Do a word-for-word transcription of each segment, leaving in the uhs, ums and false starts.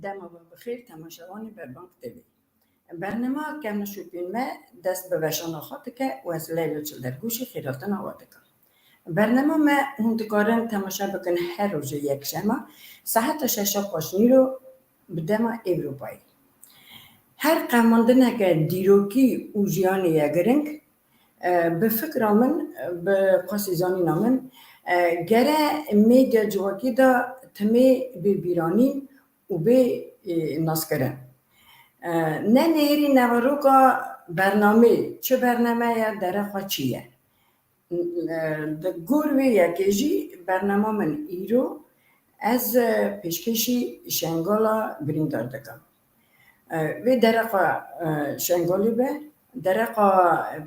Dema we bi xêr temaşevanê Berbank T V. Bernema Kevneşopîn me dest bi veşana xwe dike û ez Leyla Çildergûşî xêratina we dikim. Bernema me hûn dikarin temaşe bikin her rojê yekşema saeta şeşa paşnîro bi dema Ewropayê. Her qevmandineke dîrokî û jiyanê ye giring, e, bi fikra min, e, bi qasî zanîna min, e, gere medya civakî de timê bê bîranîn û bê, e, naskirin. E, ne nêrî neveroka bernameyê, çi bername ye, derexa çi ye? E, di gor vê yekê jî bernama min îro ez, e, pêşkêşî Şengala birîndar dikim. E, vê dereqa, e, Şengalê be, dereqa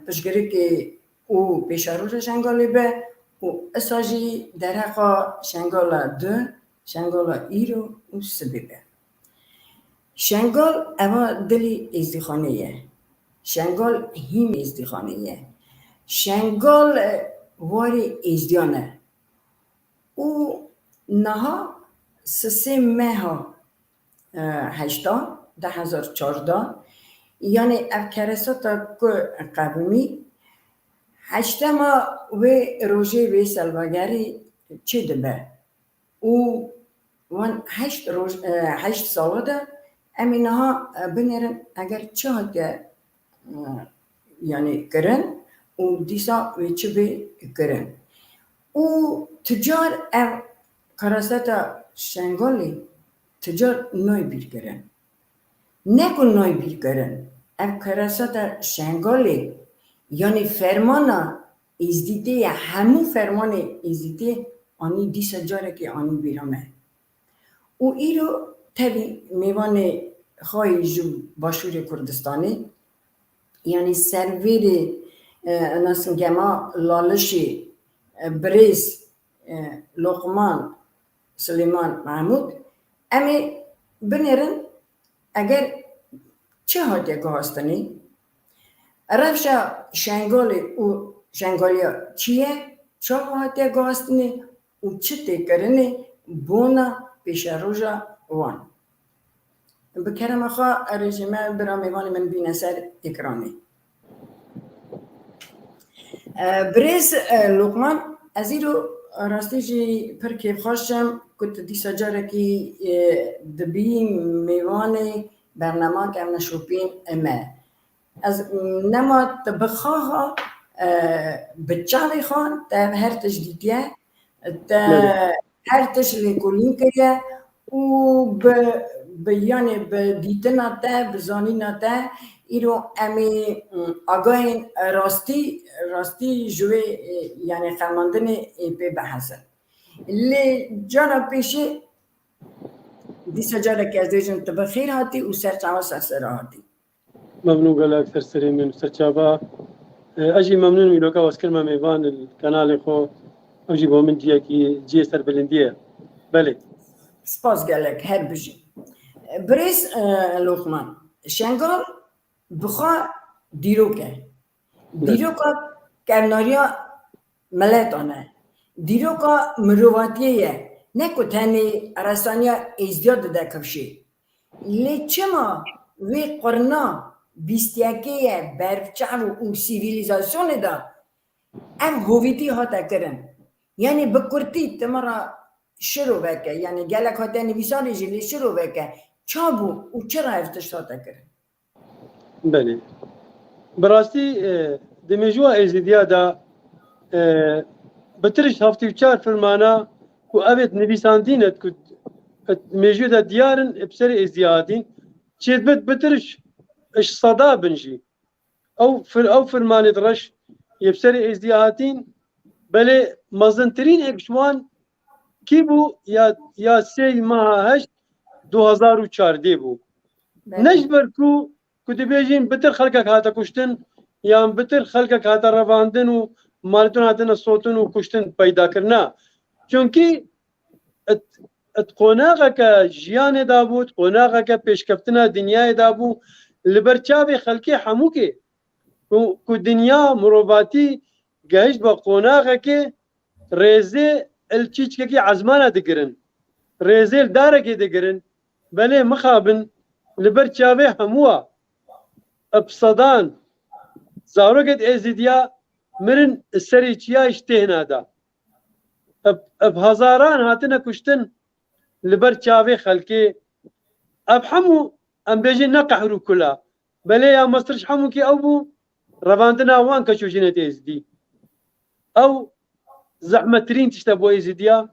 piştgirikê û pêşeroja Şengalê be û isa jî dereqa Şengala du, Şengala îro û sibê be. Şengal eva dilê Êzdîxanê ye. Şengal hîmê Êzdîxanê ye. Şengal, e, warê Êzdiyan e. Û niha sisê meha, e, heşta, du hezar çardeh, yanî ev keresata ku qevimî, heştema wê rojê wê selvegerî çêdibe. Û wan heşt roj, e, heşt sala de em ê niha, e, binêrin eger çi hatiye, e, yanî kirin û dîsa wê çi bê kirin. Û tu car ev karaseta Şengalê tu car nayê bîrkirin. Ne ku nayê bîrkirin, ev karaseta Şengalê, yanî fermana Êzdîtê ye, hemû fermanê Êzdîtê anî dîsa carekê anî bîra me. Û îro tevî mêvanê xwe yê ji Başûrê Kurdistanê, yanî servêrê, e, Nasingema Lalişê, e, birêz, e, Loqman Silêman Mehmûd, em ê binêrin eger çi hatiye guhastinê, rewşa Şengalê û Şengaliya çi ye, çawa hatiye guhastinê û çi tê kirinê bona pêşeroja wan. Bi kerema xwe, rejî me bira mêvanê min bîne ser ekranê. E, birêz, e, Loqman, ez îro rastî jî pir kêfxweş im ku tu dîsa carekî, e, dibî mêvanê bernama Kevneşopîn me. Ez, nema te bi xaxa, e, bi çavê xwe te her tişt dîtiye, te Belê. her tişt lêkolîn kiriye û bi, bi, yanî bi dîtina te, bi zanîna te, îro em ê, m, agahên rastî, rastî ji wê, e, yanî xemandinê ê pê behezin. Lê cara pêşê dîsa careke ez dibêjim tu bi xêr hatî û ser çava ser sera hatî. Memnûn gelek ser serê min, ser çava. E, ez jî memnûn im îroka ez kirime mêvan li kanalê xwe. Ew jî bo min ciyekî, ciyê serbilindî ye. Belê. Spas gelek, her bijî. Birêz, e, Loqman, Şengal bi xwe dîrok e. Belê. Dîroka kevnariya miletan e. Dîroka mirovatiyê ye. Ne ku tenê resaniya Êzdiya dide kifşê. Lê çima vê qurna bîst yekê ye, berfçav û sîvîlîzasyonê de ev hovîtî hate kirin? Yanî bi kurtî tu min re şiroveke, yanî gelek hate nivîsarê jî lê şiroveke. Ça bû û çira ev tişt hate kirin? Belê. Bi rastî, e, di mêjûya Êzidiya de, e, bi tirş heftê û çar firmana ku ev ê nivîsandîn et ku et mêjû de diyar in, bi serê Êzidiya hatîn, çêdibit bi tirş ji seda bin jî. Ew fir-, ew firmanê di reş yê bi serê Êzidiya hatîn, belê mezintirîn êk ji wan kî bû? Ya, ya sê meha heşt du hezar û çardeh bû. Belê. Ne ji ber ku, ku dibêjin bitir xelkek hate kuştin, yan bitir xelkek hate revandin û malitin hatine sotin û kuştin peyda kirina. Çunkî it, it qonaxeke jiyanê dabû, it qonaxeke pêşkeftina dinyayê dabû, li ber çavê xelkê hemûkê. Ku, ku dinya mirovatî gehişt be qonaxekê, rêzê li çîçkekî ezmana digirin. Rêzê li darekê digirin. Belê mixabin, li ber çavê hemû a. Bi sedan zarokêt Êzidiya mirin serê çiyayê ji têhna de. Bi, bi hezaran hatine kuştin li ber çavê xelkê. Ev hemû, em bêjin, ne qehr û kula. Belê ya mestir ji hemûkî ew bû, revandina wan keç û jinê Êzidî. Ew zehmettirîn tişt e bo Êzidiya.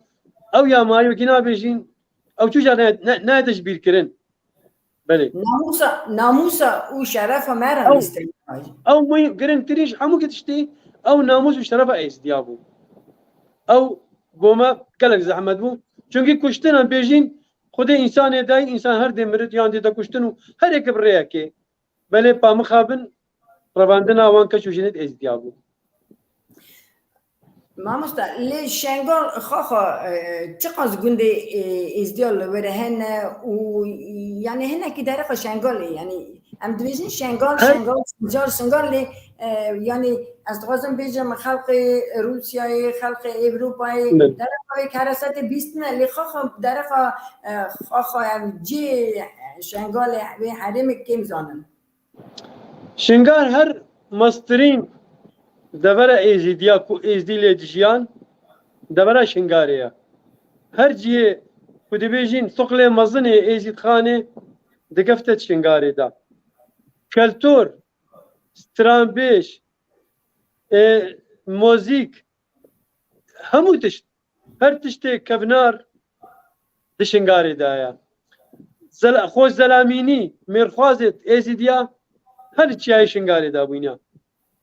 Ew ya mayokî nabêjîn, ew çû car ne, ne, nayete ji bîr kirin. Belê. Namûsa, namûsa û şerefa me re Ew, lîstin. Ew mey-, giringtirîn ji hemû tiştî, ew namûs û şerefa Êzidiya bû. Ew bo me gelek zehmet bû. Çunkî kuştin em bêjîn, Xwedê însanê dayî, însan her dê mirit yan dê de kuştin û her yek bi rêyekê. Belê pa mixabin, revandina wan keç û jinê Êzidiya bû. Mamosta, lê Şengal xaxa, e, çiqas gundê, e, Êzdiya li wir hene û, yanî hinekî dereqa Şengalê, yanî em dibêjin Şengal, Her Şengal, Sincar, Singar lê, e, yanî ez dixwazim bêjim xelqê Rûsyayê, xelqê Ewropayê, Belê. Dereqa wê keresetê bîstine, lê xaxa dereqa, e, xaxa ev cihê Şengalê wê herêmê kêm zanin. Şingar her mestirîn devera Êzîdiya ku Êzidî lê dijiyan, devera Şingarê ye. Her cihê ku dibêjin suqlê mezin ê Êzîdxanê digifte di Şingarê de. Keltor, stranbêj, e, mozîk, hemû tişt, her tiştê kevnar di Şingarê de ye. Zel-, xwe zelamînî, mêrxwazê Êzîdiya her çiyayê Şingarê de bûne.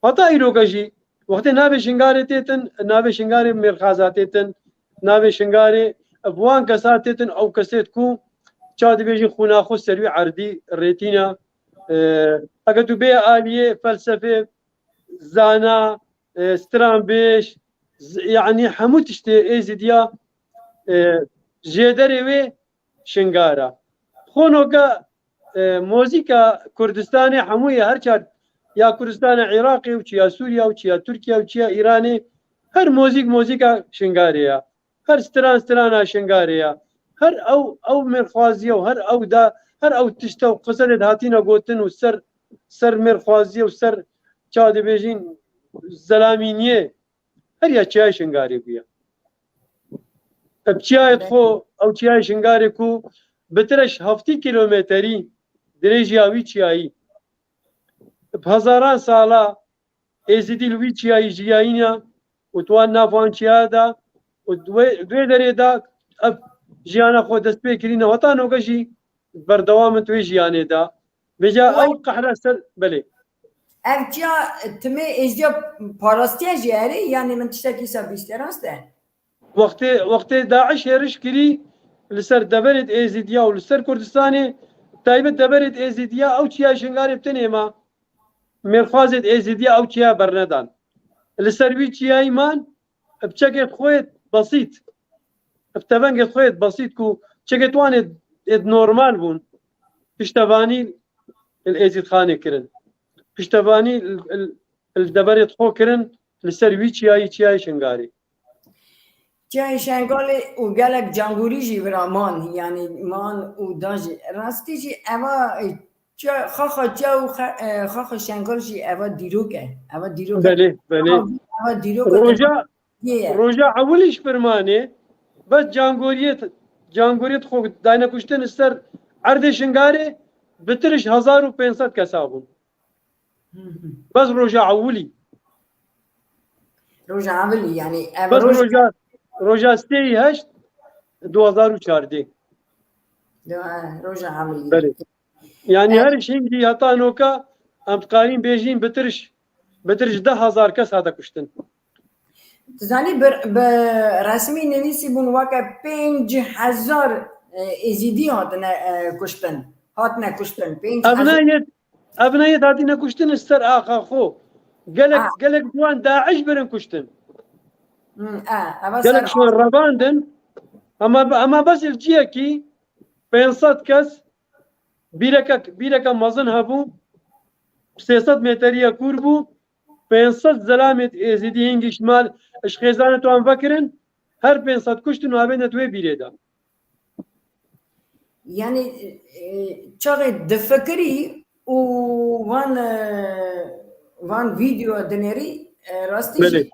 Heta îroka jî, wextê navê Şingarê têtin, navê Şingarê mêrxaza têtin, navê Şingarê bi wan kesa têtin, ew kesêt ku ça dibêjin xwîna xwe ser wî erdî rêtîne. E, eger tu bê aliyê felsefê, zana, e, stranbêj, z-, yanî hemû tiştê Êzîdiya, e, jêderê wê Şingar e. Xwe noka, e, mozîka Kurdistanê hemû ye, her çar, ya Kurdistana Iraqê û çiya Sûriya û çiya Tirkiye û çiya Îranê, her mozîk mozîka Şingarê ye. Her stran strana Şingarê ye. Her ew, ew mêrxwaziye û her ew da, her ew tişta û qiseyê hatine gotin û ser, ser mêrxwaziye û ser, ça dibêjin, zelamîniyê, her ya çiyayê Şingarê bûye. Ev çiyayê xwe, ew çiyayê Şingarê ku bi tireş heftî kilometrî dirêjiya wî çiyayî, bi hezaran sala Êzidî li wî çiyayî jiyayîne û di wan nav wan çiya de û di wê, di wê derê de ev jiyana xwe dest pê kirîne. Heta noge jî berdewam in di wê jiyanê de. Vêca Wê- ew qehre ser, belê. Ev çiya timê Êzdiya parastiye jî erê, yanî min tiştekî sa bîst e, rast e? Wextê, wextê DAIŞ hêriş kirî li ser deverê Êzîdiya û li ser Kurdistanê, taybet deverê Êzîdiya, ew çiya Şingarê bi tenê ma. Mêrxwazê Êzîdiya ew çiya bernedan. Li ser wî çiyayî man, bi çekê xwe yê besît, bi tevengê xwe yê besît ku çekê wan ê, ê normal bûn, piştevanî li Êzîdxanê kirin. Piştevanî li, li, li deverê xwe kirin, li ser wî çiyayî, çiyayê Şingarê. Çiyayê Şengalê û gelek cangorî jî vira man, yanî man û da jî. Rastî jî eva, e, çiya, xaxa çiya û xe-, e, xaxa Şengal jî eva dîrok e. Eva dîrok e. Belê, belê. Eva, eva dîrok e. Roja, Yê ye. Roja ewilî ji pirmanê, bes cangoriyê, cangoriyê xwe dayne kuştin li ser erdê Şingarê, bitir ji hezar û pênc sed kesa bûn. Hı hı. Bes roja ewilî. Roja ewilî, yanî ev Bes roj- roja, roja sê û heşt du hezar û çardeh. Ya, roja ewilî. Belê. Yanî E, her hingî heta noka em dikarîn bêjîn bitir ji, bitir ji deh hezar kes hate kuştin. Tu zanî bi, bi resmî nivîsî bûn weke pênc hezar, e, Êzîdî hatine, e, kuştin. Hatine kuştin. Pênc hezar. Evne yê, evne yê hatine kuştin li ser axa xwe. Gelek, Ha. Gelek ji wan DAIŞ birin kuştin. Hmm, e, eva Gelek ser ji wan revandin. Ama, ama bes li ciyekî pênc sed kes, bîreke, bîreke mezin hebû, sê sed meteriya kûr bû, pênc sed zelamê Êzîdî hingî ji mal, ji xêzanê wan vekirin, her pênc sed kuştin û havêne di wê bîrê de. Yani, e, çaxê difikirî û van, e, van vîdeo dinêrî, e, rastî jî Belê.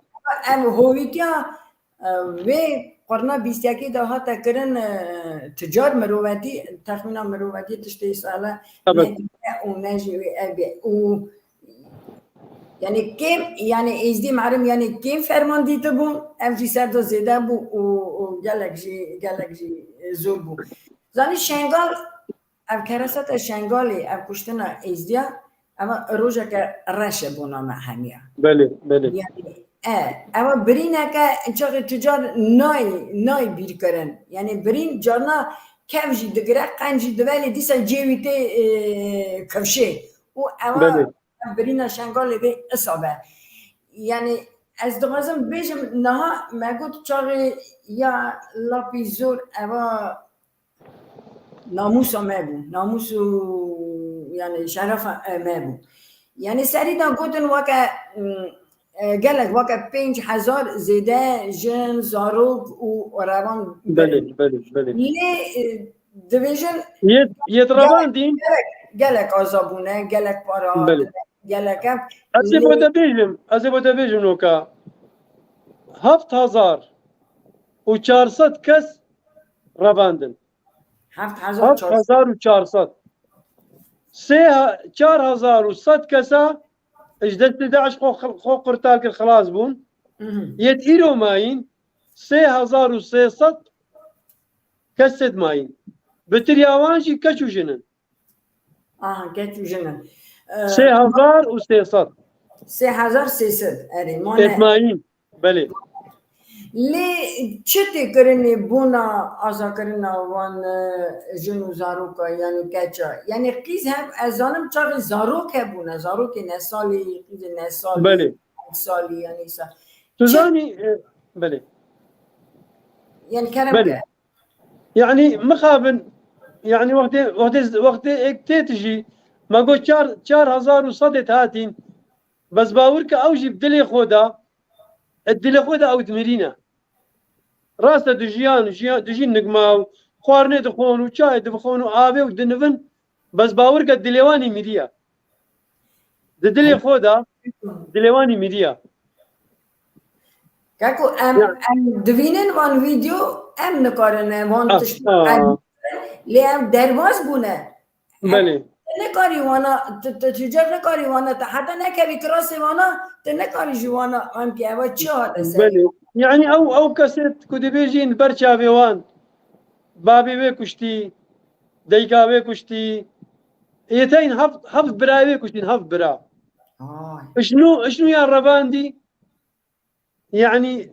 Ev hovîtiya, e, vê qurna bîst yekê de hate kirin, e, ticar mirovetî, texmîna mirovetî tiştê sale Tabii. ne û ne jî wê ev bê. Û yani kêm, yani êzdî merim, yani kêm ferman dîtibûn, ev jî ser de zêde bû û, û gelek jî, gelek jî zor bû. Zanî Şengal, ev kereseta Şengalê, ev kuştina êzdiya, ev rojeke reş e bona me hemiya. Belê, belê. Yani, e, ev birîneke çaxê tucar nay, nay bîr kirin. Yani birîn carna kev jî digire, qenc jî dive, lê dîsa cê wî tê, e, kifşê. Û ev Belê. Ev birîna Şengalê vê isa be. Yani ez dixwazim bêjim, niha me got çaxê ya lapî zor eva namûsa me bû. Namûs û yani şerefa, e, me bû. Yani serî de gotin weke, mm, e, gelek weke pênc hezar zêde jin, zarok û revan Belê, berin. belê, belê. Lê, e, dibêjin Yet, yet gelek, revandîn. gelek, gelek aza bûne, gelek para Belê. hatine, gelek ev. Ez ê Lê bo te bêjim, ez ê bo te bêjim noka. Heft hezar û çar sed kes revandin. Heft hezar çar sed. Heft hezar û çar sed. Sê ha-, çar hezar û sed kesa ji destê DAIŞ xwe, xwe qurtar kir, xilas bûn. Mhm. Yet îro mayîn sê hezar û sê sed kes mayîn. Bitiriya wan jî keç û jin in. Aha, keç û jin in. Ee, Sê hezar û sê sed. Sê hezar sê sed, erê, mane. Êt mayîn. Belê. Lê çi tê kirinê bona azakirina wan, e, jin û zaroka, yani keça? Yani qîz hev, ez zanim çaxê zarok hebûne, zarokê ne salî, qîzê ne salî, Belê. heft salî, yani îsa. Tu Çi zanî, e, belê. Yani kerem Belê. ke. Yani mixabin, yani wextê, wextê, wextê ek tê tijî, me got çar, çar hezar û sedê hatîn, bes bawir ke ew jî bi dilê xwe de, e, dilê xwe de ew dimirîne. Rast e, dijiyan, jiyan, dijîn nigma û xwarinê dixwin û çayê dibixwin û avê û dinivin, bes bawir ke dilê wan î miriye. Di dilê xwe de dilê wan î miriye. Keko, em, Ya. em divînin van vîdeo, em nikarin, em van Ah, tişt ah. em, lê em derbas bûne. Belê. Tu nekarî wana, tu, tu, tu car nekarî wana, tu heta nekevî kirasê wana, tu nekarî ji wana em ki eva çi hate ser. Belê. Yani ew, ew kesê ku dibêjîn ber çavê wan, babê wê kuştî, dayika wê kuştî, yê teyn heft, heft birayê wê kuştîn, heft bira. Ay. Işnû, işnû ya revandî, Yani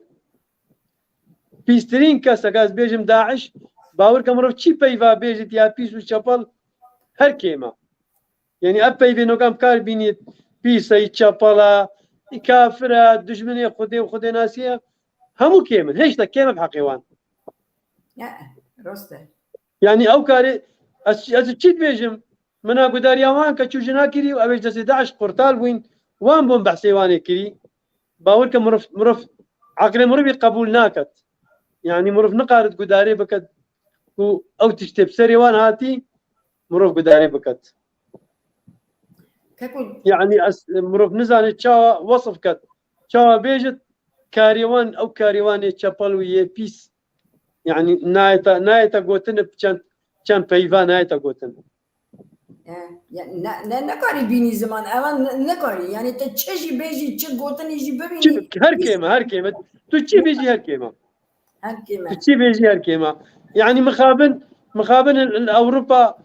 pîstirîn kesek, ez bêjim DAIŞ, bawer ke mirov çi peyva bêjit ya pîs û çepel, her kêm e. Yani ev peyvê nokan kar bînît, pîs e, çepel e, kafir e, dijminê Xwedê û Xwedênasî ye. Hemû kêm in, hêşta kêm e bi heqê wan. Ya, rast e. Yani ew karê, ez, ez çi dibêjim? Mina gudariya wan ke çû jina kirî û ew ê ji destê DAIŞ qurtal bûyn, wan bûn behsê wan ê kirî. Bawer ke mirov, mirov, eqlê mirovî qebûl naket. Yani mirov nikarit gudarê biket ku ew tiştê bi serê wan hatî, mirov gudarê biket. Keko. Yani ez, mirov nizane çawa wesif ket. Çawa bêjit, karê wan, ew karê wan ê çepel û yê pîs. Yani nayê te, nayê te gotin bi çend, çend peyva nayê te gotin. E, ya, ne, ne, nekarî bînî ziman, evan ne, nekarî. Yani te çi jî bêjî, çi gotinî jî bibînî. Çi, her kêm e, her kêm e. Tu çi bêjî, her kêm e. Her kêm e. Tu çi bêjî, her kêm e. Yani mixabin, mixabin li, li Ewropa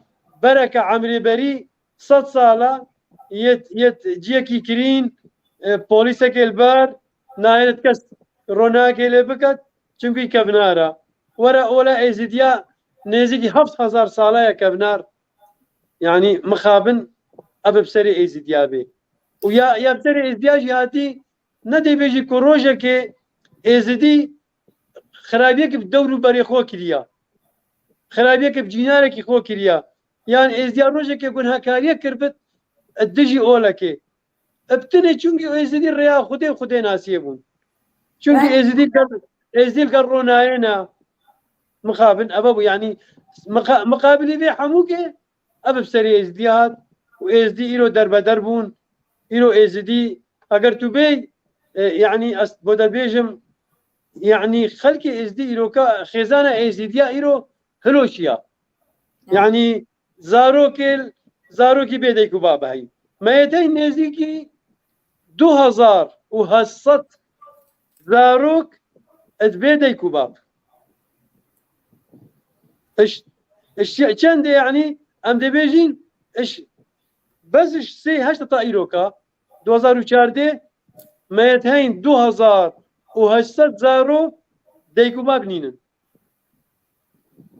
bereke emrê berî sed sala yê, yê ciyekî kirîn, e, polîsekê li ber, nayêne kes ronahekê lê biket, çimkî kevnar e. Were ola Êzidiya nêzîkî heft hezar sala ye kevnar. Yani mixabin ev bi serê Êzidiya bê. Û ya, ya bi serê Êzidiya jî hatî, ne dê bêjî ku rojekê Êzidî xirabiyekî bi dewr û berê xwe kiriya. Xirabiyekî bi cînarekî xwe kiriya. Yan Êzidiya rojekê gunehkariyek kiribit dijî olekê. Bi tinê çunkî Êzidî rêya Xwedê û Xwedênasiyê bûn. Çunkî Êzidî ger, Êzidî ger ronayêne mixabin eve bû. Yanî miqa-, miqabilî vê hemûkê ev bi serê Êzidî hat û Êzidî îro derbeder bûn. Îro Êzidî, eger tu bêy, e, yanî ez bo te bêjim, yanî xelkê Êzidî îroka xêzana Êzidiya îro hiloşiya. Yanî zarokê, zarokî bê dayik û bab heyî. Me yê dey nêzîkî du hezar û heşt sed zarok ed bê dayik û bab. Iş, iş çendê yanî em dê bêjîn, iş, bez iş sê heşt ta îroka, du hezar û çardeh, me yê heyn du hezar û heşt sed zaro dayik û bab nînin.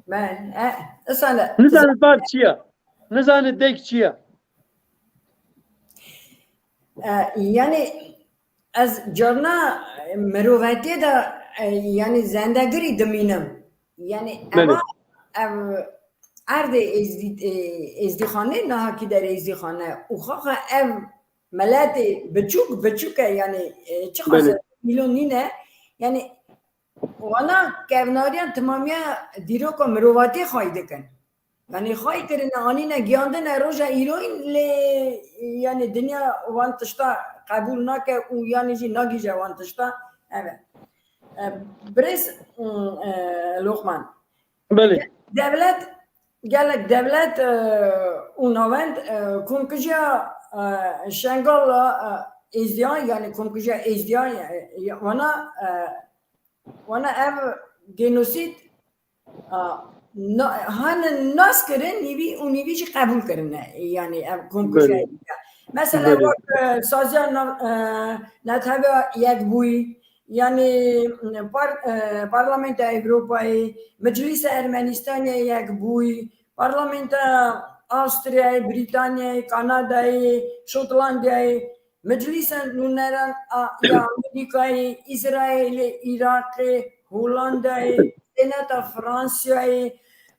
Me, e, isale. Nizanit bab çi ye? Nizanit dayik çi ye? E, yanî ez carna mirovetiyê de, e, yanî zendegirî dimînim. Yanî Belê. Eva ev erdê Êzdî-, e, Êzdîxanê, nahakî der Êzdîxane û xaxa ev meletê biçûk, biçûk e, yanî, e, çi Belê. Xaze mîlyon nîne, yanî wana kevnariyan timamiya dîroka mirovatiyê xway dikin. Yanî xway kirine, anîne, giyandine roja îroyîn lê, yanî dinya wan tişta qebûl nake û yanî jî nagihîje wan tişta. Evet. E, birêz, e, Loqman. Belê. Devlet, gelek devlet, e, û navend, e, komkujiya, e, Şengal, e, Êzdiyan, yanî komkujiya Êzdiyan, e, wana, e, wana ev genosîd, a, na-, han nas kirin, nîvî û nîvî jî qebûl kirine. Yanî ev komkujiya Belê. Êzdiyan. Mesela Belê. Wek, e, saziya na-, e, Netewê Yekbûyî, yanî, par-, e, Parlamentoya Ewropayê, Meclîsa Ermenîstanê Yekbûyî, Parlamentoya Astriyayê, Brîtanyayê, Kanadayê, Şotlandiyayê, Meclîsa Nûneran a, ya Amerîkayê, Îsraîlê, Iraqê, Holandayê, Senata Fransiyayê,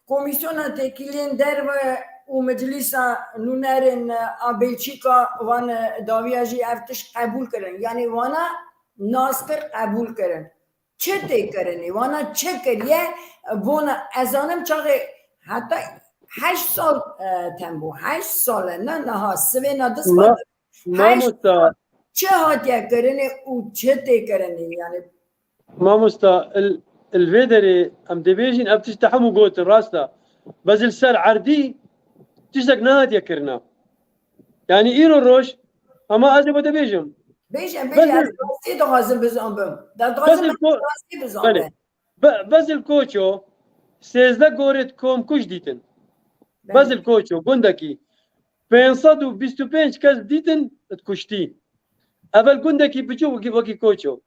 Komîsyona Têkiliyên Derve û Meclîsa Nûnerên a Belçîka wan dawiya jî ev tişt qebûl kirin. Yanî wana nas kir, qebûl kirin. Çi tê kirinê? Wana çi kiriye? Bona ez zanim çaxê heta heşt sal, e, tem bû. Heşt sal e, ne niha, sivêna du sal. Ma-, Heşt mamosta. Çi hatiye kirinê û çi tê kirinê? Yanî Mamosta, il, il vê derê em dê bêjin, ev tişt te hemû gotin, rast e. Bes il ser erdî tiştek nehatiye kirina. Yanî îro roj, ama ez ê bo te bêjim. Bêje, bêje, Bes ez rastî dixwazim bizanbim. De dixwazim Bes il ko-, rastî bizanbim. Belê. Be-, Bezil Koço, sêzdeh gorêt komkuj dîtin. Belê. Bezil Koço, gundekî. Pênc sed û bîst û pênc kes dîtin, kuştî. Evel gundekî biçûk wekî, wekî Koço.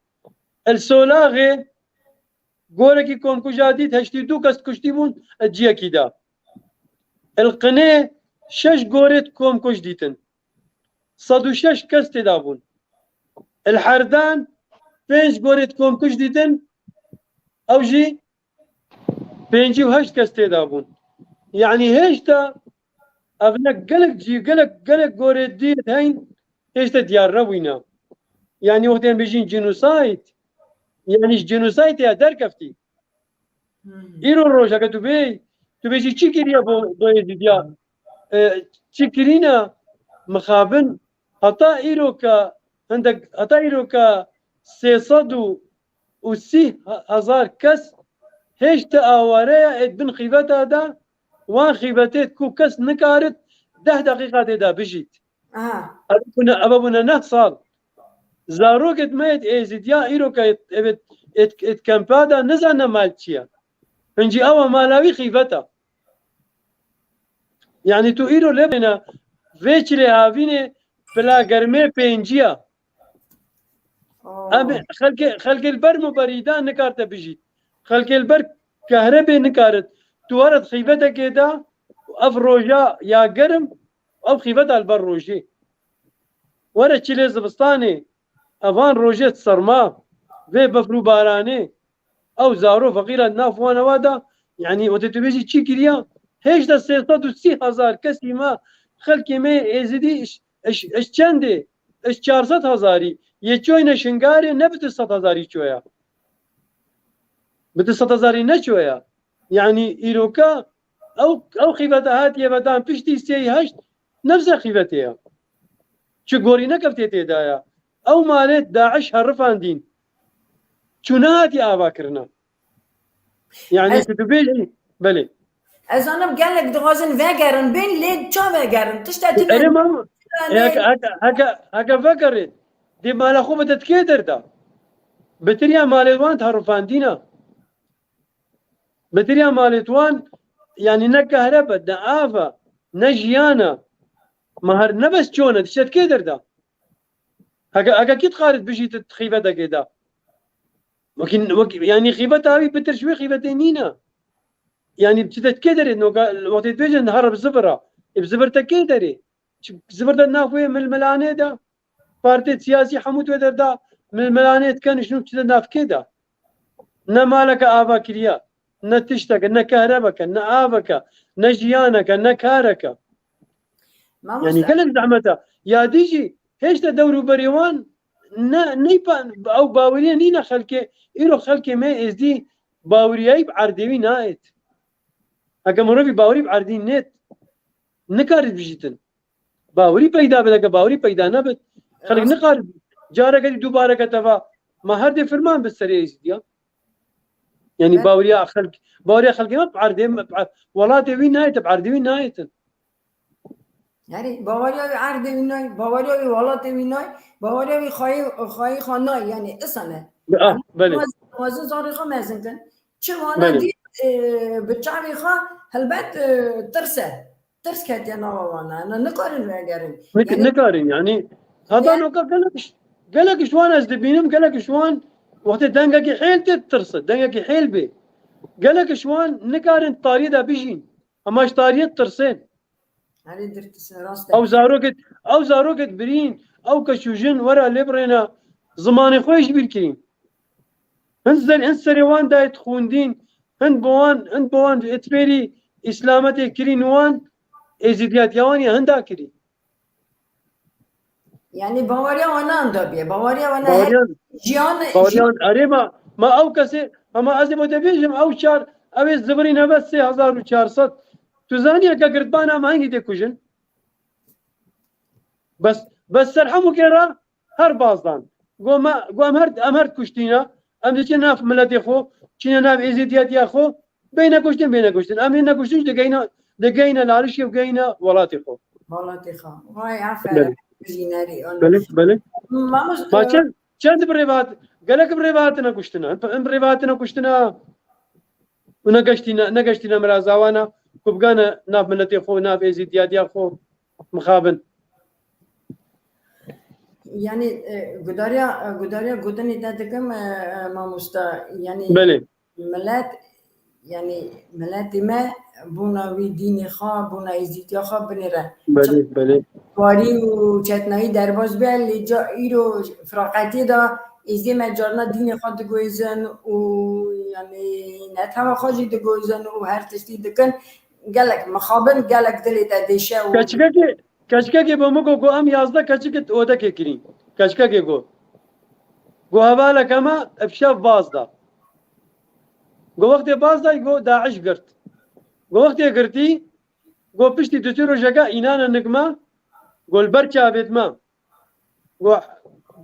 El Solaxê, gorekî komkuja dît, heştê du kes kuştî bûn, di ciyekî de. El Qinê, şeş gorêt komkuj dîtin. Sed û şeş kes tê de bûn. El Herdan pênc gorêt komkuj dîtin, ew jî pêncî û heşt kes tê de bûn. Yanî hêşta ev ne gelek cî, gelek, gelek gorê dî heyn, hêşta diyar nebûyne. Yanî wextê em bêjin genocide, yanî ji genocide ya derkeftî. Hmm. Îro rojeke tu bê, tu bêjî çi kiriye bo, bo Êzîdiya? E, çi kirîne? Mixabin heta îroka, hindek, heta îroka sê sed û sî hezar kes hêşta aware ye, ê di bin xîveta de, wan xîvetê ku kes nikarit deh deqîqa tê de bijît. Aha. Ev bûne, ev bûne neh sal. Zarokêt me yêt Êzîdiya îro ke evet, êt, êt kempa de nizane mal çi ye. Hincî ew mala wî xîveta. Yanî tu îro lê bêne vê çilê havînê pila germê pêncî ya. Oh. Em xelkê, xelkê li ber muberîda nikarte bijît. Xelkê li ber kehrebê nikarit. Tu were xîvetekê de ev roja ya germ, ev xîveta li ber rojê. Were çilê zivistanê, evan rojê serma, vê befr û baranê, ew zaro feqîra nav wan ewa da, yanî wextê tu bêjî çi kiriya, hêşta sê sed û sî hezar kesî me, xelkê me yê Êzidî, iş, iş, iş çendê, iş çar sed hezarî, yê çoyne Şingarê ne bi tu sed hezarî çoya. Bi tu sed hezarî neçoya. Yanî îroka Ew, ew xîvete hatiye vedan piştî sê û heşt, nefse xîvetê ye. Çi gorî nekeftiye tê de ye. Ew malê DAIŞ herifandîn. Çû nehatiye ava kirine. Yani Ez tu dibêjî, belê. Ez zanim gelek dixwazin vegerin, bên lê ça vegerin? Tişta tune Erê mam, heke, heke, heke, heke vegerê, dê mala xwe bide tikê derda. Bitiriya malê wan herifandîna. Bitiriya malê wan, yani ne kehrebe, ne ava, ne jiyana. Ma her ne bes çone, tişta tikê derda. Heke, heke kî dixarit bijî tu xîvetekê de. Wekî, wekî, yani xîveta wî bitir ji wê xîvetê nîne. Yani çi te kê derê, noka, wextê dibêjin, here bi zivira. Ê bi zivir te kê derê? Çi zivir de nav wê milmilanê de? Partê siyasî hemû tu wê derda milmilanê dikin, ji nû çi de nav kê de? Ne maleke ava kiriya, ne tişteke, ne kehrebeke, ne aveke, ne jiyaneke, ne kareke. Mamoste. Yani gelek zehmet e. Ya dî jî hêşta dewr û berê wan ne, neypa-, ew baweriye nîne xelkê. Îro xelkê me êzdî baweriyayî bi erdê wî nayêt. Heke mirovî bawerî bi erdî nêt, nikarî bijîtin. Bawerî peyda bit, heke bawerî peyda nebit, xelk Rast. Nikarî. Careke dî dubareke teva, ma her dê firman bi serê êzîdiya. Yani Evet. baweriya xelk, baweriya xelkê me bi erdê, bi er-, welatê wî nayêt, bi erdê wî nayêtin. Herî, baweriya wî erdê wî nay, baweriya wî welatê wî nay, baweriya wî xwayî, xwayî xwe nay, yani, isane. Ah, Yani, belê. Mezin, mezin zarê xwe mezin kin. Çi wana Belê. Dît, e, bi çavê xwe, helbet, e, tirs e. Tirs ketiye nava wana. Na nikarin vegerin. Nik-, Yani, nikarin, yani, heta Yani, noka gelek iş-, gelek ji wan ez dibînim, gelek ji wan wextê dengekî hêl tê tirs e, dengekî hêl bê. Gelek ji wan nikarin tariyê de bijîn. Hema ji tariyê tirsên. Herî dirtisin, rast e. Ew zarokê, ew zarokê birîn, ew keç û jin were lê birêne, zimanê xwe ji bîr kirîn. Hin zer-, hin serê wan dayê dixwendîn, hin bi wan, hin bi wan êtfêrî îslametê kirîn wan, êzîdiyatiya wan ya hin da kirî. Yani baweriya wan nan da bîye. Baweriya wan Baweriya, jiyan, baweriya jiyan wan, erê ma, ma ew kesê, ama ez ê bo te bêjim, ew çar, ew ê zivirî nebe sê hezar û çar sed. Tu zanî heke girdbana me hingî tê kujin? Bes, bes ser hemû kê re her baz dan. Go me, go em her, em her kuştîne, em diçin nav miletê xwe, çîne nav êzîdiyetiya xwe, beyne kuştin, beyne kuştin. Em ê nekuştin, digeyne, digeyne lalişê û geyne welatê xwe. Welatê xwe. Vay, aferin. Belê. Bijînerî, onu. Belê, belê. Mamost-, Ma e, çend, çend bi rê ve hat-, gelek bi rê ve hatine kuştina. Em bi rê ve hatine kuştina. Û negeştîne, negeştîne miraza wana, ku bigane nav miletê xwe, nav êzîdiyatiya xwe mixabin. Yani, e, gudariya, e, gudariya gotinê te dikim, e, e, mamosta, yani Belê. Milet, yani miletê me bûna wî dînê xwe, bûna êzîdiya xwe binêre. Belê, belê. Warî û çetnayî derbas be, lê ca îro firaqetê de êzdê me carna dînê xwe diguhêzin û, yani, netewa xwe jî diguhêzin û her tiştî dikin. Gelek mixabin, gelek dilê te dêşe û Keçikekê, keçikekê bo min got, got, em yazdeh keçik di odekê kirîn. Keçikekê got. Got, hevaleke me ev şev baz da. Got, wextê baz da, got, DAIŞ girt. Got, wextê girtî, got, piştî du sê rojeke înane nik me, got, li ber çavêt me. Got,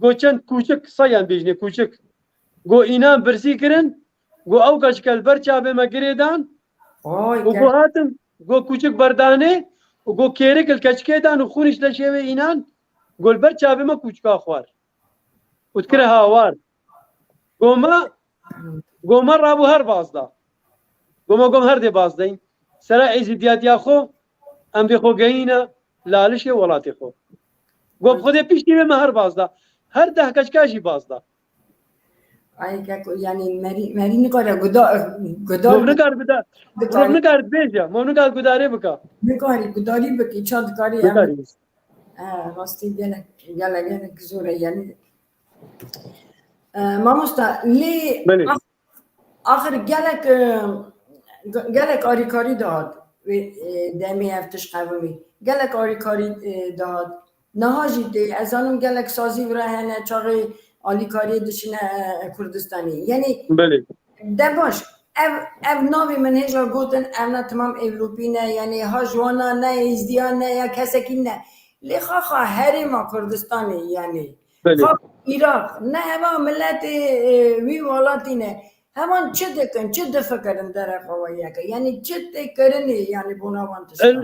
got, çend kûçik, sayan bêjinê kûçik. Got, înan birsî kirin, got, ew keçike li ber çavê me girê dan, Oy, û ke- got, hatim, got, kûçik berdanê, û got, kêrik li keçikê dan û xûnî ji leşê wê înan, got, li ber çavê me kûçika xwar. Û dikire hawar. Got, me, got, me rabû her baz da. Got, me, got, em her dê baz deyin. Sera êzîdiyatiya xwe, em dê xwe geyîne lalişê welatê xwe. Got, bi Xwedê piştî vê me her baz da. Her deh keçika jî baz da. Ay, keko, yani merî, merî nikare guda, guda Mov nikar bida, mov Dikarî. Nikar bêje, mov nikar gudarê bika. Nikarî gudarî bikî, ça dikarî em Nikarî. E, rastî gelek, gelek, gelek zor e, yani. E, mamosta, lê Belê. ax-, axir gelek, e, ge-, gelek arîkarî dihat, e, demê ev tişt qevimî. Gelek arîkarî, e, dihat. Niha jî tê, ez zanim gelek sazî vira hene, çaxê alîkariyê dişine, e, Kurdistanê. Yani, Belê. De baş, Ev, ev navê min hêja gotin, ev ne timam Ewropî ne, yanî ha ji wan ne, ne Êzdiya ne, ya kesekî ne. Lê xaxa herêma Kurdistanê, yanî Belê. Xaxa Iraq, ne heva miletê, e, wî welatî ne. Heman çi dikin, çi difikirin dereqa we yeke? Yanî çi tê kirinê, yanî bona wan tiştan?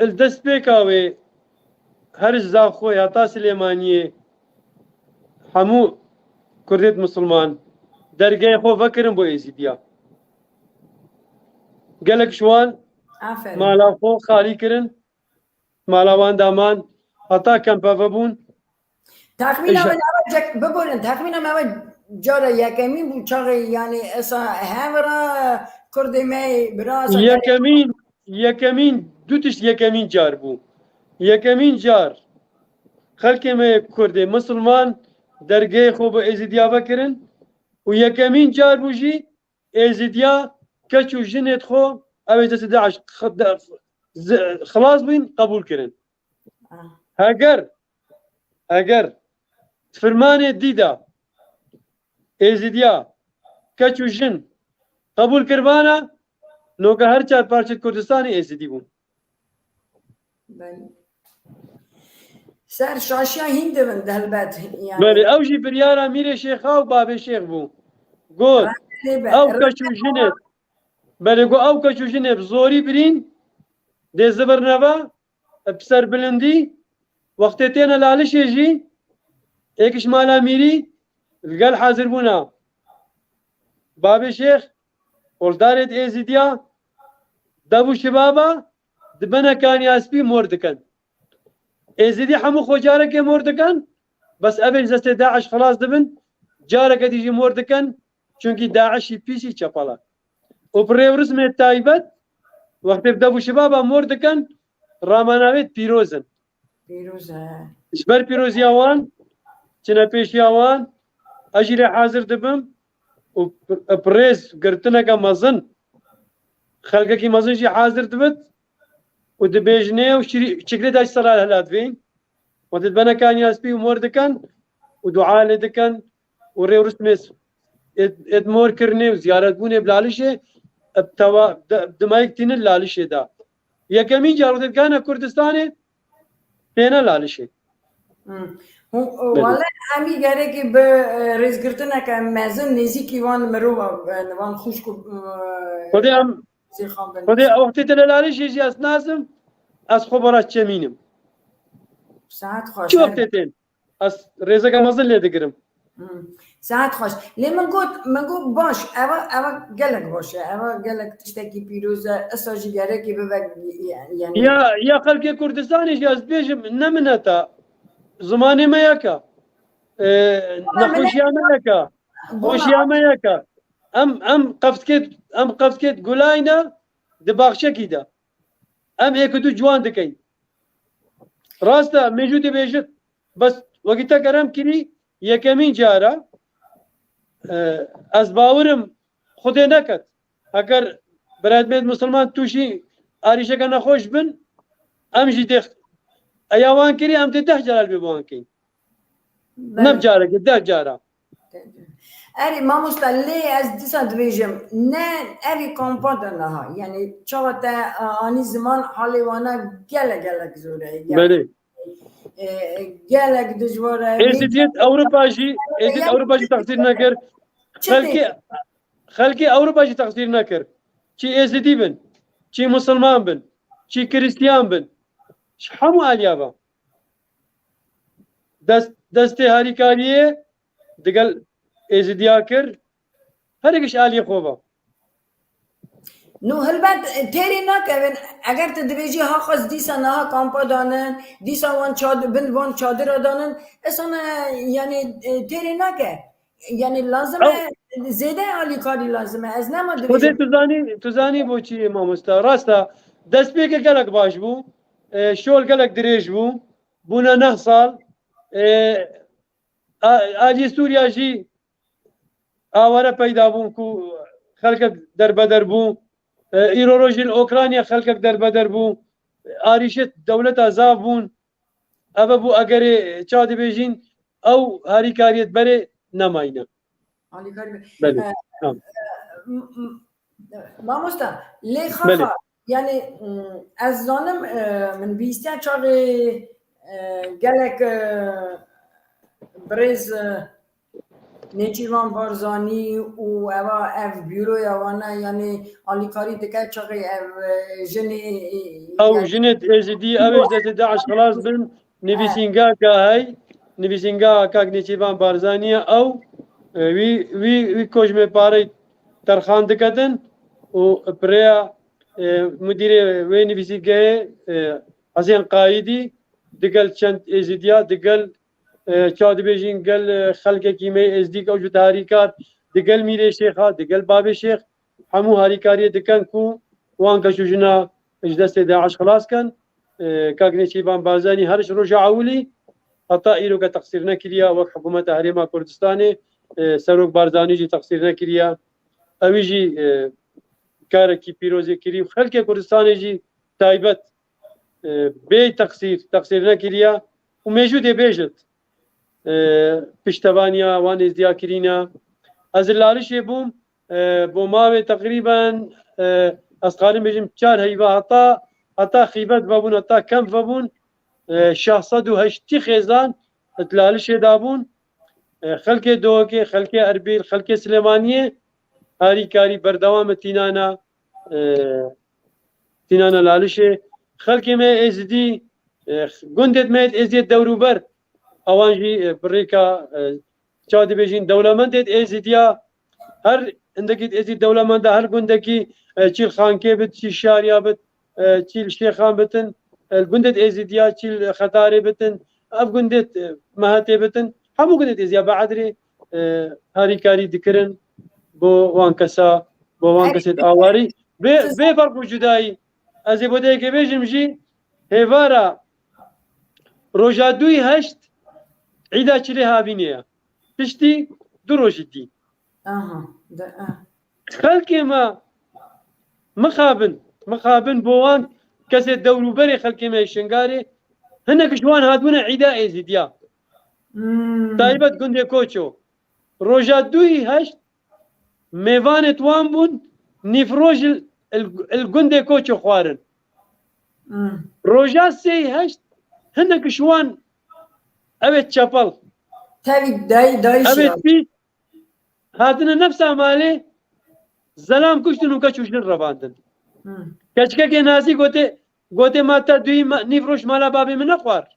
Li destpêka wê her ji Zaxoyê heta Silêmaniyê hemû Kurdêt Misilman dergehê xwe vekirin bo Êzîdiya. Gelek ji wan Aferin. mala xwe xalî kirin, mala wan daman, heta kempe vebûn. Texmîna Îja- min ew cek-, biborin, texmîna min ew cara yekemîn bû çaxê, yanî esa hevra Kurdê me, bira esa Yekemîn, yekemîn, du tişt yekemîn car bû. Yekemîn car xelkê me yê Kurdê Misilman dergehê xwe bi Êzîdiya vekirin û yekemîn car bû jî Êzîdiya keç û jinêt xwe ew ê destê DAIŞ xi-, de-, zi-, xilas bûn, qebûl kirin. Ah. Heger, heger firmanê dî de Êzîdiya keç û jin qebûl kiribana, noka her çar parçet Kurdistanê Êzîdî bûn. Belê. Ser şaşiya hîn dibin de helbet, yanî. Belê, ew jî biryara Mîrê Şêxa û Babê Şêx bû. Got, Rehmetê be, ew keç û rehmetê jinê, be. Belê, got, ew keç û jinê bi zorî birîn, dê zibirneva, bi serbilindî, wextê têne Lalişê jî, êk ji mala Mîrî, li gel hazirbûna Babê Şêx, oldarê di Êzîdiya, dev û şibaba, dibene kaniya spî mor dikin. Êzîdî hemû xwe carekê mor dikin, bes ev ê ji destê DAIŞ xilas dibin, careke dî jî mor dikin, çunkî DAIŞî pîsî çepal e. Û bi rê û rismê taybet, wextê bi dev û şibaba mor dikin, ramana wê pîroz in. Pîroz e. Ji ber pîroziya wan, çine pêşiya wan, ez jî lê hazir dibim û bi rêz girtineke mezin, xelkekî mezin jî hazir dibit û dibêjinê û şirî-, çiklê de ji sera hela divên. Wextê dibene kaniya spî û mor dikin û dua lê dikin û rê û rismê s-, êd, êd mor kirinê û ziyaretbûnê bi Lalişê, eb tewa-, de-, dimayek tînin Lalişê de. Yekemîn car wextê digihane Kurdistanê, têne Lalişê. Hmm. Hû-, Belê. Wele em ê gerekî bi, e, rêzgirtineke mezin nêzîkî wan mirova, e, wan xwişk û, e, Xwedê em, Zîxan bin. Xwedê ew wextê têne Lalişê jî ez nazim, ez xwe bera çemînim. Saet xweş. Çi wextê tên? Ez rêzeke mezin lê digirim. Hmm. Saet xweş. Lê min got, min got baş, eva, eva gelek baş e, eva gelek tiştekî pîroz e, esa jî gerekî bibe, yani. Ya, ya xelkê Kurdistanê jî ez dibêjim, ne mineta, zimanê me yek e. Ee, Ama nexweşiya me yek e. Xweşiya me yek e. Em, em qeftkêt, em qeftkêt gulayne di baxçekî de. Em êk û du ciwan dikeyn. Rast e, mêjû dibêjit. Bes wekî te kerem kirî, yekemîn cara, e, ez bawirim Xwedê neket. Heger beredmêt misilman tûşî arîşeke nexweş bin, em jî dê eya wan kirî, em dê deh cara li bê bi wan keyn. Belê. Ne bi carekê, deh cara. Erê, mamosta, lê ez dîsa dibêjim, ne evî kampa de niha, yani çawa te, a, anî ziman, halê wana gelek, gelek zor e. Yani, Belê. e, gelek dijwar e. Êzidiyet Ewropa jî, Êzidiyet Ewropa jî texsîr nekir. Çi Xelkê, dê? Xelkê Ewropa jî texsîr nekir. Çi Êzidî bin, çi Musulman bin, çi Kristiyan bin. Ji hemû aliya ve. Dest, destê harîkariyê digel Êzidiya kir. Her yek ji aliyê xwe ve. No, helbet, e, têrê nakevin. Eger tu dibêjî, ha xwest dîsa niha kampa danin, dîsa wan çad-, bin van çadira danin, esana, yani, e, têrê nake. Yani, lazim Ew e, zêde alîkarî lazim e. Ez nema dibêjim. Xwedê tu zanî, tu zanî bo çi, mamosta. Rast e, destpêkê gelek baş bû. E, şol gelek dirêj bû. Bûne neh sal. E, a-, aliyê Sûriya jî aware peyda bûn ku xelkek derbeder bû. E, îro rojî li Okrayna xelkek derbeder bû. Arîşê dewleta zaf bûn. Eve bû egerê ça dibêjîn, ew harîkariyê berê nemayne. Alîkarî be. Belê, E, tamam. e, m-, m-, Mamosta, lê Belê. Xaxa, yani, mm, ez zanim, e, min bîstiya çaxê, e, gelek, e, birêz, e, Nêçîrvan Barzanî û eva ev bureya wan e, yani alîkarî dike çaxê ev, e, jinê, e, Ew yani jinê Êzidî, ew ê ji destê DAIŞ xilas bin, nivîsîngeha hey, nivîsîngeha kak Nêçîrvan Barzanî ye ew, e, wî, wî, wî kojmê parey terxan diketin û pireya, e, mudirê wê nivîsîngehê, e, Hesên Qayîdî digel çend Êzidiya, digel, e, çawa dibêjin, gel, e, xelkekî me Êzdî ke ew ji te harîkar, digel Mîrê Şêxa, digel Babê Şêx, hemû harîkariyê dikin ku wan keç û jina ji destê DAIŞ xilas kin. E, kak Nêçîrvan Barzanî her ji roja ewilî heta îro ke teqsîr nekiriye wek hikûmeta Herêma Kurdistanê, e, Serok Barzanî jî teqsîr nekiriye. Ewî jî, e, karekî pîrozê kirî û xelkê Kurdistanê jî taybet, e, bê teqsîr, teqsîr nekiriye û mêjû dê bêjit, e, piştevaniya wan êzdiya kirîne. Ez li Lalişê bûm, e, bo mavê teqrîben, e, ez dixwarim bêjim çar heyva heta, heta xîbet vebûn, heta kemp vebûn, e, şeş sed û heştî xêzan di Lalişê de bûn. E, xelkê Dihokê, xelkê Erbîl, xelkê Silêmaniyê harîkarî berdewam e tînana, e, tînana Lalişê. Xelkê me Êzidî, e, gundê me Êzidiyê dewrûber, ewan jî, e, bi rêka, e, çawa dibêjin, dewlemendê Êzidiya, her hindekî Êzîd dewlemenda, her gundekî, e, çî li Xankê bit, çî Şariya bit, e, çî li Şêxan bitin, e, gundê Êzidiya, çî li Xetarê bitin, ev gundê, e, Mehetê bitin, hemû gundê Êzidiya Beedrê, e, harîkarî dikirin bo wan kesa, bo wan kesê awarî. Bê, bê ferq û cudayî, ez ê bo dê yekê bêjim jî, hêvara roja duyî heşt îda çilê havînê ye. Piştî du rojî dî. Aha, de, eh. Xelkê me mixabin, mixabin bo wan kesê dewrûberê xelkê me yê Şingalê, hinek ji wan hatbûne îda Êzîdiya. Hmm. Taybet gundê Koço. Roja duyî heşt mêvanê wan bûn, nîvroj il, il, il gundê Koço xwarin. Hmm. Roja sêyî heşt hinek ji wan, ev ê çepel. Tevî day, dayîş Ev ê ya. Pî hatine nefsa malê, zelam kuştin û keç û jin revandin. Hmm. Keçikekê Nazî gotê, gotê ma te duyî ma, nîvroj mala babê min nexwar.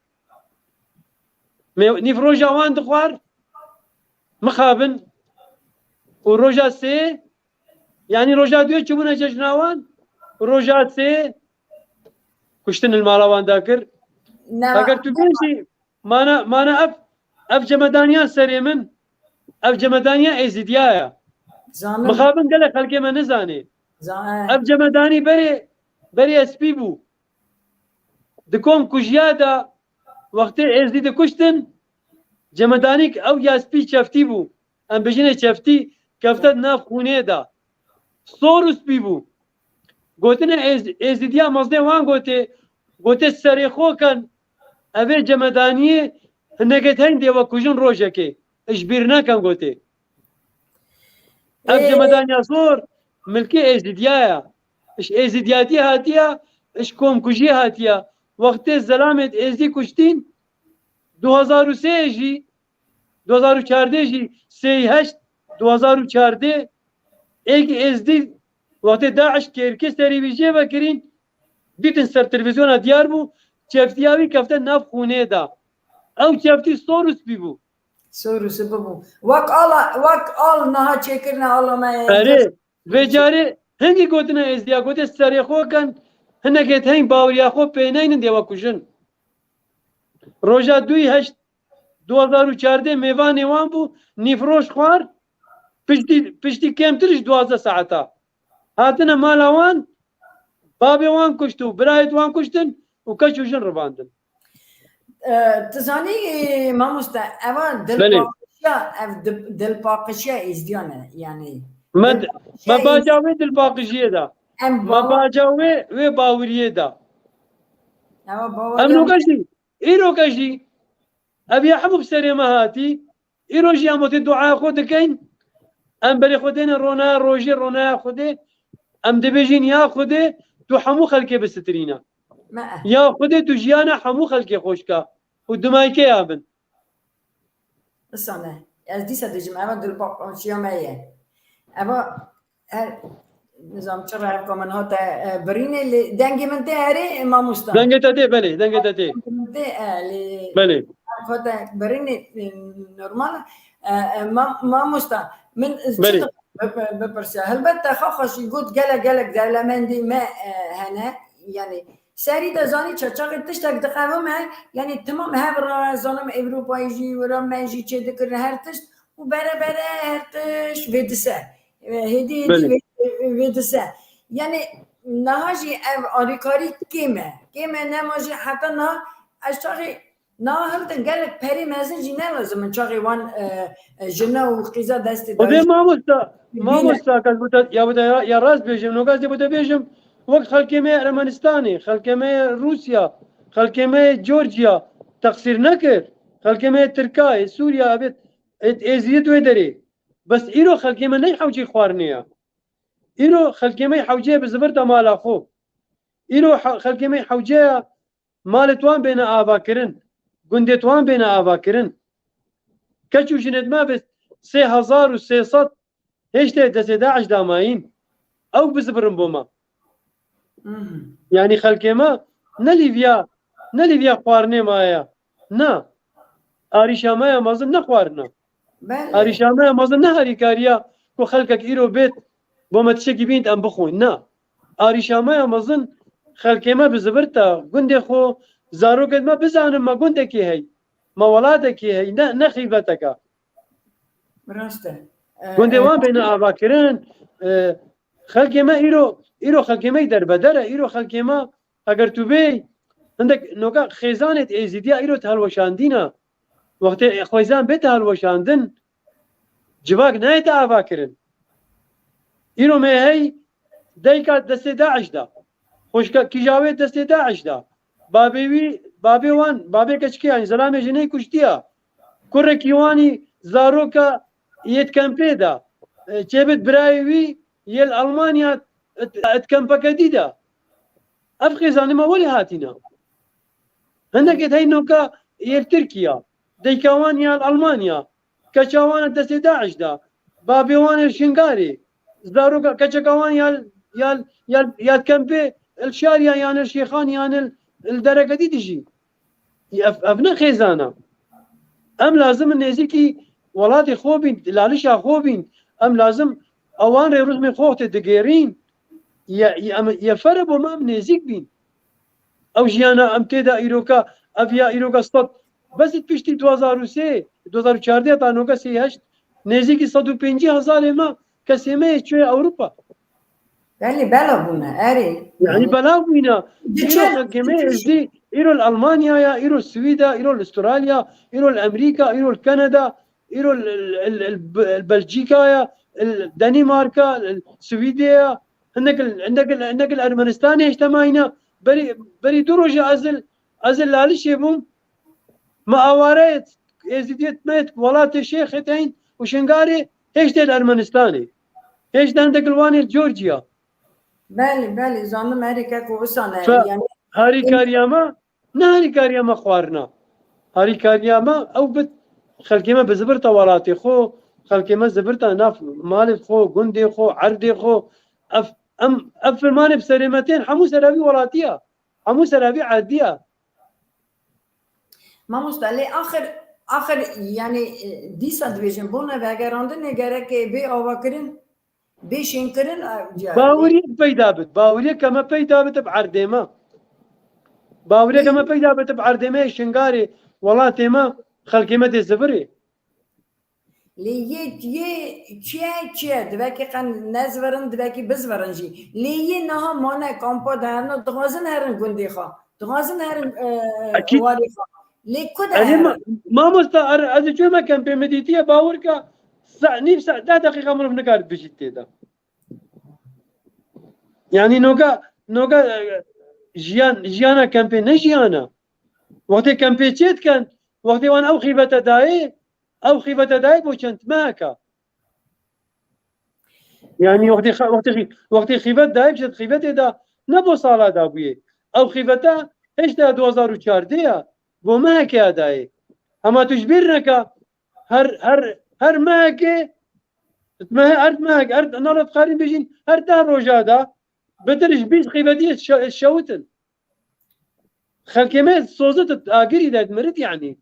Me nîvroja wan dixwar, mixabin û roja sê, yanî roja duyê çûbûne cejna wan, roja sê kuştin li mala wan dakir. Ne. Eger tu bêjî, mana, mana ev, ev cemedaniya serê min, ev cemedaniya Êzîdiya ye. Zanim. Mixabin gelek xelkê me nizanê. Zanim. Ev cemedanî berê, berê ez pî bû. Di kom kujiya de wextê Êzdî dikuştin, cemedanîk ew ya spî çeftî bû. Em bijinê çeftî kefte di nav xûnê de. Sor û spî bû. Gotine Êz-, Êzîdiya mezdê wan gotê, gotê serê xwe ken, evê cemedaniyê hinekê teyn dê we kujin rojekê. Ji bîr nekin gotê. Ev Ê, cemedaniya sor milkê Êzîdiya ye. Ji Êzîdiyatî hatiye, ji komkujiyê hatiye. Wextê zelamê Êzdî kuştîn, du hezar û sê jî, du hezar û çardeh jî, sêyî heşt, du hezar û çardeh, êk Êzdî wextê DAIŞ kêrkê serî vî jê vekirîn, dîtin ser televîzyona diyar bû, çeftiya wî kefte nav xûnê de. Ew çeftî sor û spî bû. Sor û spî bû. Wek ala, wek al niha çêkirine ala me. Erê, vê carê hingî gotine Êzdiya, gotê serê xwe ken, hinekê heng baweriya xwe pê neynin dê we kujin. Roja duyî heşt du hezar û çardeh mêvanê wan bû, nîvroş xwar, piştî, piştî kêmtir ji duwazdeh saeta. Hatine mala wan, babê wan kuşt û birayê wan kuştin û keç û jin rivandin. E, tu zanî, e, mamoste, eva Belê. Dilpaqişiya, ev di-, dilpaqişiya Êzdiyan e, yani. Me, dilpaqişiya me Êz-, baca wê dilpaqişiyê de. Em Me bawer- baca wê, wê bawiriyê de. Eva bawer- Em noka jî, îroka jî, ev ya hemû bi serê me hatî, Îro jî em wextê duaya xwe dikeyn, em berê xwe dêne ronaya rojê, ronaya Xwedê, Em dibêjin ya Xwedê tu hemû xelkê bisitirîne. Me. Ya Xwedê tu jiyana hemû xelkê xweş ka û dimaykeya bin. Isane. Ez dîsa dibêjim, eva dilbaxşiya me ye. Eva her, nizam çira ev ka min hate, e, birînê, lê dengê min tê herê, mamosta? Dengê te tê, belê, dengê te tê. Dengê min tê, e, lê Belê. Ev hate birînê, e, normal. E, e, mam-, mamosta, min çi Belê. bi-, bi-, bipirsiya. Helbet te xwe xweşî got, gelek, gelek dewlemendî me, e, hene. Yani, serî de zanî çaçaxê tiştek diqewime, yani, timam hev re, zanim Ewropayê jî, wira me jî çêdikirin her tişt û bere bere her tişt vêdise. E, hêdî hêdî Belê. vê-, vêdise. Yani, niha jî ev alîkarî kêm e. Kêm e, nema jî heta niha ez çaxê niha hiltin gelek perê mezin jî ne lazim in çaxê wan, e, e, jina û qîza destê Xwedê dayîş mamosta, bîne. Mamosta, ka ji bo te, ya bo te ya, ya rast bêjim, noka ez ê bo te bêjim, wek xelkê me yê Ermenistanê, xelkê me yê Rûsya, xelkê me yê Georgia teqsîr nekir. Xelkê me yê Tirkayê, Sûriya, ebêt, êt êzîdî wê derê. Bes îro xelkê me ney hewcê xwarinê ya. Îro xelkê me hewcê bi zivir de mala xwe. Îro he-, xelkê me hewcê ya malê wan bêne avakirin, gundê wan bêne avakirin. Keç û jinêt me bi sê hezar û sê sed hêştê destê DAIŞ damayîn. Ew bizivirin bo me. Mhm. Yani xelkê me ne lîviya, ne lîviya xwarinê maye. Na. Arîşa me ya mezin ne xwarina. Belê. Arîşa me ya mezin ne harîkariya ku xelkek îro bêt, bo me tiştekî bînt em bixwin. Na. Arîşa me ya mezin xelkê me bi zivir te, gundê xwe, zarokên me bizanin me gundekî hey. Me welatekî hey, ne, ne xîbeteke. Rast e. E, Gundê e, wan bêne avakirin. E, xelkê me îro, îro xelkê me derbeder e, îro xelkê me eger tu bê, hindek noka xêzanê êzîdiya îro te hilweşandîne. Wextê xêzan bê te hilweşandin, civak nayê te avakirin. Îro me hey dayika destê DAIŞ da. Xwişka kîja wê destê DAIŞ da. Babê wî, babê wan, babê keçikê, yani zelamê jinê kuştiya. Kurekî wanî zaroka yê di kempê da. E, çêbit birayê wî yê li Almanya di, di kempeke dî da. Ev xêzanê me welê hatîne. Hindekê dey noka yê li Tirkiya. Dayika wan ya li Almanya. Keça wan destê DAIŞ da. Babê wan li Şingalê. Zaroka keçeka wan ya, ya, ya, ya kempê li Şariya yan li Şêxan yan li, li dereke dî dijî. Ev, ev ne xêzana. Em lazim in nêzîkî welatê xwe bîn, lalişa xwe bîn. Em lazim ewan rê rûsmê xwe tê digêrîn. Ye, ye, em, ye fere bo me em nêzîk bîn. Ew jiyana em tê de îroka, ev ya îroka sed, bes piştî du hazar û sê, du hazar û çardeh ta noka sê heşt, nêzîkî sed û pêncî hezarê me, kesê me yê çûye Ewropa. Belê, bela bûne, erê. Yani bela bûne. Îro xelkê me êzdî, îro li Almanya ya, îro Swîda, îro li Australya, îro li Amerîka, îro li Kanada, îro li, li, li, li Belçîka ya, li Danîmarka, li Swîdê ya. Hindek li, hindek li, hindek li Ermenistanê hişte mayîne. Berî, berî du rojê ez li, ez li Lalişê bûm. Me awareyê êzidiyê me yê welatê Şêxê teyn û Şingalê hêştê li Ermenistanê. Hêştê hindek li wan ê li Georgia. Belê, belê, zanim erê keko wisa ne. Fe-, yani harîkariya me, ne harîkariya me xwarina. Harîkariya me ew bit xelkê me bi zibirta welatê xwe, xelkê me zibirta nav malê xwe, gundê xwe, erdê xwe. Ev, em, ev firmanê bi serê me tên hemû seravî welatî ya. Hemû seravî erdî ya. Mamosta, lê axir, axir, yani, e, dîsa dibêjin, bona vegerandinê gerek bê avakirin, bê şênkirin, e, ya, Bawiriyek peyda bit, bawiriyek ke me peyda bit bi erdê me. Bawiriyek ke me peyda bit bi erdê me, Şingalê, welatê me, xelkê me dê zivirê. Lê yê, yê çiye, çiye, divekî qen nezvirin, divekî bizvirin jî. Lê yê niha mane kampa de hevna, dixwazin herin gundê xwe. Dixwazin herin, e, Ekîd. warê xwe. Lê ku de Erê herin? ma-, mamosta, er-, ez ê çûme kempê, min dîtiye, bawer ke se-, nîv se-, deh deqîqa mirov nikare bijît tê de. Yani noka, noka, e, jiyan, jiyana kempê ne jiyana. Wextê kempê çê dikin, wextê wan ew xîbete dayê, ew xîbete dayê bo çend meheka. Yani wextê xe-, wextê xî-, wextê xîvet dayê, bi xîvetê de ne bo sala da bûye. Ew xîveta heşta du hazar û çardeh ya, bo meheke ya dayê. Hema tu ji bîr neke, her, her, her mehekê, meh-, her mehek, her, nala dixarîn bêjin, her deh roja da, bitir ji bîst xîvetiyê şe-, şewitin. Xelkê me sozit agirî de mirit yani.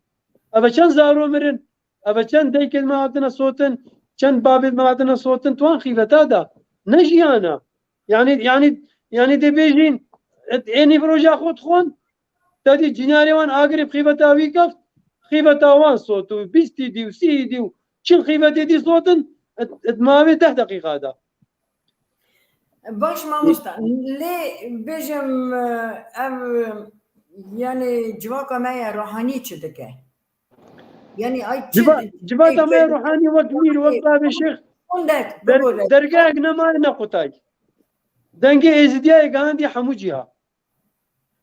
Eve çend zaro mirin, eve çend daykên me hatine sotin, çend babên me hatine sotin, tuwan xîveta da. Ne jiyana. Yani, yani, yani dê bêjin, et-, ê nîv roja xwe dixwin, te dî cinarê wan agirî bi xîveta wî keft, xîveta wan sot û bîstî dî û sî dî û çil xîvetê dî sotin, et, et mavê deh deqîqa da. Baş mamosta, lê bêjim, ev, yani civaka me ya ruhanî çi dike? Yani ay çi Civa-, civaka me ya ruhanî wek mîr, wek babê şêx, gundek, der-, bigore. Dergehek nemaye nequtay. Dengê êzidiyayê gehandiye hemû cîha.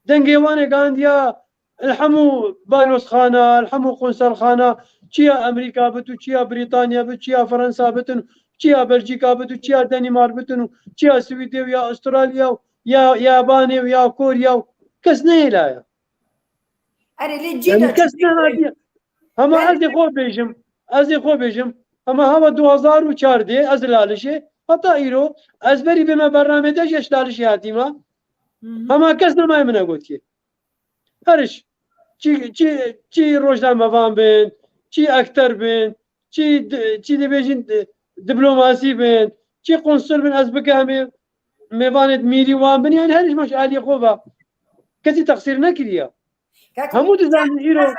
Dengê wan ê gehandiya li hemû balozxana, li hemû qunselxana, çiya Amerîka bit û çiya Brîtanya bit, çiya Fransa bitin, çiya Belçîka bit û çiya Denîmark bitin û çiya Swîdê û ya Astralya û ya, ya Yabanê û ya Korya û kes nehêlaye. Erê, lê cî Yani de kes çi nehatiye. Hema Belê. ez ê xwe bêjim, ez ê xwe bêjim, hema hava du hazar û çardeh ez li Lalişê, heta îro ez berî bême bernamê te jî ez ji Lalişê hatîme. Hı hı. Hema kes nemaye min e gotiye. Her iş. Çi, çi, çi rojnamevan bin, çi ekter bin, çi di-, çi dibêjin di-, diplomasî bin, çi konsul bin, ez bike em ê mêvanê mîrî wan bin, yani her iş maş aliyê xwe ve. Kesî teqsîr nekiriye. Kak, Hemû dizanin îro.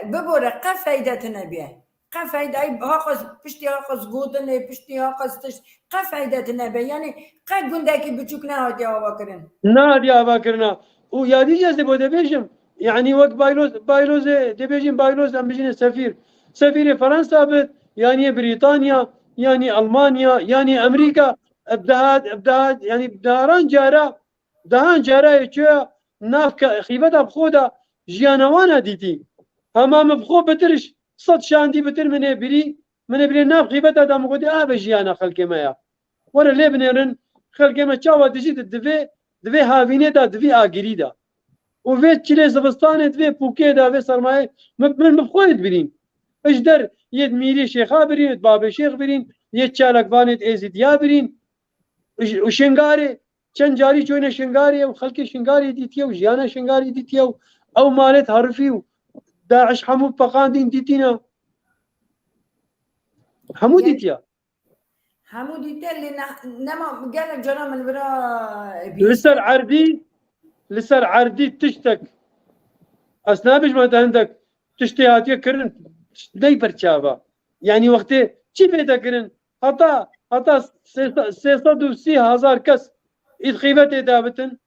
Bibore, qe feyde tine bîye. Qe feyde, ay, haqas, piştî haqas gotinê, piştî haqas tişt, qe feyde tine be. Yani qe gundekî biçûk nehatiye ava kirin. Nehatiye ava kirina. Û yadî ez ê bo de bêjim, yani wek Bayloz, Baylozê, dê bêjin Bayloz, em bijîne sefîr. Sefîrê Fransa bit, yani Brîtanya, yani Almanya, yani Amerîka, bi dehat, bi dehat, yani bi deharan cara, dehan cara yê çûya nav ke-, xîveta bi xwe de jiyana wan a dîtî. Hema min bi xwe bitir ji sed şandî bitir min ê birî, min ê birî nav xîveta de min gotî, "Ah, be jiyana xelkê me ya. Were lê binêrin, xelkê me çawa dijî di, di vê, di vê havînê de, di vê agirî de." Û vê çilê zivistanê, di vê pûkê de, vê sermayê, min, min bi xwe yê dibirîn. Ji der yê mîrî şêxa birîn, babê şêx birîn, yê çalakvanê êzîdiya birîn. Û Şingarê, çend carî çoyne Şingarê û xelkê Şingarê dîtiye û jiyana Şingarê dîtiye û ew malêt herifî û DAIŞ hemû peqandîn dîtîne. Hemû Yani dîtiye. Hemû dîtiye lê ne-, nema gelek cara min vira Li ser erdî, li ser erdî tiştek. Ez nabêjim te hindek tiştê hatiye kirin, ney ber çava. Yani wextê çi pê de kirin? Heta, heta sê sed, sê sed û sî hezar kes îd xîvetê dabitin.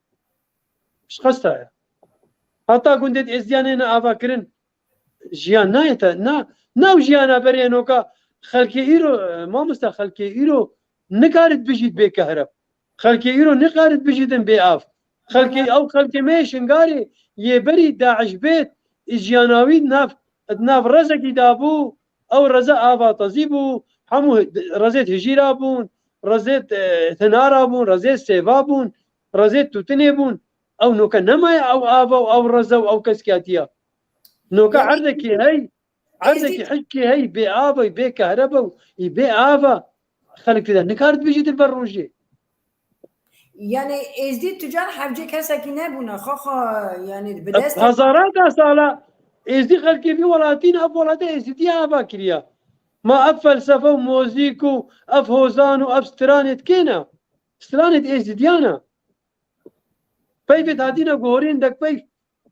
Ji qesta ye. Heta gundê êzdiyanê ne ava kirin. Jiyan nayê te, na, nav jiyana berê noka xelkê îro, e, mamoste, xelkê îro nikarit bijît bê kehreb. Xelkê îro nikarit bijîtin bê av. Xelkê, ew xelkê me yê Şingarê yê berî DAIŞ bêt, ê jiyana wî nav, nav rezekî dabû, ew reze ava tezî bû, hemû rezêt hijîra bûn, rezêt, e, hinara bûn, rezêt sêva bûn, rezêt tûtinê bûn. Ew noke nemaye ew ava û ew reze û ew keskatiya. Noke Yani erdekî hey, erdekî hişkê hey, bê ava, bê kehrebe û bê ava. Xelk tê de nikarit bijîtin ber rojê. Yani êzdî tu can hevcê kesekî nebûne, xwe xwe, yani bi dest Hezara de sala êzdî xelkê vî welatî ne, ev welate êzîdiya ava kiriya. Ma ev felsefe û mozîk û ev hozan û ev stranêt kê ne? Stranêt êzîdiya ne. Peyvêt hatîne guhorîn dek peyv.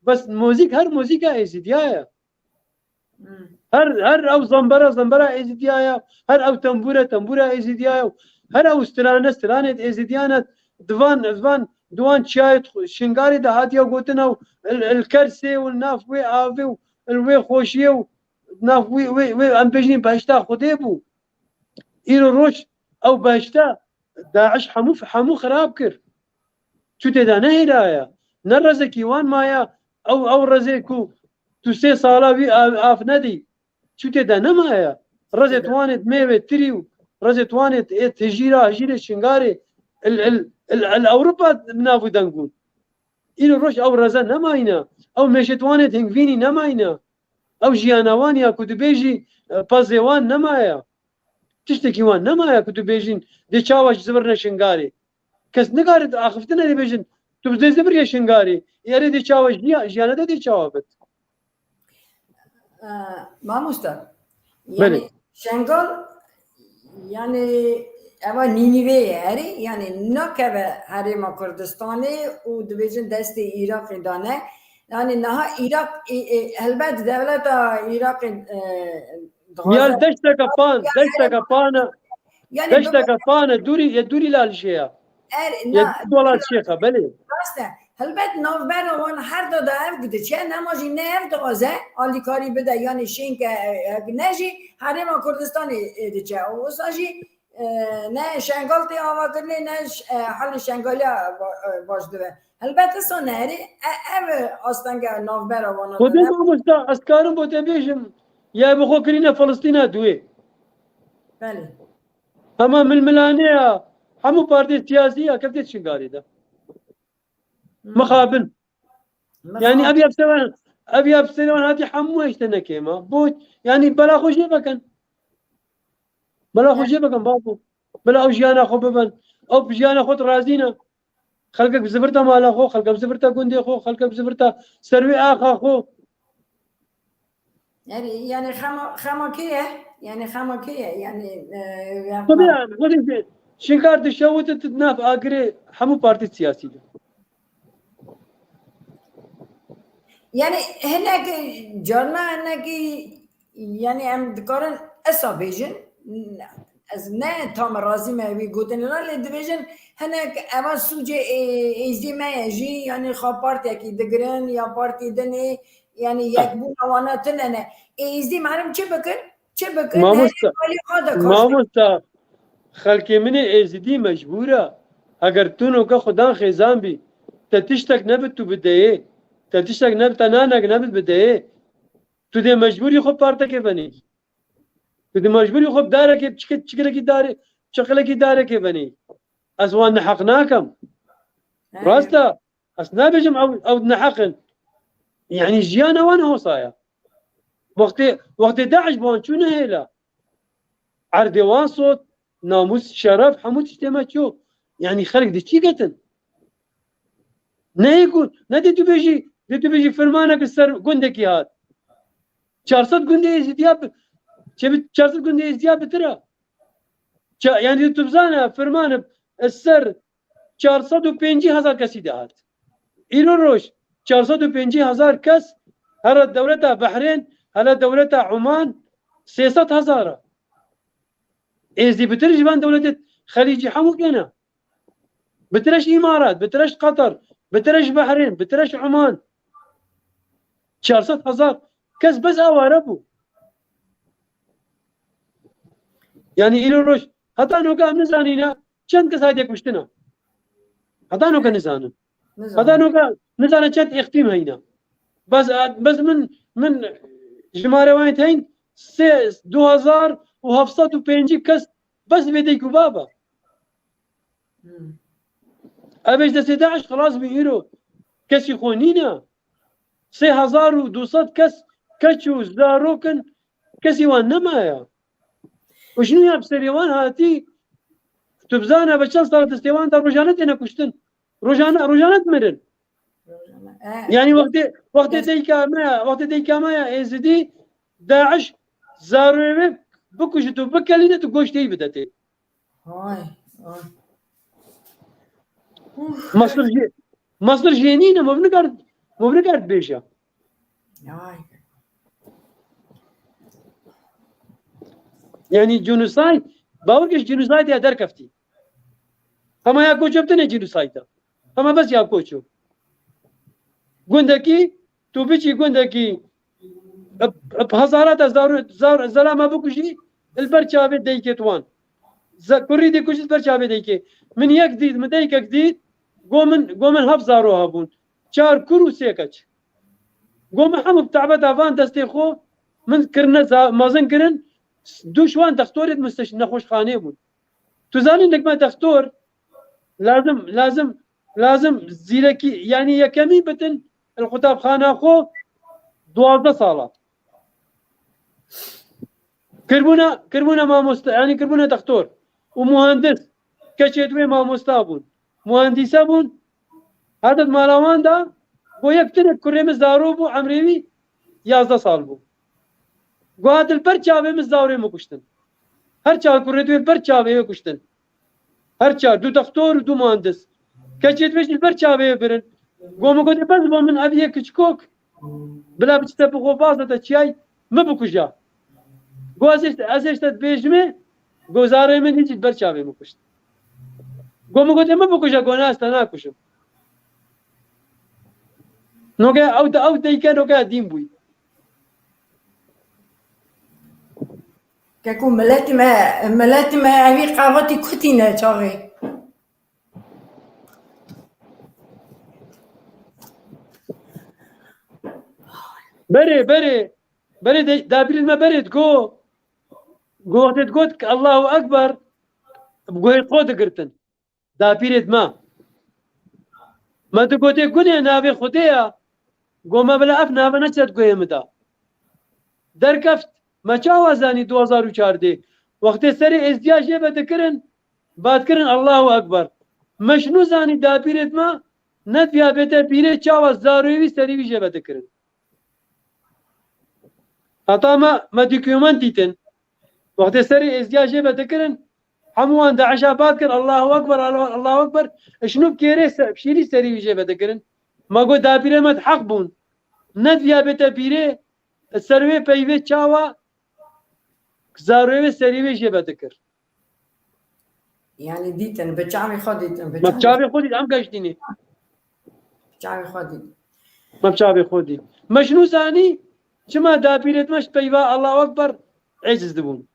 Bes mozîk, her mozîka êzîdiya ye. Hmm. Her, her ew zembera, zembera êzîdiya ye. Her ew tembûre, tembûra êzîdiya ye. Her ew strane, stranêt êzîdiya ne. Divan, divan, diwan çiyayê Şingarê de hatiye gotin ew il, il Kersê û nav wê avê û il wê xweşiyê û nav wê, wê, wê em bêjin behişta Xwedê bû. Îro roj ew behişte DAIŞ hemû, hemû xirab kir. Çû tê de nehêlaye. Ne rezekî wan maye, ew, ew rezê ku tu sê sala wî av, av nedî. Çû tê de nemaye. Rezê Tê de. Tuwanê mêvê tirî û rezê tuwanê ê tijîra, hijîrê Şingarê, il, il, il, il Ewropa bi nav û deng bûn. Îro roj ew reze nemayîne. Ew mêşê tuwanê hingvînî nemayîne. Ew jiyana wan ya ku dibêjî, e, pezê wan nemaye. Tiştekî wan nemaye ku tu bêjîn dê çawa ji zivirne Şingarê. Kes nikare axiftin erê bêjin tu bi dê ziviriye Şingarê. Ê erê dê çawa jiya, jiyana de dê çawa bit? Ee, mamosta, Belê. Yani Şengal, yani eva Nînîvê ye erê, yani nakeve Herêma Kurdistanê û dibêjin destê Iraqê dane. Yani niha Iraq, e, e, helbet dewleta Iraqê, e, dixwaze Yar deşteke pan, deşteke pane, Yani deşteke pane dûrî, ye dûrî li Alişê ya. Er, Ye na, dû dolar şêxa, belê. Rast e. Helbet navbera wan her da da ev diçe, nema jî ne ev dixwaze alîkarî bide, yani şênke, e, e, ne jî Herêma Kurdistanê, e, diçe. Û wisa jî, e, ne Şengal tê avakirinê, ne ş-, e, halê Şengaliya ba-, e, baş dibe. Helbet wisa ne erê, e, ev astenge navbera wana Xwedê da ne. Mamosta, ez karim bo te bêjim, ya bi xwe kirîne Filistîna duê. Belê. Hema milmilaneya hemû partiyên siyasî ya kevtê Şingalê de. Hmm. Mixabin. Mixabin. Yani ev ya bi ser wan, ev ya bi ser wan hatî hemû eşte nekê me. Bo, yani bela xwe jê bikin. Bela xwe Evet. jê bikin, babo. Bela ew jiyana xwe bibin. Ew bi jiyana xwe razî ne. Xelkek bi zivirta mala xwe, xelkek bi zivirta gundê xwe, xelkek bi zivirta serwê axa xwe. Yani, yani xema, xema kê ye? Yani xema kê ye? Yani, e, ya Tabii xema yani, bu da şey, Şinkar dişewite tu nav agirê hemû partî siyasî de. Yani hinek carna hinek Yani em dikarin esa bêjin, ez ne tam razî me wî gotinê re, lê dibêjin hinek eva sûcê ê-, êzdî me ye jî, yani xwe partiyekî digirin ya partî dinê, yani yekbûna wana tune ne. Ê êzdî merim çi bikin? Çi bikin? Mamosta, Herê alî xwe de kaş bikin. Mamosta, xelkê min ê êzidî mecbûr e. Eger tu noka xwe dan xêzan bî, te tiştek nebit tu bideyê. Te tiştek nebit, te nanek nebit bideyê. Tu dê mecbûrî xwe partekê venî. Tu dê mecbûrî xwe bi darekê, çike-, çikirekî darê, çiqilekî darekê venî. Ez wan neheq nakim. He. Rast e. Ez nabêjim ew, ew neheq in. Yani jiyana wan hosa ye. Wextê, wextê DAIŞ bi wan çû nehêla. Erdê wan sot, namûs, şeref, hemû tiştê me çû. Yani xelk dê çi ketin? Neyê ku, ne dê tu bêjî, dê tu bêjî firmanek li ser gundekî hat. Çar sed gundê Êzidiya bi, çe bi, çar sed gundê Êzidiya bitir e. Ça-, yani tu bizane firman li ser çar sed û pêncî hezar kesî de hat. Îro roj çar sed û pêncî hezar kes here dewleta Behrên, hele dewleta Oman sê sed hezar e. Êzî bitir ji van dewletê Xelîcî hemû kêne. Bitir e ji Îmarat, bitir e ji Qatar, bitir e ji Behrên, bitir e ji Oman. Çar sed hezar kes bes aware bû. Yani îro roj heta noka em nizanîne çend kes hatiye kuştine. Heta noka nizanin. Nizanin. Heta noka nizane çend îxtîm heyne. Bes, bes min, min jimare wan tên sê, du hezar û heft sed û pêncî kes bes vê dayik û baba. Hmm. Ev ji destê DAIŞ xilas bû îro. Kesî xwe nîne. Sê hezar û du sed kes, keç û zarok in, kesî wan nemaye. Û ji nû ya bi serê wan hatî, tu bizane be çend sal destê wan de rojane têne kuştin. Rojane, rojane dimirin. Rojane. E, Yani wextê, wextê e. dayika me ya, wextê dayika me ya Êzidî, DAIŞ zaroyê wê bikujit û bikelîne tu goştê wî bide tê. Hay, hay. Uf. Mesir jê, Mesir jê nîne, me nikar, me nikar bêje. Ay. Yani genocide, bawer ke ji genocide ya derkeftî. Hema ya koço bi tenê genocide. Hema bes ya koço. Gundekî, tu biçî gundekî, bi, bi hezara te zar, zar, zelama bikujî, li ber çavê dayikê wan. Ze-, kurî dikujî li ber çavê dayikê. Min yek dît, min daykek dît, go min, go min heft zaro hebûn. Çar kur û sê keç. Go min hemû bi tebeta van destê xwe min kirine za-, mezin kirin, du ji wan dextorê di misteş-, nexweşxanê bûn. Tu zanî, nek me dextor lazim, lazim, lazim zîrekî, yanî yekemî bitin li qutabxana xwe duwazdeh sala. Kirbûna, kirbûna mamoste, yanî kirbûna dextor û muhandis, keçê di wê mamosta bûn. Muhandîse bûn, hate di mala wan de, got yek tinek kurê min zaro bû, emrê wî yazdeh sal bû. Got hate li ber çavê min zarê min kuştin. Her çar kurê di wê li ber çavê wê kuştin. Her çar, du dextor û du muhandis. Keçê di wê jî li ber çavê wê birin. Got min gotê bes bo min ev yek kiçikok. Bila biçite bi xwe bazete çiyay, min bikuje. Got ez ê, ez ê ji te dibêjimê, got zarê min hîn jî li ber çavê min kuşt. Got min gotê min bikuje, got na ez te nakujim. Noke ew de, ew deyke noke dîn bûyî. Keko miletî me, miletî me evî qevatî kutîne çaxê. Berê, berê, berê de, dapîrên me berê digo, got, wextê digot ki Allahu Ekber, bi guhê xwe digirtin. Dapîrê me. Me digotê gunê navê Xwedê ya, got me bila ev nave neçet guhê min de. Derkeft, me çawa zanî du hazar û çardeh? Wextê serê êzdiya jê ve dikirin, bat kirin Allahu Ekber. Me ji nû zanî dapîrê me, nediviya bête bîrê çawa zaroyê wî serî wî jê ve dikirin. Heta me, me dokument dîtin. Wextê serê êzdiya jê ve dikirin, hemû wan DAIŞa bat kir, Allahu Ekber, Allahu, Allahu Ekber. Ji nû bi kêrê se-, şîrî serî wî jê ve dikirin. Me got dapîrê me di heq bûn. Nediviya bête bîrê, ser wê peyvê çawa zaroyê wê serî wê jê ve dikir. Yanî dîtin, bi çavê xwe dîtin, bi Me çavê çavê xwe dît, em geştînê. Bi çavê xwe dît. Me bi çavê xwe dît. Me ji nû zanî, çima dapîrê me ji peyva Allahu Ekber eciz dibûn.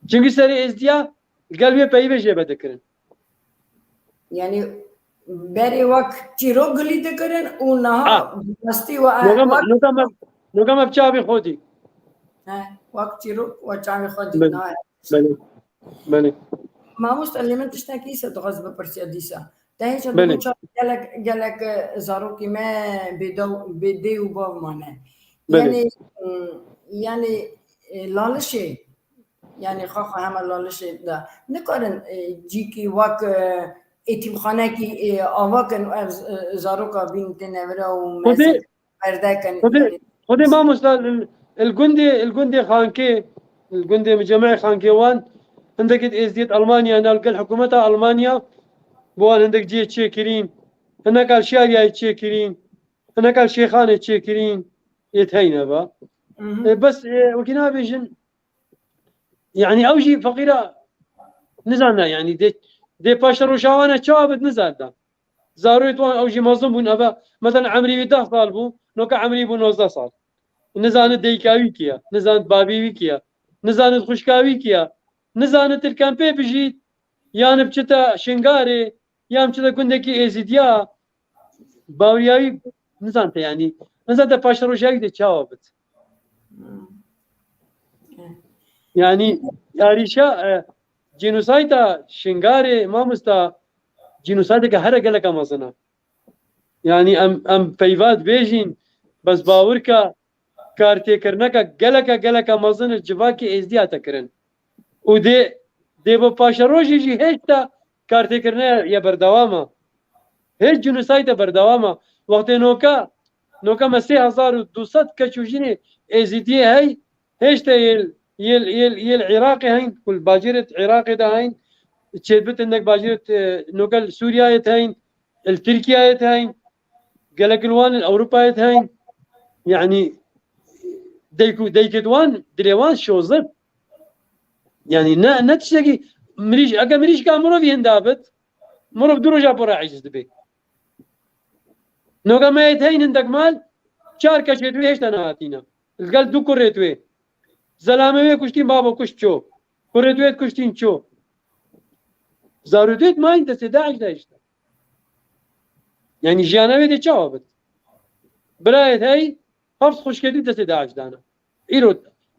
Çimkî serê êzdiya gel wê peyvê jê ve dikirin. Yanî berê wek çîrok gilî dikirin û niha Ha. rastî we Noga me, wek noga me, noga me bi çavê xwe dî. He, wek çîrok we çavê xwe dî Belê. niha. Belê. Belê. Mamoste, lê min tiştekî îse dixwest bipirsiya dîsa. Te hêja Belê. digot çawa gelek, gelek, e, zarokî me bê dew, bê dê û bav mane. Belê. Yanî, mm, yanî, e, Lalişê, yanî xwe xwe hema Lalişê de nikarin, e, cîkî wek, e, êtîmxanekî, e, ava kin û ev z-, e, zaroka bîn tê nevira û Xwedê, mezin. Xwedê, Xwedê mamosta, li, li gundê, li gundê Xankê, li gundê Micemê Xankê wan, hindekî êzdiyê Almanya, ne li gel hikûmeta Almanya, bi wan hindek cihê çêkirîn, hineka li Şariyayê çêkirîn, hineka li Şêxanê çêkirîn, yê heyne va. Mhm. E, bes, e, wekî nabêjin, yanî ew jî feqîra nizane, yanî dê, dê paşeroja wan e çawa bit nizane. Zarokê wan ew jî mezin bûn, eve, mesela emrî wî deh sal bû, noka emrî bû nozdeh sal. Nizane dayika wî kî ye, nizane bavê wî kî ye, nizane xwişka wî kî ye, nizane til kempê bijît, yan bi çite Şingarê, yan bi çite gundekî Êzîdiya, baweriya wî nizane te, yanî, nizane te paşeroja wî dê çawa bit. Hmm. Yanî, arîşa, e, cînosayda Şingarê, mamosta, cînosaydeke here geleke mezin e. Yanî em, em peyva dibêjin, bes bawer ke kartêkirineke geleke, geleke mezin li civakê êzdî hate kirin. Û dê, dê bi paşerojê jî hêşta kartêkirine ye berdewam e. Hêj cînosayde berdewam e. Wextê noka, noka me sê hezar û du sed keç û jinê êzîdiyê hey, hêşta yê, yê, yê, yê Iraqê heyn, ku li bajêrê Iraqê de heyn, çêdibit hindek bajêrê, e, noka li Sûriyeyê de heyn, li Tirkiyeyê de heyn, gelek li wan li Ewropayê de heyn. Yanî, dayk û, daykê wan, dilê wan şoz e. Yanî, ne, ne tiştekî mirîş, eke mirîşka mirovî hinda bit, mirov du roja pora eciz dibe. Noga me yê heyî hindek mal, çar keşê wê hêşta nehatîne. Li gel du kurê wê. Zelamê wê kuştîn, babo kuşt ço. Kurê wê kuştîn ço. Zarokê wê mayîn destê DAIŞ de işte. Yanî jiyana wê dê çawa bit? Birayê hey, heft xwişkê dî destê DAIŞ dana. Îro,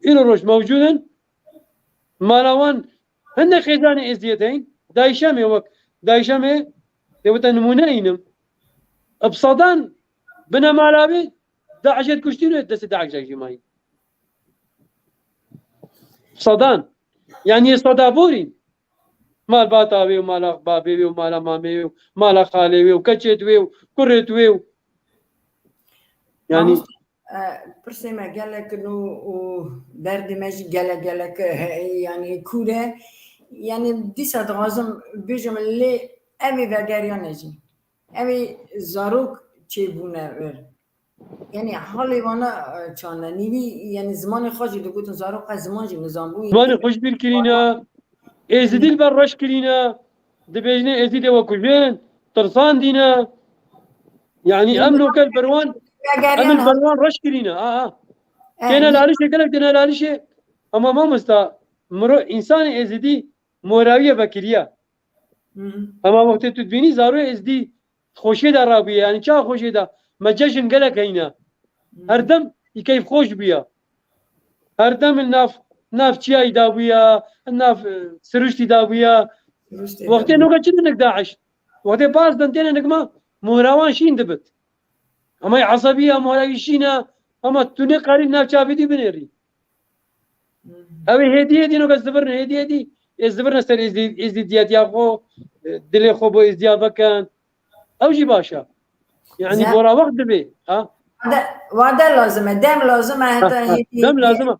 îro roj mewcûd in. Mala wan hindek xêzanê êzdiyê de hîn. Dayşemê wek, Dayşemê, ê wete nimûne înim. Bi sedan binemala wê DAIŞê dikuştîn û destê DAIŞê jî mayîn. Bi sedan. Yanî yê seda borîn. Mal bata wê û mala babê wê û mala mamê wê û mala xalê wê û keçê wê û kurê wê û. Yanî Mamoste, e, pirsê me gelek nû û derdê me jî gelek gelek, e, yanî kûr e. Yanî dîsa dixwazim bêjim lê ev ê vegeriyane jî. Ew ê zarok çêbûne vir. Yanî halê wana, e, çand e. Nîvî, yanî zimanê xwe jî digotin, zarok qey ziman jî nizanbûyî. Zimanê xwe ji bîr kirîne. Êzidî li ber reş kirîne. Dibêjine Êzidê we kujin, tirsandîne. Yanî em noke li ber wan, em li ber wan reş kirîne. A, a. Têne lalişê, gelek têne lalişê. Ama mamosta, miro, însanê Êzidî morawîye vekiriye. Hı hı. Hema wextê tu dibînî zarokê êzdî xweşê de rabûye, yanî çawa xweşê de? Me cejn gelek heyne. Hı. Her dem î keyfxweş bûye. Her dem li nav, nav çiyayî dabûye, li nav, e, siruştî dabûye. Siruştê Wextê dabûye. Noke çi dinik DAIŞ? Wextê baz din têne nikma, mohra wan şîn dibit. Hema yê esebî ye, mohra wî şîn e, hema tu nêkarî li nav çavê dî binêrî. Ew ê hêdî hêdî noke zivirne, hêdî hêdî ê zivirne ser êzdî-, êzdîdiyetiya xwe, e, dilê xwe bo êzdiya vekin. Ew jî baş e. Yanî Ze- bora wext dibe. Ha? Wade, wade lazim e, dem lazim e, Ha, heta ha, hêdî dem hêdî. Lazim e.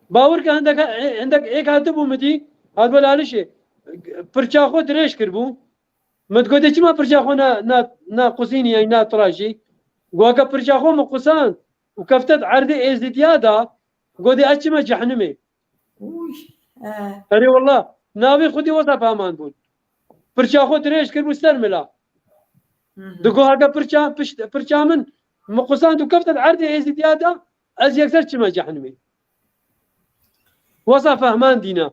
Bawer ke hindek, hindek êk hatibû min dî, hatibû lalişê. Pirça xwe dirêj kiribû. Min digotê çima pirça xwe na, na, na qusînî, yanî na tirajî? Go heke pirça xwe min qusand û kefte di erdê êzdidiya de, go dê ez çime cehnimê. Uy, e. Erê wallah, navê Xwedê wesa pehman bûn. Pirça xwe dirêj kiribû ser mila. Hı hı. Digo heke pirça, pişt, pirça min, min qusand û kefte di erdê êzdidiya de, ez yekser çime cehnimê. Wesa fehman dîna.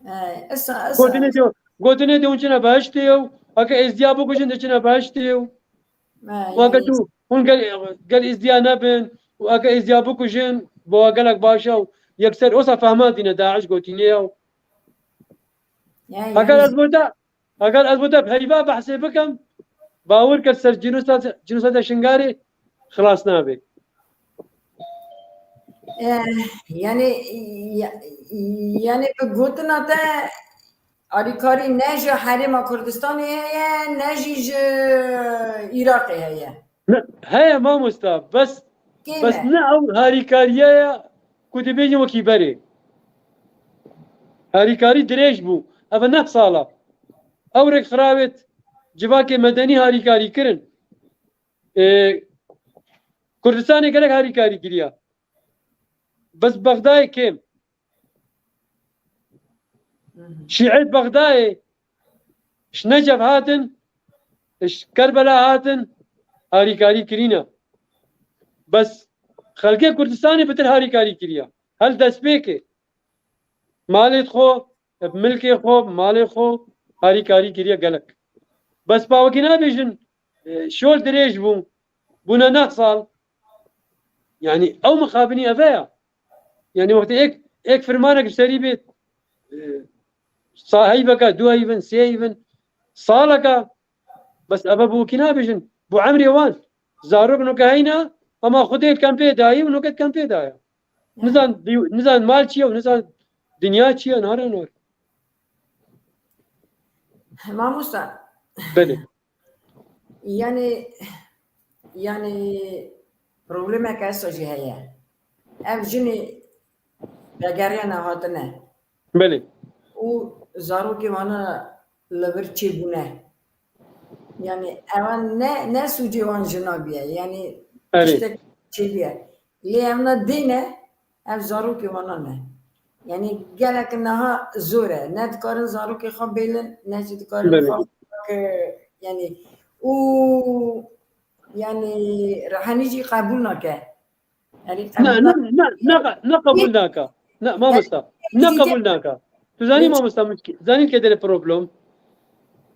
Ey, esa, esa. Gotinê de, gotinê de hûn çine behiştê û heke êzdiya bikujin de çine behiştê û Ey, weke ey. Tu hûn gel, gel êzdiya nebin û heke êzdiya bikujin, bo we gelek baş e û yekser wesa fehman dîne DAIŞ gotinê ye û Ey, Heger ey. Ez bo te, heger ez bo te peyva behsê bikim, bawer ke ser cînûsa-, cînûsata Şingalê xilas nabe. Eh, yani, ya-, yani bi gotina te alîkarî ne ji Herêma Kurdistanê heye, ne jî ji Iraqê heye. Ne, heye mamosta, bes, Kêm bes e? Ne ew harîkariya ye ku dibêjin wekî berê. Harîkarî dirêj bû. Ev neh sala. Ew rêkxirawêt civakê medenî harîkarî kirin. Ê, Kurdistanê gelek harîkarî kiriya. Bes Bexdayê kêm. Şîet Bexdayê ji Necef hatin, ji Kerbela hatin, harîkarî kirîne. Bes xelkê Kurdistanê bitir harîkarî kiriya. Hel destpêkê. Malê xwe, milkê xwe, malê xwe harîkarî kiriye gelek. Bes pa wekî nabêjin, e, şol dirêj bû, bûne neh sal. Yanî ew mixabinî eve ya. Yanî wextê êk, êk firmanek ji serî bê, e, sa heyveke, du heyvin, sê heyvin, saleke, bes eve bi wekî nabêjin. Bo emrê wan. Zarok noke heyna, ama Xwedê di kempê dayî û noke di kempê daye. Nizan di-, nizan mal çi ye û nizan dinya çi ye, nare nor. Mamosta. Belê. Yani, yani problemek esa jî heye. Ev jinê vegeriyane hatine. Belê. Û zarokê wana li vir çêbûne. Yani ewan ne, ne sûcê wan jina biye. Yani Erê. Tiştek çêbiye. Lê ev ne dê ne, ev zarokê wana ne. Yani gelek niha zor e. Ne dikarin zarokê xwe bêlin, ne jî dikarin Belê. Xwe ke, yani û yani rehenî jî qebûl nake. Yani Ne, ne, ne, ne, ne qebûl nake. Ne, mamosta. Ne qebûl nake. Tu zanî mamosta, zanî ke dere problem.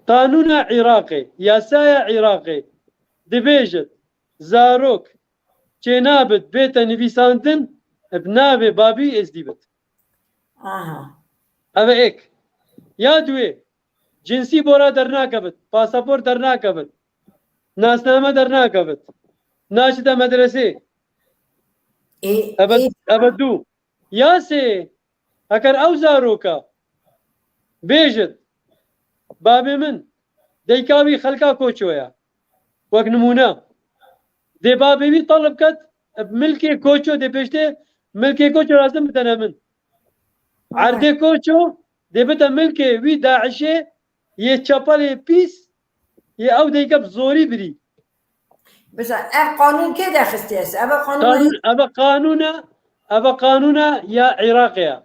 Qanûna Iraqê, yasaya Iraqê dibêjit, zarok çênabit bête nivîsandin, bi navê babî êzdî bit. Aha. Ev e êk. Ya duê, cinsî bora dernakevit, pasaport dernakevit, nasname dernakevit, naçite medresê. Ê, Ev e, ê, ev e du. Ya sê, heker ew zaroka bêjit, babê min, deyka wî xelka Koço ye. Wek nimûne. Dê babê wî talib ket, bi milkê Koço dê pêştê, milkê Koço lazim bidene min. Erdê Koço dê bide milkê wî DAIŞê, yê çepelê pîs, yê ew deyke bi zorî birî. Bisa ev qanûn kê derxistiye se? Ev qanûn Qanûn, ev qanûn e, ev qanûn e ya Iraqê ye.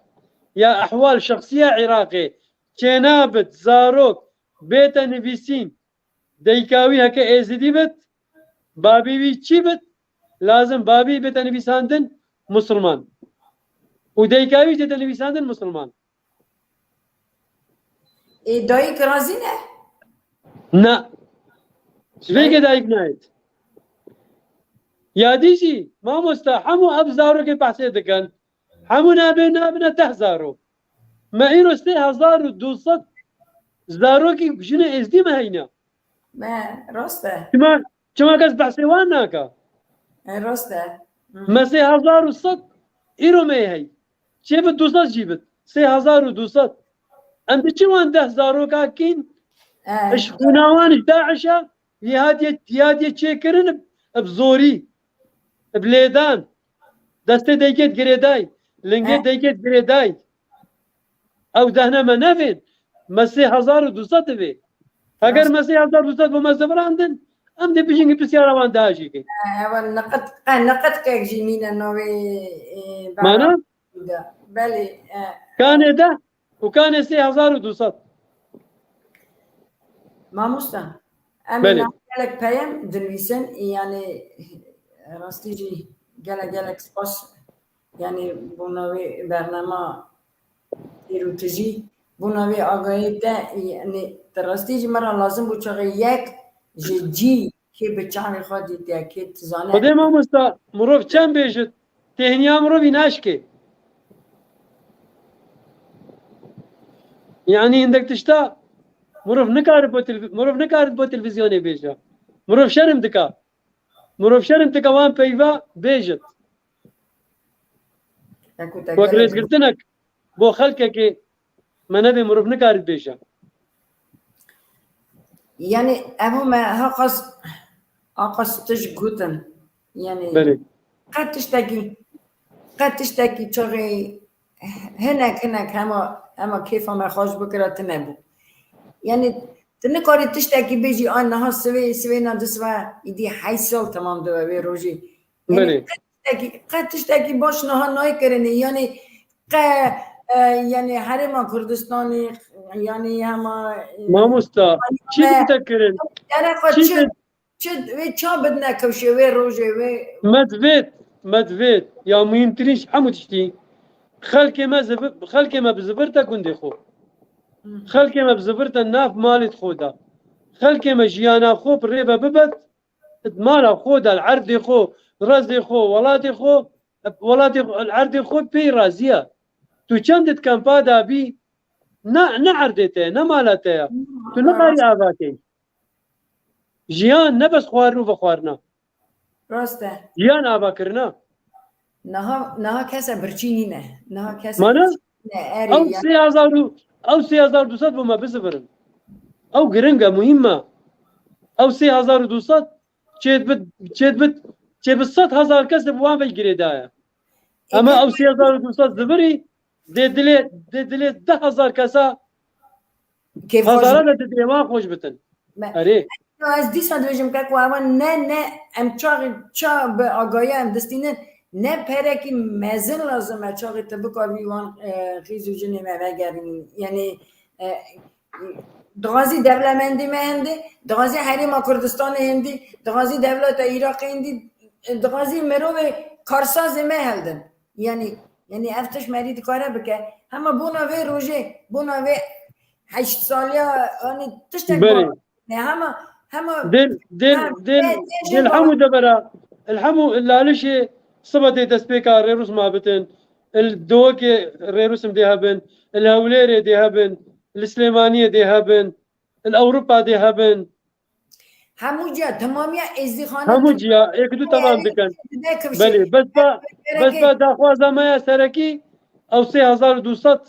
Ya ehwal şexsiya Iraqê. Çênabit, zarok, bête nivîsîn. Deyka wî heke êzidî bit, babî wî çî bit, lazim babî bête nivîsandin musulman. Û deyka wî bête nivîsandin musulman. Ê, dayik razî ne? Na. Ji vê ke dayik nayêt. Ya dî jî, mamosta, hemû ev zarokê behsê dikin. Hemû nabê nabine deh zarok. Me îro sê hezar û du sed zarokî jinê êzdî me heyne. Me, rast e. Çima, çima kes behsê wan nake? E, rast e. Hı. Me sê hezar û sed îro me yê hey. Çê bi du sed jî bit. Sê hezar û du sed. Em diçin wan deh zaroka kîn? E. Ji xûna wan ji DAIŞ e, yê hatiye, yê hatiye çêkirin bi, bi zorî, bi lêdan. Destê deyket girêday, lingê E. deyket girêday. Ew dehne me nevên. Me sê hezar û du sed divê. Heger Rast. me sê hezar û du sed bo me zivirandin, em dê bijîn ki pisyara wan daha jî kin. Ewa niqit, qe niqit kek jî nîne navê, e, Mana? Belê, e. Kanê de û kanê sê hezar û du sed. Mamosta, em Belê. ê gelek peyam dinivîsin, yanî rastî jî gelek gelek spas, yanî bona wê bernama têr û tijî, bona wê agahiyê te, yanî ti rastî jî me re lazim bû çaxê yek ji cî kê bi çavê xwe dîtiye, kê dizane. Xwedê mamosta, mirov çend bêjit, têhniya mirovî naşkê. Yanî hindek tişta mirov nikarit bo televî-, mirov nikarit bo televîzyonê bêje. Mirov şerm dika. Mirov şerm dika wan peyva bêjit. Wek rêzgirtinek bo xelkekê me nebê mirov nikarit bêje. Yanî evo me haqas, haqas tişt gotin. Yanî Belê. qet tiştekî, qet tiştekî çaxê hinek, hinek hema, hema kêfa me xweş bikira tune bû. Yanî tu nikarî tiştekî bêjî, a niha sivê, sivêna du sive, îdî heyş sal temam dibe wê rojê. Yanî Belê. qet tiştekî, qet tiştekî baş niha nayê kirinê. Yanî qe, e, yanî Herêma Kurdistanê, yanî hema, e, Mamosta, çi me- dite kirin? Gere xwe Çi çi, dite- çi, wê ça bidine kewşê wê rojê wê? Me divêt, me divêt. Ya muhîmtirîn ji hemû tiştî. Xelkê me zivi-, xelkê me bi zivir te gundê xwe. Hı. Xelkê me bi zivir te nav malê xwe de. Xelkê me jiyana xwe bi rê ve bibet, di mala xwe de, li erdê xwe, rezê xwe, welatê xwe, welatê xwe, li erdê xwe pê razî ye. Tu çend di kampa de bî, ne, ne erdê te ye, ne mala te ye. Tu nikarî ava key. Jiyan ne bes xwarin û vexwarina. Rast e. Jiyan ava kirina. Niha, niha kese birçî nîne. Niha kese Mana? birçî nîne. Erê Ew ya. sê hezar û, ew sê hezar du sed bo me bizivirin. Ew giring e, muhîm e. Ew sê hezar û du sed çêdibit, çêdibit, çê bi sed hezar kes de bi wan ve girêdaye. Ê, Ama ew sê hezar û du sed zivirî dê dilê, dê dilê deh hezar kesa Kêfxweş Hezara de didê wan xweş bitin. Me- Erê. Ya ez dîsa dibêjim ke ku ewan ne, ne, em çaxî, ça bi agahiya em distînin, ne perekî mezin lazim e çaxî tu bikarî wan, e, xîz û jinê me vegerînî. Yanî, e, dixwazî dewlemendî me hindî, dixwazî Herêma Kurdistanê hindî, dixwazî dewleta Iraqê hindî, dixwazî mirovê karsazê me heldin. Yanî, yanî ev tişt merî dikare bike. Hema bona vê rojê, bona vê heşt saliya, yanî tiştek Belê. baş ne, hema, hema Dil, dil, ha, dil, dil, dil hemû debera, il hemû lalişê Sibe dê destpêka Rêrûsma bitin, li Dihokê Rêrûsim dê hebin, li Hewlêrê dê hebin, li Silêmaniyê dê hebin, li Ewropa dê hebin. Hemû ciya, temamiya êzdîxane Hemû ciya êk du temam dikin. Belê, bes ba, bes ba daxwaza me ya serekî ew sê hezar û du sed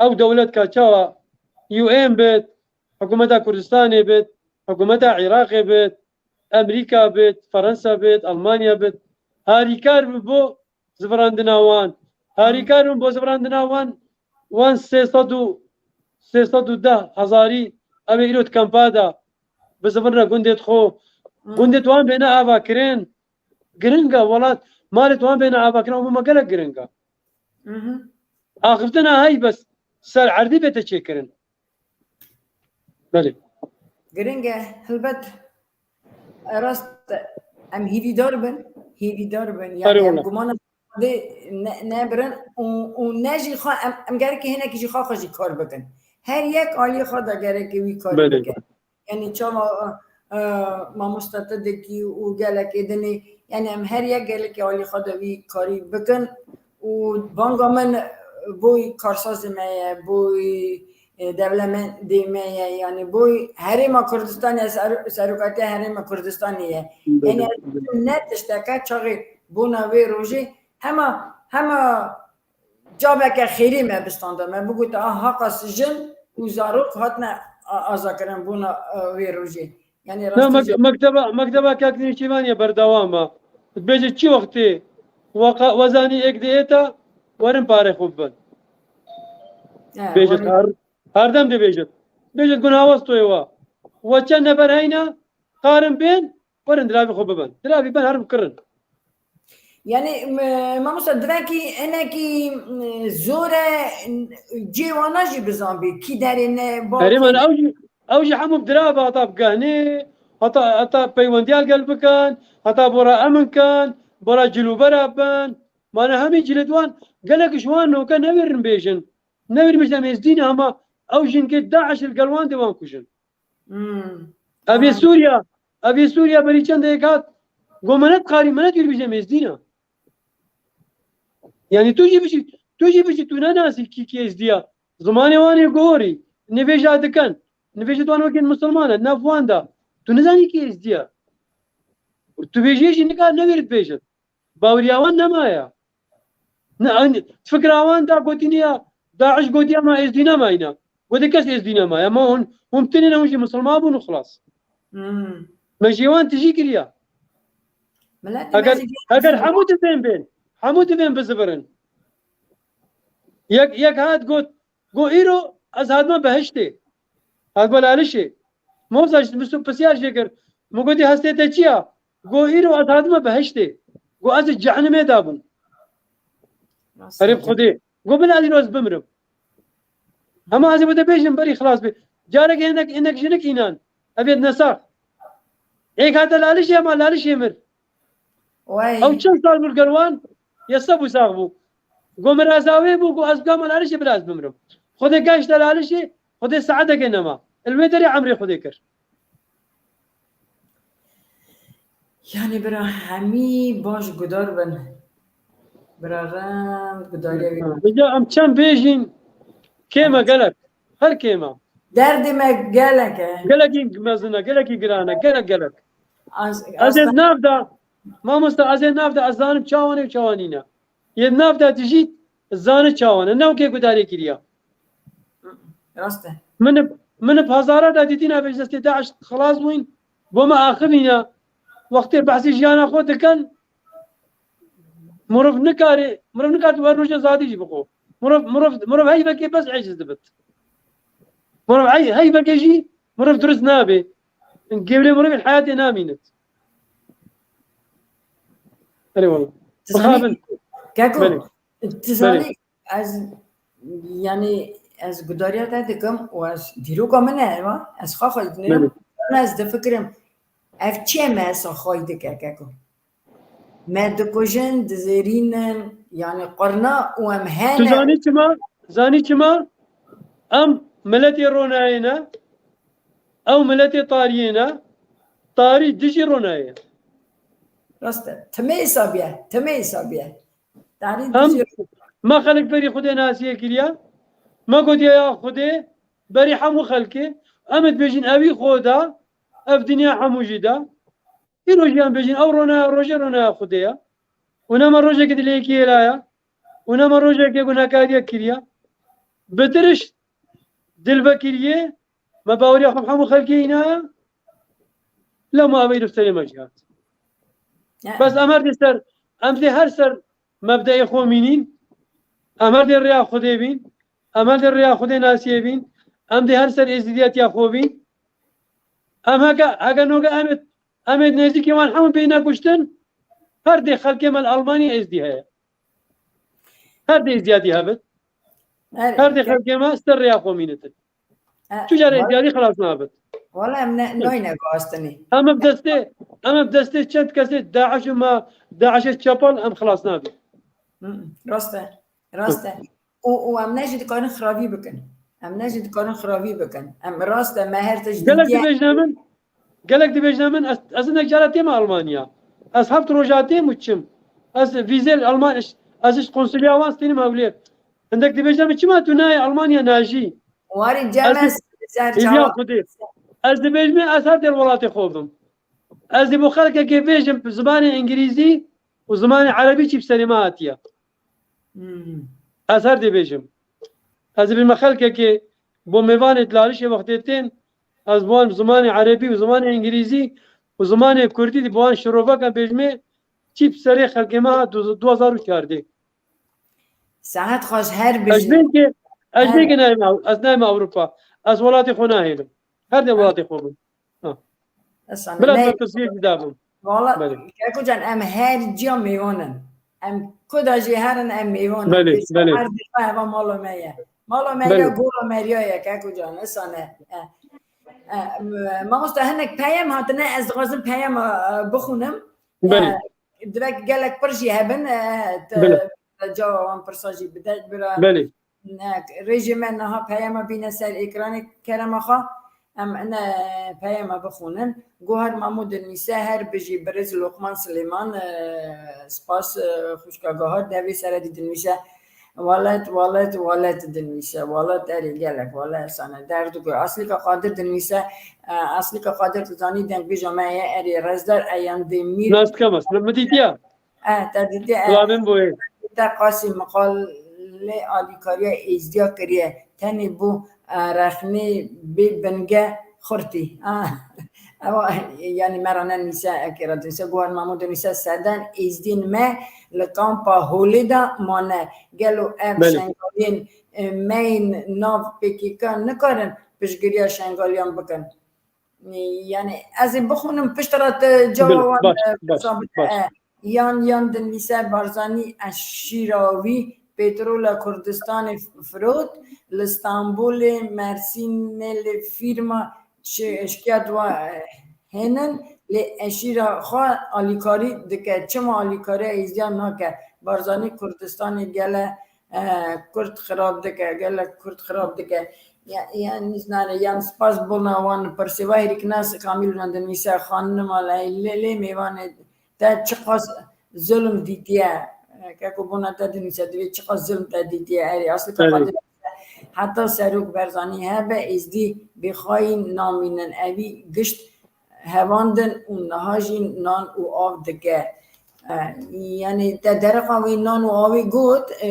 ew dewlet ka çawa U N bit, Hikûmeta Kurdistanê bit, Hikûmeta Iraqê bit, Amerîka bit, Fransa bit, Almanya bit, harîkar bi bo zivirandina wan. Harîkar bin bo zivirandina wan, wan sê sed û, sê sed û deh hezarî ew ê îro di kampa de bizivirine gundê xwe. Gundê wan bêne avakirin. Giring e welat, malê wan bêne avakirin, û bûma gelek giring e. Axiftina hey bes ser erdî bête çêkirin. Belê. Giring e, helbet. Rast, em hêvîdar bin, hêvîdar bin. Yani em gumana dê ne, nebirin û, û ne jî xwe, em, em gerekê hinekî jî xwe, xwe jî kar bikin. Her yek aliyê xwe de gerekê wî karî bike. Yani çawa, e, mamoste te dikî û gelekê dinê, yani em her yek gerekê aliyê xwe de wî karî bikin û banga min boy karsazê me ye, boy e, dewlemendê me ye, yani boy Herêma Kurdistanê ye, ser-, serokatiya Herêma Kurdistanê ye. Yani ne tişteke çaxê bona vê rojê hema, hema cabeke xêrê me bistanda. Me bigota, ah, haqas jin û zarok hatine a-, azakirin bona, e, vê rojê. Yani rastî jî. Mekteba, mekteba Kak Nêçîrvanê berdewam e. Dibêje çi wextê we zanî êk diêta werin parê xwe bibin. Bêjit her, herdem dibêjit. Bêjit gun hawas toyê wa. We çend nefer heyna, karin bên, werin diravî xwe bibin. Diravî ben herin kirin. Yani, mamosta, divekî enekî zor e, cê wana jî bizanbî. Kî derê ne, Herêman ew jî, ew jî hemû bi dirav hata bi gehnê, hata, hata peywendiya gel bikin, hata bora emin kin, bora cilûbera bin. Mane hemî cilê wan gelek ji wan noke newêrin bêjin. Newêrin bêjin em êzdî ne, hema ew jinkê DAIŞ li gel wan dê wan kujin. Ev ê Sûriya, ev ê Sûriya berî çendê yek hat, go me ne dixarî, me ne dûr bêjin em êzdî ne. Yani tu jî bijî, tu jî bijî, tu nenasî kî kî êzdiya. Zimanê wan ê gorî, nivêja dikin. Nivêja wan wekî misilman e, nav wan da. Tu nizanî kî êzdiya. Tu bêjiyê jî nikar newêrit bêjin. Baweriya wan nemaye. Ne, fikra wan da gotîniya, DAIŞ gotiya ma êzdî nemayne. Gotê kes êzdî nemaye. Ma hûn, hûn tinê ne, hûn jî misilman bûn û xilas. Me jê wan tijî kiriya. Heger, heger hemû divên bên, hemû divên bizivirin. Yek, yek hat got, got, îro ez hatime behiştê. Hatime lalişê. Moza ji min pisyar jê kir. Min gotî hestê te çi ya? Got, îro ez hatime behiştê. Got, ez ê cehenimê de bûm. Herê Xwedê. Got, bila îro ez bimrim. Hema ez ê bo te bêjim berî xilas bê. Careke hinek, hinek jinik înan. Ev yê nesax. Êk hate lalişê, hema lalişê mir. Ew çend sal bû li gel wan? Yê se bû sax bû. Go min razawê bû, go ez bikam lalişê bila ez bimrim. Xwedê geşte lalişê, Xwedê saetekê nema. Li wê derê emrê Xwedê kir. Yani bira hemî baş gudar bin. Bira rend gudariya wî. Vêca em çend bêjîn, kêm e gelek. Her kêm e. Derdê me gelek e. Gelekî mezin e, gelekî giran e, gelek gelek. Ez ê nav de, mamoste, ez ê nav de, ez zanim çawan ê û çawan nîne. Yê nav de dijît, zani çawan e. Ne wekê gudarê kiriya. Rast e. Min, min bi hezara de dîtîn ev ji destê DAIŞ xilas bûyn. Bo me axivîne. Wextê behsî jiyana xwe dikin, mirov nikarê, mirov nikar di wer roja zadî jî bixwe. Mirov, mirov, mirov heyvekê bes eciz dibit. Mirov hey, heyvekê jî mirov durist nabê. Gewrê mirovên heyatê namînit. Erê wala. Bixabin. Keko, tu zanî, ez, yani, ez gudariya te dikim û ez dîroka min e, eva, ez xwe xwe dikirim. Ez difikirim, ev çi ye me esa xwayî dike, keko? Me dikujin, dizêrînin, yani qurna û em hene. Tu zanî çima? Zanî çima? Em miletê ronayê ne, ew miletê tariyê ne, tarî dijî ronayê. Rast e. Timê hesabî ye. Timê hesabî ye. Tarî Em, dizî me xelk berî Xwedê nasiye kiriye. Me gotiye ya Xwedê berî hemû xelkê. Em ê dibêjin evî Xweda, ev dinya hemû jî da. Îro jî em bêjin ew rona, rojê rona ya Xwedê ya. Û nema rojekê dilê yekî hêla ya. Û nema rojekê gunekariyek kiriye. Bitiriş dilvekiriyê, me baweriya xwe hemû xelkê îna ya. Lema ev îro serê me jî hat. Ya. Bes em her dê ser, em dê her ser mebdeyê xwe mînîn. Em her dê rêya Xwedê bîn. Em her dê rêya Xwedê nasiyê bîn. Em dê her ser êzidiyetiya xwe bîn. Em heke, heke noge em ê, em ê nêzîkê wan hemû bêne kuştin. Her dê xelkê me li Almanya êzdî heye. Her dê êzdiyatî hebit. Her Her dê ke- xelkê me ser rêya xwe mînitin. E, Tu carê val- êzdiyatî xilas nabit. Wala em ne, nayne guhastinî. Em bi destê, em bi destê çend kesê DAIŞ û ma, DAIŞê çepal em xilas nabin. Hı, rast e. Rast e. Û, û em ne jî dikarin xiravî bikin. Em ne jî dikarin xiravî bikin. Em rast e, me her tişt Gelek dîtiye. dibêjine min, gelek dibêjine min, ez, ez hinek cara têm Almanya. Ez heft roja têm û çim. Ez vîzê Alman, ez ji konsuliya wan stênim hewlêr. Hindek dibêjine min, çima tu nayê Almanya najî? Warî Ez cem dî-, ez ser Hêviya çawa. Xwedê. Ez dibêjime, ez her der welatê xwe bim. Ez dê bo xelkekê bêjim, zimanê îngilîzî û zimanê erebî çî bi serê me hatiye. Hmm. Ez her dê bêjim. Ez dê bêjime xelkekê bo mêvanê dilalişê wextê tên, ez bi wan zimanê erebî û zimanê îngilîzî û zimanê kurdî dê bi wan şiroveke bêjimê çî bi serê xelkê me hat du, du hezar û çardeh. Saet xweş her Ez bijî. Belkî, ez Her belkî nayme, ez nayme Ewropa. Ez welatê xwe nahêlim. Her dê welatê xwe bim. Ha. Esana, Bila ne- metirsiyê jî dabim. Valla, Belê. Keko can, em her ciya mêvan in. Em kuda jî herin em mêvan in. Belê, Pêşa belê. Her dî heva mala me ye. Mala me Belê. ye, gora meriya ye, Keko can. Esane. E, e, m-, mamosta hinek peyam hatine, ez dixwazim peyama, e, bixûnim. Belê. E, Divek gelek pir jî hebin, e, te, Belê. te cewab wan pirsa jî bide, bira. Belê. Ne, rêjê me niha peyama bîne ser ekranê kerema xwe. Em ine peyama bixwînin. Guhar Mamû dinivîse, her bijî birêz Loqman Silêman, e, spas, e, xwişka Guhar, devê seredî dinivîse. Welat, welat, welat dinivîse. Welat erê gelek, welat esane. Derdikê. Aslîka Qadir dinivîse, e, Aslîka Qadir dizanî dengbêja me ye, erê Rezdar Eyan Demîr. Nas dikeme, min dîtiye. E, te dîtiye, e. Silavên bo yê. Te qasî miqalê alîkariya êzdiya kiriye. Tenê bo, e, rexnê bê binge xurtî. A, ewa, yanî me re nenivîse, ekê re dinivîse, Guhar Mamû dinivîse, seden êzdiyên me li kampa Holê de mane. Gelo ev Belê. Şengaliyên, e, me yên nav P K K nikarin piştgiriya Şengaliyan bikin? Yanî ez ê bixwînim, piştre te cewab Bil-, wan, baş, e, baş, pirsan bide. baş. E, yan, yan dinivîse Barzanî eşîra wî petrola Kurdistanê f-, firot, li Stenbolê, Mersînê li fîrma şi-, şikayet wa, e, hênin, lê eşîra xwe alîkarî dike. Çima alîkariya êzdiyan nake? Barzanî Kurdistanê gele e, Kurd xirab dike, gelek Kurd xirab dike. Ya, ya, nizane, yan spas bona wan pirsê, wahêrî ki nas kamîl nan dinivîse, xanima lê, lê, lê mêvanê te çiqas zulm dîtiye. E, keko bona te dinivîse, divê çiqas zulm te dîtiye. Erê, aslî te Erê. xwe dinivîse, heta Serok Berzanî hebe êzdî bêxayîn namînin. Evî gişt hevandin û niha jî nan û av dike. E, yanî te dereqa wê nan û avê got, e,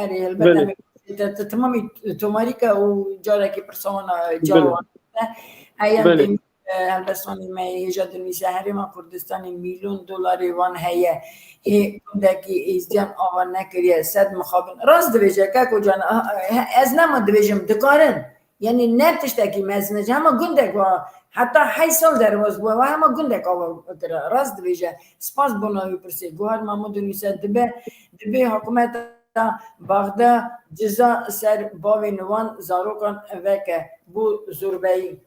erê, helbet Belê. em ê te, te temamî tomarî ke û carekî pirsa wan, e, Belê. cewab te. Eyan Belê. Demîr, e, helbestvanê me yê hêja dinivîse, Herêma Kurdistanê mîlyon dolarê wan heye. Hê gundekî êzdiyan ava nekiriye, sed mixabin. Rast dibêje, keko can, a, e, ez nema dibêjim, dikarin. Yanî ne tiştekî mezin e, hema gundek wa, heta heyt sal derbas bû, wa hema gundek ava kira. Rast dibêje. Spas bona wî pirsê. Guhar Mamû dinivîse, dibe, dibê hikûmeta Bexda ciza ser bavên wan zarokan veke. Bû zorbeyî.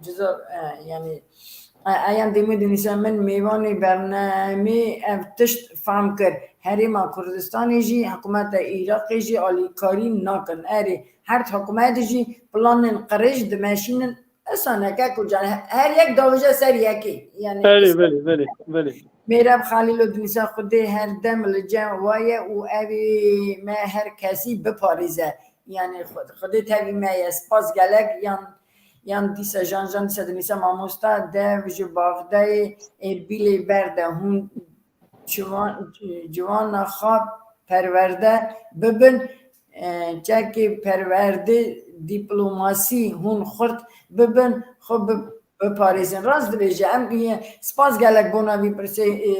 Ciza, e, yanî, e, Eyan Demîr dinivîse, min mêvanê bernamê ev tişt fehm kir. Herêma Kurdistanê jî, hikûmeta Iraqê jî alîkarî nakin. Erê, her hikûmet jî planên qirêj dimeşînin, Esaneke ku can her yek davêje ser yekê. Yani Belê, belê, belê, belê. Mêrem Xalîlo dinîse Xwedê her dem li cem we ye û evî me her kesî biparêze. Yani Xwe-, Xwedê tevî me ye. Spas gelek yan, yan dîse Jan Jan dîse dinîse mamosta dev ji Baxdayê Êrbîlê berde hûn ciwan, ciwana xwe perwerde bibin, e, çekê perwerdê dîplomasî hûn xurt bibin, xwe bi-, biparêzin. Rast dibêje, em, e, spas gelek bona vî pirsê, e,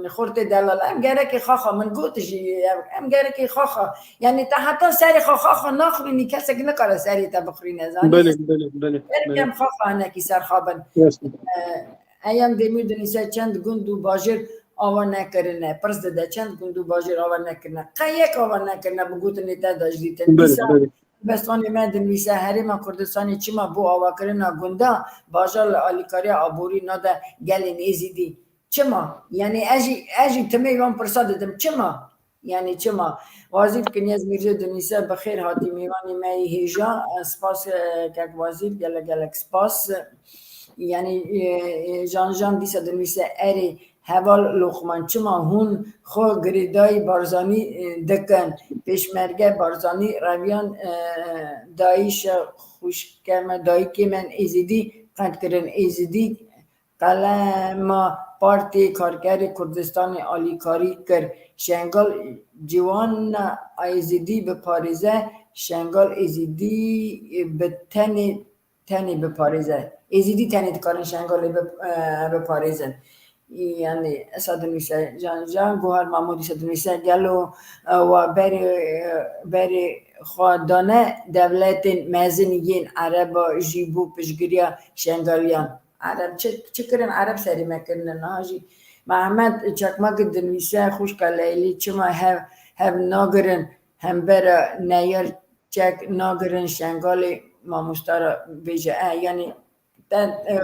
xurtê delal. Em gerekê xaxa, min got jî, em, em gerekê xaxa. Yani te heta serê xwe xaxa naxwînî, kesek nikare serê te bixwîne, zanî? Belê, belê, belê, Belê belê. em xaxa hinekî ser xwe bin. Rast. E, Eyam Demîr dinîse çend gund û bajêr ava nekirine. Pirs dide çend gund û bajêr ava nekirine. Qe yek ava nekirine bi gotinê te de jî dîtin. Belê, Dîsa belê. Bestanê me dinivîse Herêma Kurdistanê çima bo avakirina gunda bajar li alîkariya aborî nade gelên Êzidî? Çima? Yani ez jî, ez jî timê van pirsa didim. Çima? Yani çima? Wazîr Kinyaz Mîrze dinivîse bi xêr hatî mêvanê me yê hêja. Spas, e, kek Wazîr, gelek gelek spas. Yani, e, e, Jan Jan dîsa dinivîse erê heval Loqman, çima hûn xwe girêdayî Barzanî, e, dikin? Pêşmerge Barzanî reviyan, e, dayîşe xwişke me, dayikê me Êzidî qet kirin. Êzidî qelema Partiyê Karkerê Kurdistanê alîkarî kir. Şengal ciwana Êzidî biparêze, Şengal Êzidî bi tenê, tenê biparêze. Êzidî tenê dikarin Şengalê bi-, e, biparêzin. Yani, esa dinivîse Can Can, Guhar Mamû dîsa dinivîse gelo, e, wa berê, e, berê xwe dane dewletên mezin yên Ereba jî bo piştgiriya Şengaliyan. Ereb çi, çi kirin? Ereb serê me kirine. Niha jî Mehmet Çakmak dinivîse, xwişka Leylî, çima hev, hev nagirin hembera neyar çek nagirin Şengalê mamosta ra bêje. E, yani te, e,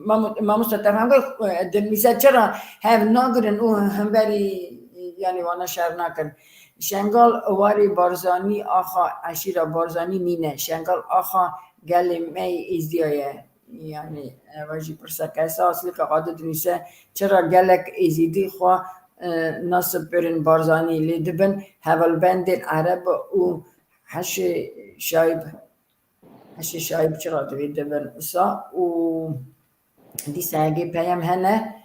mamu-, mamosta te fem kir, e, dinivîse çira hev nagirin û hemberî, yani wana şer nakin. Şengal warê Barzanî axa, eşîra Barzanî nîne. Şengal axa gelê me yê Êzdiya ye. Yani, eva jî pirseke esasî ka qadî dinivîse, çira gelek Êzidî xwe, e, nasipirin Barzanî lê dibin hevalbendên Ereb û Heşê Şayb, Heşê Şayb çira divê dibin wisa û dîsa hegê peyam hene,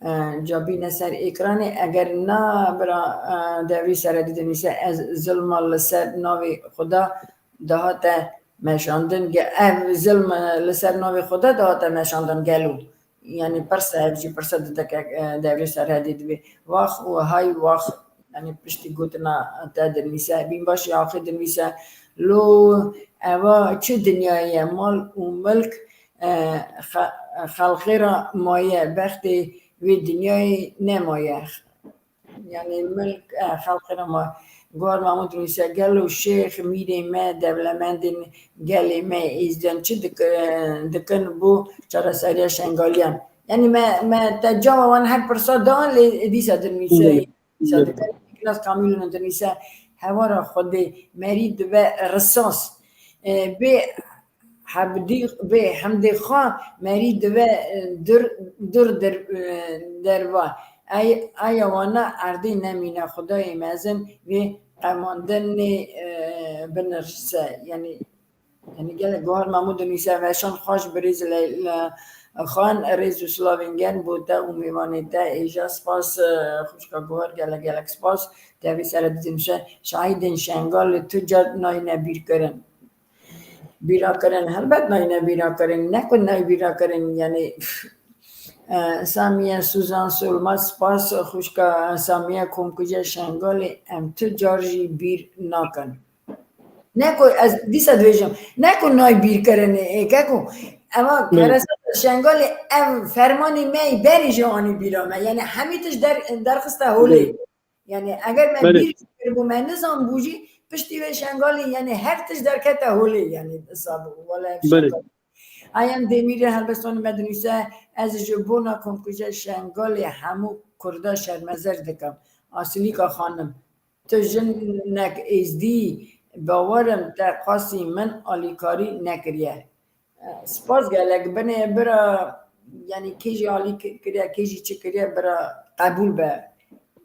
e, ca bîne ser êkranê. Eger na bira, e, Devrî Seredî dinivîse, ez zilma li ser navê Xuda dihate meşandin. Ge-, ev zilm, e, li ser navê Xuda dihate meşandin gelo? Yani pirse, ev jî pirse dideke, e, Devrî Seredî dibê. Wax û hay wax, yani piştî gotina te dinivîse. Bînbaşî axê dinivîse, lo eva çi dinyayê ye? Mal û milk, e, xe-, xelqê ra maye, bextê vê dinyayê nemaye. Yani milk, e, xelqê ra ma. Guhar Mamû dinivîse, gelo şêx, mîrê me, dewlemendên gelê me, Êzdiyan çi dik-, dikin bo çareseriya Şengaliyan? Yani me, me te cava wan her pirsa dan lê dîsa dinivîse, Hı. dîsa Hı. dikin. Kilas Kamîlino dinivîse, hewara Xwedê merî dibe risas. E, bê hebdî, bê hemdê xwe merî dibe, e, dur, dur der, e, derva. Ay, aya wana erdê nemîne, Xwedayê mezin vê qemandinê, e, binirse. Yani, yani gelek Guhar Mamû dinivîse, veşan xweş birêz Leyla Xan, rêz û silavên germ bo te û mêvanê te. Êja spas, e, xwişka Guhar, gelek gelek spas. Devrî Seredî dinivîse, şahîdên Şengalê tu car nayne bîrkirin. Bîra kirin, helbet nayne bîra kirin. Ne ku nayê bîra kirin, yani, e, Samiye Suzan Solmaz, spas, xwişka Samiye, komkuja Şengalê, em tu car jî bîr nakin. Ne ku ez dîsa dibêjim, ne ku nayê bîr kirin, ê, keko, ema Belê. keresa Şengalê ev fermanê me yê berê jî anî bîra me. Yani hemî tişt der-, derxiste holê. Belê. Yani eger me Belê. bîr kiribû, me nizanbû jî, piştî vê Şengalê, yani her tişt derkete holê, yani hesab, wele ev Belê. Şengal. Ayem Demîrê helbestvanê me dinivîse, ez ji bona komkuja Şengalê hemû Kurda şermezar dikim. Asilîka xanim, tu jinek êzdî, bawer im te qasî min alîkarî nekiriye. Spas gelek. Binê bira, yani kê jî alî ki-, kiriye, kê jî çi kiriye, bira qebûl be.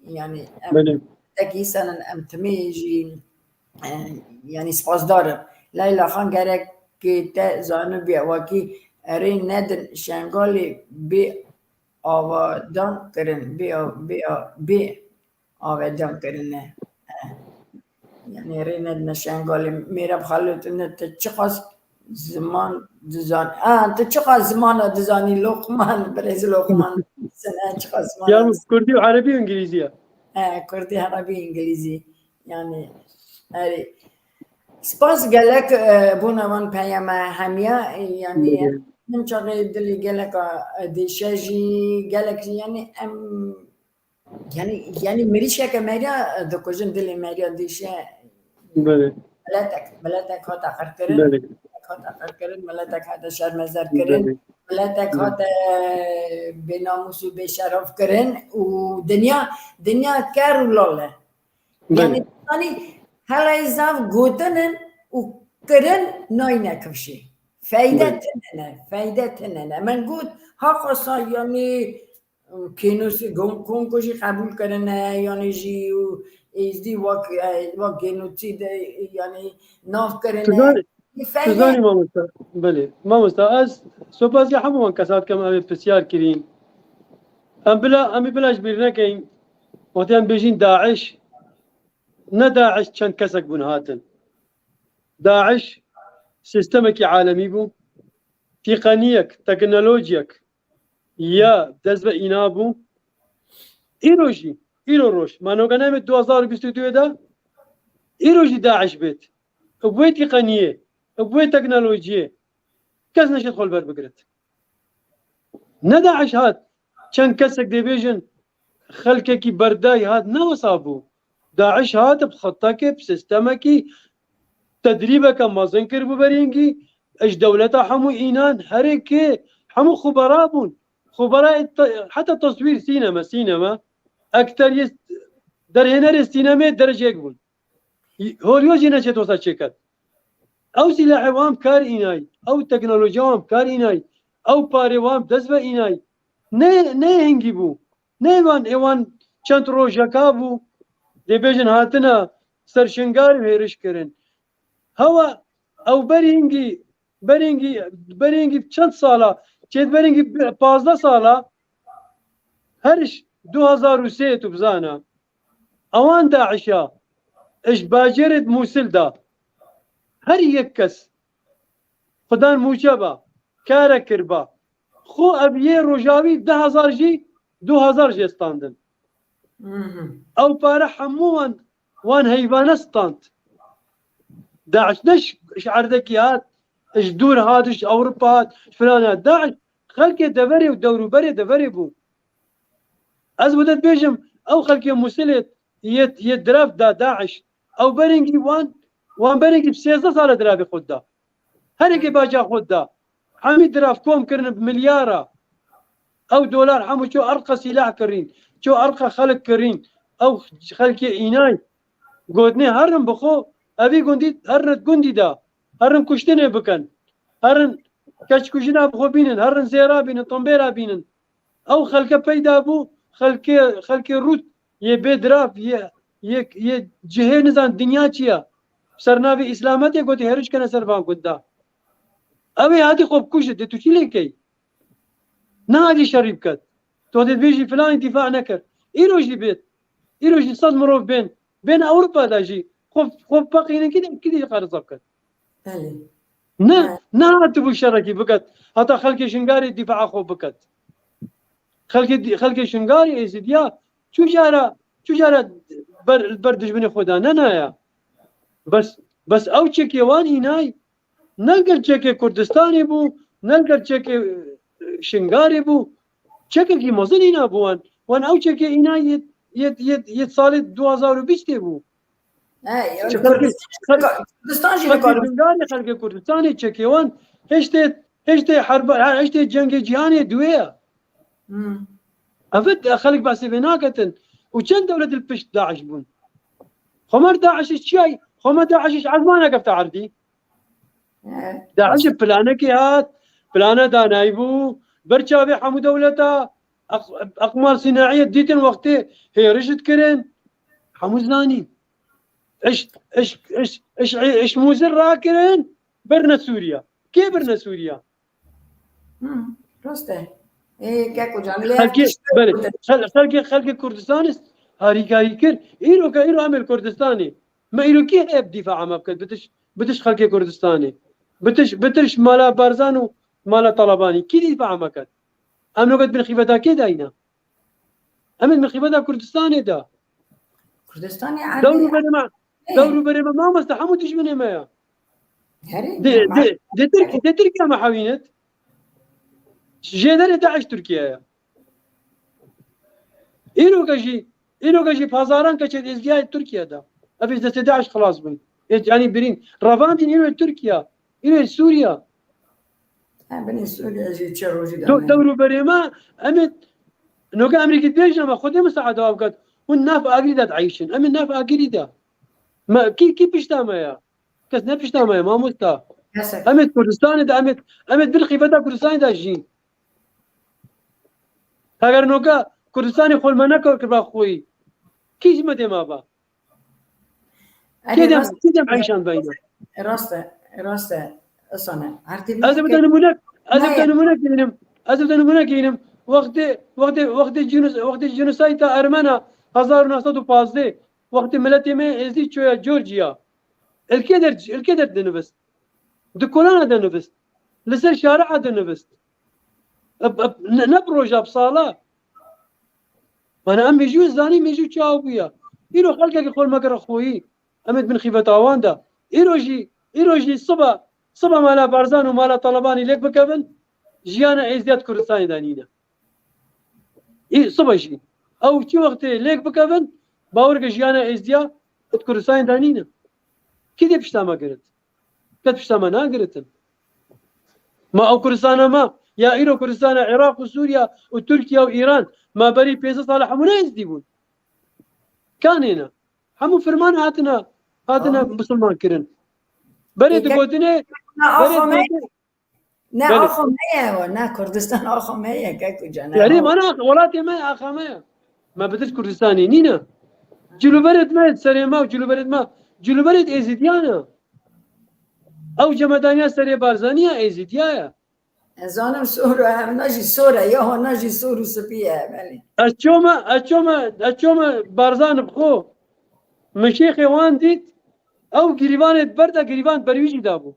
Yani em Belê. Tekî senin em timê jî, e, yani spasdar im. Leyla Xan, gerek te zanibî wekî erê nedin Şengalê bê avadan kirin, bê av-, bê av-, bê avedan kirine. Yani rê nedine Şengalê. Mêrab Xalût, ne ti çiqas ziman dizan-, a, ti çiqas zimana dizanî, Loqman, birêz Loqman, sen, e, çiqas zimana Ya diz- Kurdî û Erebî û Îngilîzî ya? E, Kurdî, Erebî, Îngilîzî. Yani, erê. Spas gelek, e, bona van peyama hemiya, e, yani, Buyurun. Min çaxê dilê geleka, e, dêşe jî, gelek jî, yani, em Yani, yani mirîşeke meriya dikujin, dilê meriya dîşe. Belê. Miletek, miletek hate qirkirin, Belê. Miletek hate qirkirin, miletek hate şermezar kirin, Belê. Miletek Belê. Hate bênamûs û bêşeref kirin û dinya, dinya ker û lal e. Belê. Yani, yani, helê zaf gotin in û kirin nayne kifşê. Feyde Belê. Tine ne, feyde tine ne. Min got, ha xwesa, yani, Kênos-, Kon-, Kongo jî qebûl kirine, yanî jî û êzdî wek, e, wek genocîd, e, yanî nav kirine. Tu zanî, Feyde. Tu zanî mamosta, belê. Mamosta, ez sopasiya hemû wan kesa dikim, em ê pisyar kirîn. Em bila, em ê bila ji bîr nekeyin. Wextê em bêjîn DAIŞ, ne DAIŞ çend kesek bûn hatin. DAIŞ sistemekî alemî bû. Tîqeniyek, teknolojiyek, ya dest ve îna bû. Îro jî, îro roj, ma noka nayê me du hazar û bîst û duyê de, îro jî DAIŞ bêt. Bi wê tîqeniyê, bi wê teknolojiyê, kes neşêt xwe li ber bigirit. Ne DAIŞ hat, çend kesek dê bêjin, xelkekî berdayî hat, ne wisa bû. DAIŞ hat bi xetekê, bi sistemekî, tedrîbeke mezin kir bû berîngî, ji dewleta hemû înan herê kê, hemû xubera bûn. Xubera te-, heta teswîr sîneme, sîneme, ekteriyê, derhênerê sînemê dereceyek bûn. Hollywood jî neçêt wisa çêket. Ew sîlahê wan bi kar înay, ew teknolojiya wan bi kar înay, ew parê wan bi dest ve înay. Ne, ne hingî bû. Ne wan, ê wan çend rojeka bû, dê bêjin hatine ser Şingalê û hêriş kirin. Hewa ew berî hingî, berî hingî, berî hingî çend sala, çêt berî hingî pazdeh sala, her ji du hazar û sê tu bizana. Ewan DAIŞa, ji bajêrê Mûsil de, her yek kes, xudan mûçe ba, kare kiriba, xo ev yê rojavî du hazar jî, du hazar jê standin. Mhm. Ew pare hemû wan, wan heyvane stand. DAIŞ ne ji, ji erdekî hat, ji dûr hat, ji Ewropa hat, ji filan hat. DAIŞ xelkê deverê û dewrûberê deverê bû. Ez bi te dibêjim, ew xelkê Mûsilê yê, yê direft da DAIŞ. Ew berîngî wan, wan berîngî bi sêzdeh sale diravê xwe da. Her yekê baca xwe da. Hemî dirav kom kirin bi milyara. Ew dolar hemû ço erqa sîlah kirîn, ço erqa xelk kirîn. Ew xelkê înay gotinê herin bi xwe, evî gundî herin gundî da. Herin kuştinê bikin. Herin keçkujina bi xwe bînin, herin zêra bînin, tombêra bînin. Ew xelke peyda bû, xelkê, xelkê rût yê bê dirav, yê, yê, yê cihê nizan dinya çi ya. Ser navê Îslametê gotî hêriş kene ser van gunda. Ew ê hatî xwe bikuje, dê tu çi lê key? Nehatî şerî biket. Tu dê dibêjî filanî dîfa nekir. Îro jî bêt. Îro jî sed mirov bên. Bên Ewropa de jî. Xwe, xwe bipeqînin kidê, kidê jî qerza biket. Belê. Ne, Evet. Nehatibû şerekî biket. Heta xelkê Şingarê dîfaa xwe biket. Xelkê dî-, xelkê Şingarê Êzidiya çu cara, çu cara ber, ber dijminê xwe da. Ne, ne ya. Bes, bes ew çekê wan înay. Ne li gel çekê Kurdistanê bû, ne li gel çekê, e, Şingarê bû. Çekekî mezin îna bû wan. Wan ew çekê îna yê, yê, yê, yê salê du hazar û bîstê bû. He, yani Çekê Kurdistan, Kurdistan jî xelkê nikare. Şingarê, xelkê Kurdistanê çekê wan heştê, heştê herba, heştê cengê cîhanê duwê ye. Hmm. Evet, xelk behsê vê naketin. Û çend dewlet li pişt DAIŞ bûn. Xwe mer DAIŞ çi ye? Xwe mer DAIŞ ezmana kefte erdî. He. DAIŞ planekê hat, plana danayî bû, ber çavê hemû dewleta, aq-, aqmal sînaiyê dîtin wextê hêriş dikirin, hemû zanîn. Iş, iş, iş, iş, iş muzir rakirin, birine Sûriye. Kê birine Sûriye? Hı, rast e. Ê, Keko can, lê Xelkê, ev tişt belê. Xel-, xelkê, xelkê Kurdistanê harîkayî kir. Îro ke îro em ê li Kurdistanê. Me îro kî heye bi dîfa me biket? Bitiş, bitiş xelkê Kurdistanê. Bitiş, bitiş mala Barzan û mala Talabanî. Kî dîfa me ket? Em noket bin xîveta kê dayîne? Em ê bin xîveta Kurdistanê de. Kurdistanê Dewr û erbê berê me, Ê. dewr û berê me mamoste hemû dijminê me ya. Herê, Dê, normal. dê, dê Tirk-, dê Tirkiye me hewînet. Jêderê DAIŞ Tirkiye ya. Îroke jî, îroke jî pazaran keçê Êzdiya Tirkiye de. Ev êz destê DAIŞ xilas bûn. Ê, yanî birîn. Revandîn îro Tirkiye. Îro Sûriye. Ha, binê Sûriye jî çi rojî de Do-, hene. Dewr û berê me, em ê, noke Amerîkî dibêjin, me Xwedê misaada biket. Hûn nav agirî de dieyşin. Em ê nav agirî de. Me, kî, kî pişta me ya? Kes ne pişta me ya, mamosta. Kesek. Em ê Kurdistanê de, em ê, em ê bin xîveta Kurdistanê de jîn. Heger noka Kurdistanê xwe me nekir kiba xweyî. Kî ji me dê ma ba? Erê, Kê dem, rast, kê dem eyşan beyne? Rast e, rast e. Isane. Ertê Ez ê bide nimûnek, ez ê bide nimûnek geynim. Ez ê bide nimûnek geynim. Wextê, wextê, wextê genus-, wextê genocide Ermena hezar û neh sed û pazdeh, wextê miletê me êzî çoya Georgia. Ilkê der, ilkê der dinivist. Di kolana dinivist. Li ser şari'a dinivist. Eb, eb, ne, ne bi roja, bi sala. Mana em mêjû zanî, mêjû çawa bûye. Îro xelkekî xwe me kire xweyî. Em ê bin xîveta wan de. Îro jî, îro jî siba, siba mala Barzan û mala Talebanî lêk bikevin, jiyana êzdiya di Kurdistanê de nîne. Î, siba jî. Ew çi wextê lêk bikevin, bawer ke jiyana êzdiya di Kurdistanê de nîne. Kî dê pişta me girit? Ket pişta me nagiritin. Ma ew Kurdistana me, ya îro Kurdistana Iraq û Sûriye û Tirkiye û Îran, ma berî pênc sed sala hemû ne êzdî bûn. Kanê ne. Hemû firman hatine, hatine Aa. Musulman kirin. Berê Ê, digotinê, na berê axa me, digotinê, ne Belê. Axa me ye, ne Kurdistan axa me ye, kek û cana. Erê, mana welatê me axa me ye. Me bi dest Kurdistanê nîne. Cilûberêt me, serê me û cilûberêt me, cilûberêt êzidiyan e. Ew cemedaniya serê Barzaniya êzidiya ye. Ez zanim sor e, hevna jî sor e, ya hona jî sor û spî ye, belê. Ez çoma, ez çoma, ez çoma Barzan bi xwe. Min şêxê wan dît, ew girîvanê di ber de girîvan ber wî jî dabû.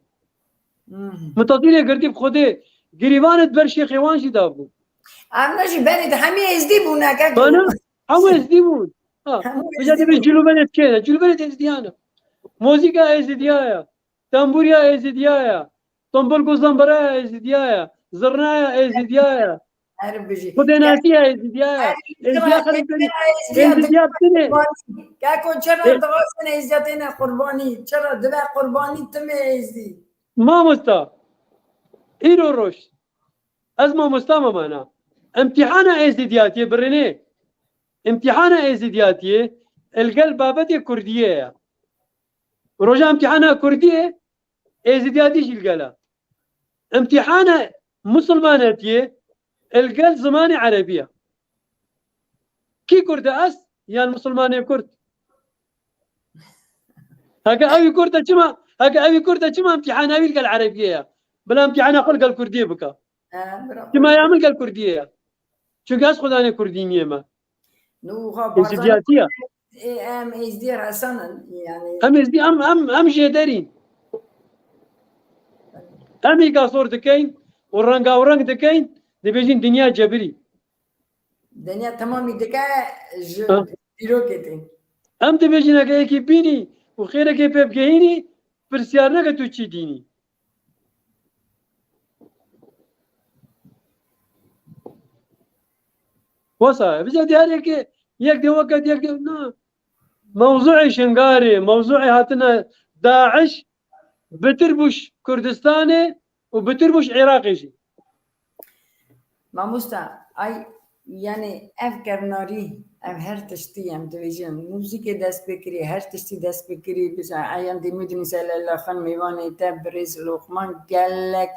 Hmm. Min tesîrê girtî bi Xwedê, girîvanê di ber şêxê wan jî dabû. Hevna jî berê de hemî êzdî bûne, kek. Bana, hemû êzdî bûn. Ha, Hemû vêca êzdî dibê bûn. Cilûberêt kê ne? Cilûberêt êzdiyan e. Mozîka êzidiya ye. Tembûriya êzidiya ye. Tombul ku zembera ya êzidiya ye. Zirna ya êzidiya ye. Her bijî. Xwedênasiya êzidiya ye. Her Êzidiya xelk êzidiya, êzidiya, êzidiya tine. Keko çira Ê- dixwazin êzidiya têne qurbanî? Çira dibe qurbanî timê êzdî? Mamosta, îro roj, ez mamosta me mana. Îmtîhana êzidiyatiyê birênê. Îmtîhana êzidiyatiyê li gel babetê kurdiyê ye. Roja îmtîhana kurdiyê, êzidiyatî jî li gel e. Îmtîhana musulmanetiyê li gel zimanê erebî ye. Kî kurd e, ez yan musulmanê kurd? Heke ew kurd e çima, heke ew kurd e çima îmtîhana wî li gel erebiyê ye? Bila îmtîhana xwe li gel kurdiyê bike. E, bira Çima ya min gel kurdiyê ye? Çünkü ez xwedanê kurdî niyê me. Nû, ha, Êzidiyatî ye. Ê, em êzdî resan in, yani. Em êzdî, em, em, em jêderîn. Em îgasor dikeyn û rengawereng dikeyn, dibêjin dinya cebirî. Dinya temamî dike ji Ha. dîrokê tê. Em dibêjin, heke yekî bînî û xêrekê pê bigehînî, pirsyar neke tu çi dînî. Wesa, bize diyar yekê, yek de weket, yek de, na. Mewzuê Şingarê, mewzuê hatina DAIŞ, bitir bû ş-, Kurdistanê û bitir bû ş-, Iraqê jî. Mamosta, ay, Yani ev kevnarî, ev her tiştî em dibêjin, muzîkê dest pê kirî, her tiştî dest pê kirî, biza eyan dî Mudnîse Leyla Xan mêvanê te birêz Loqman gelek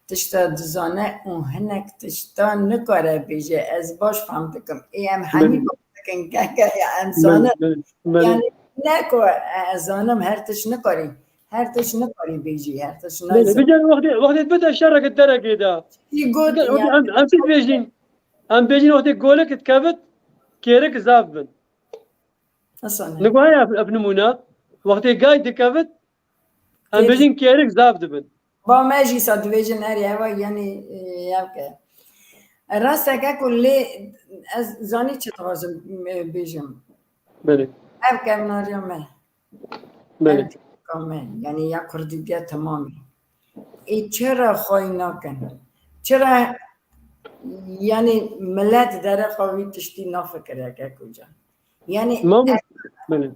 tişta dizane û hinek tişta nikare bêje. Ez baş fam dikim. Ê em hemî Belê. baş dikin, keke ya em Belê, zanin. belê, belê. Yani ne ku ez zanim her tişt nikarî. Her tişt nikarî bêjî, her tişt Belê, nayzim. Bican wextê, wextê bide şereke derekê de. Î got Bican wextê yani. em, em pê bêjin. Em bêjin wextê golek dikevit, kêrik zaf bin. Hasan. Niguhaya ev, ev nimûne, wextê gay dikevit, em Kêrik. bêjin kêrik zaf dibin. Ba me jî sa dibêjin erê ev, yani, e, ev ke. Rasteke ku lê ez zanî çi dixwazim, e, bêjim. Belê. Ev kevnariya me. Belê. Ev dîroka me, yani ya kurdîtiya temamî. Ê çira xway nakin? Çira, yani millet dereqa wî tiştî nafikire keko can? Yani Mamoste, belê.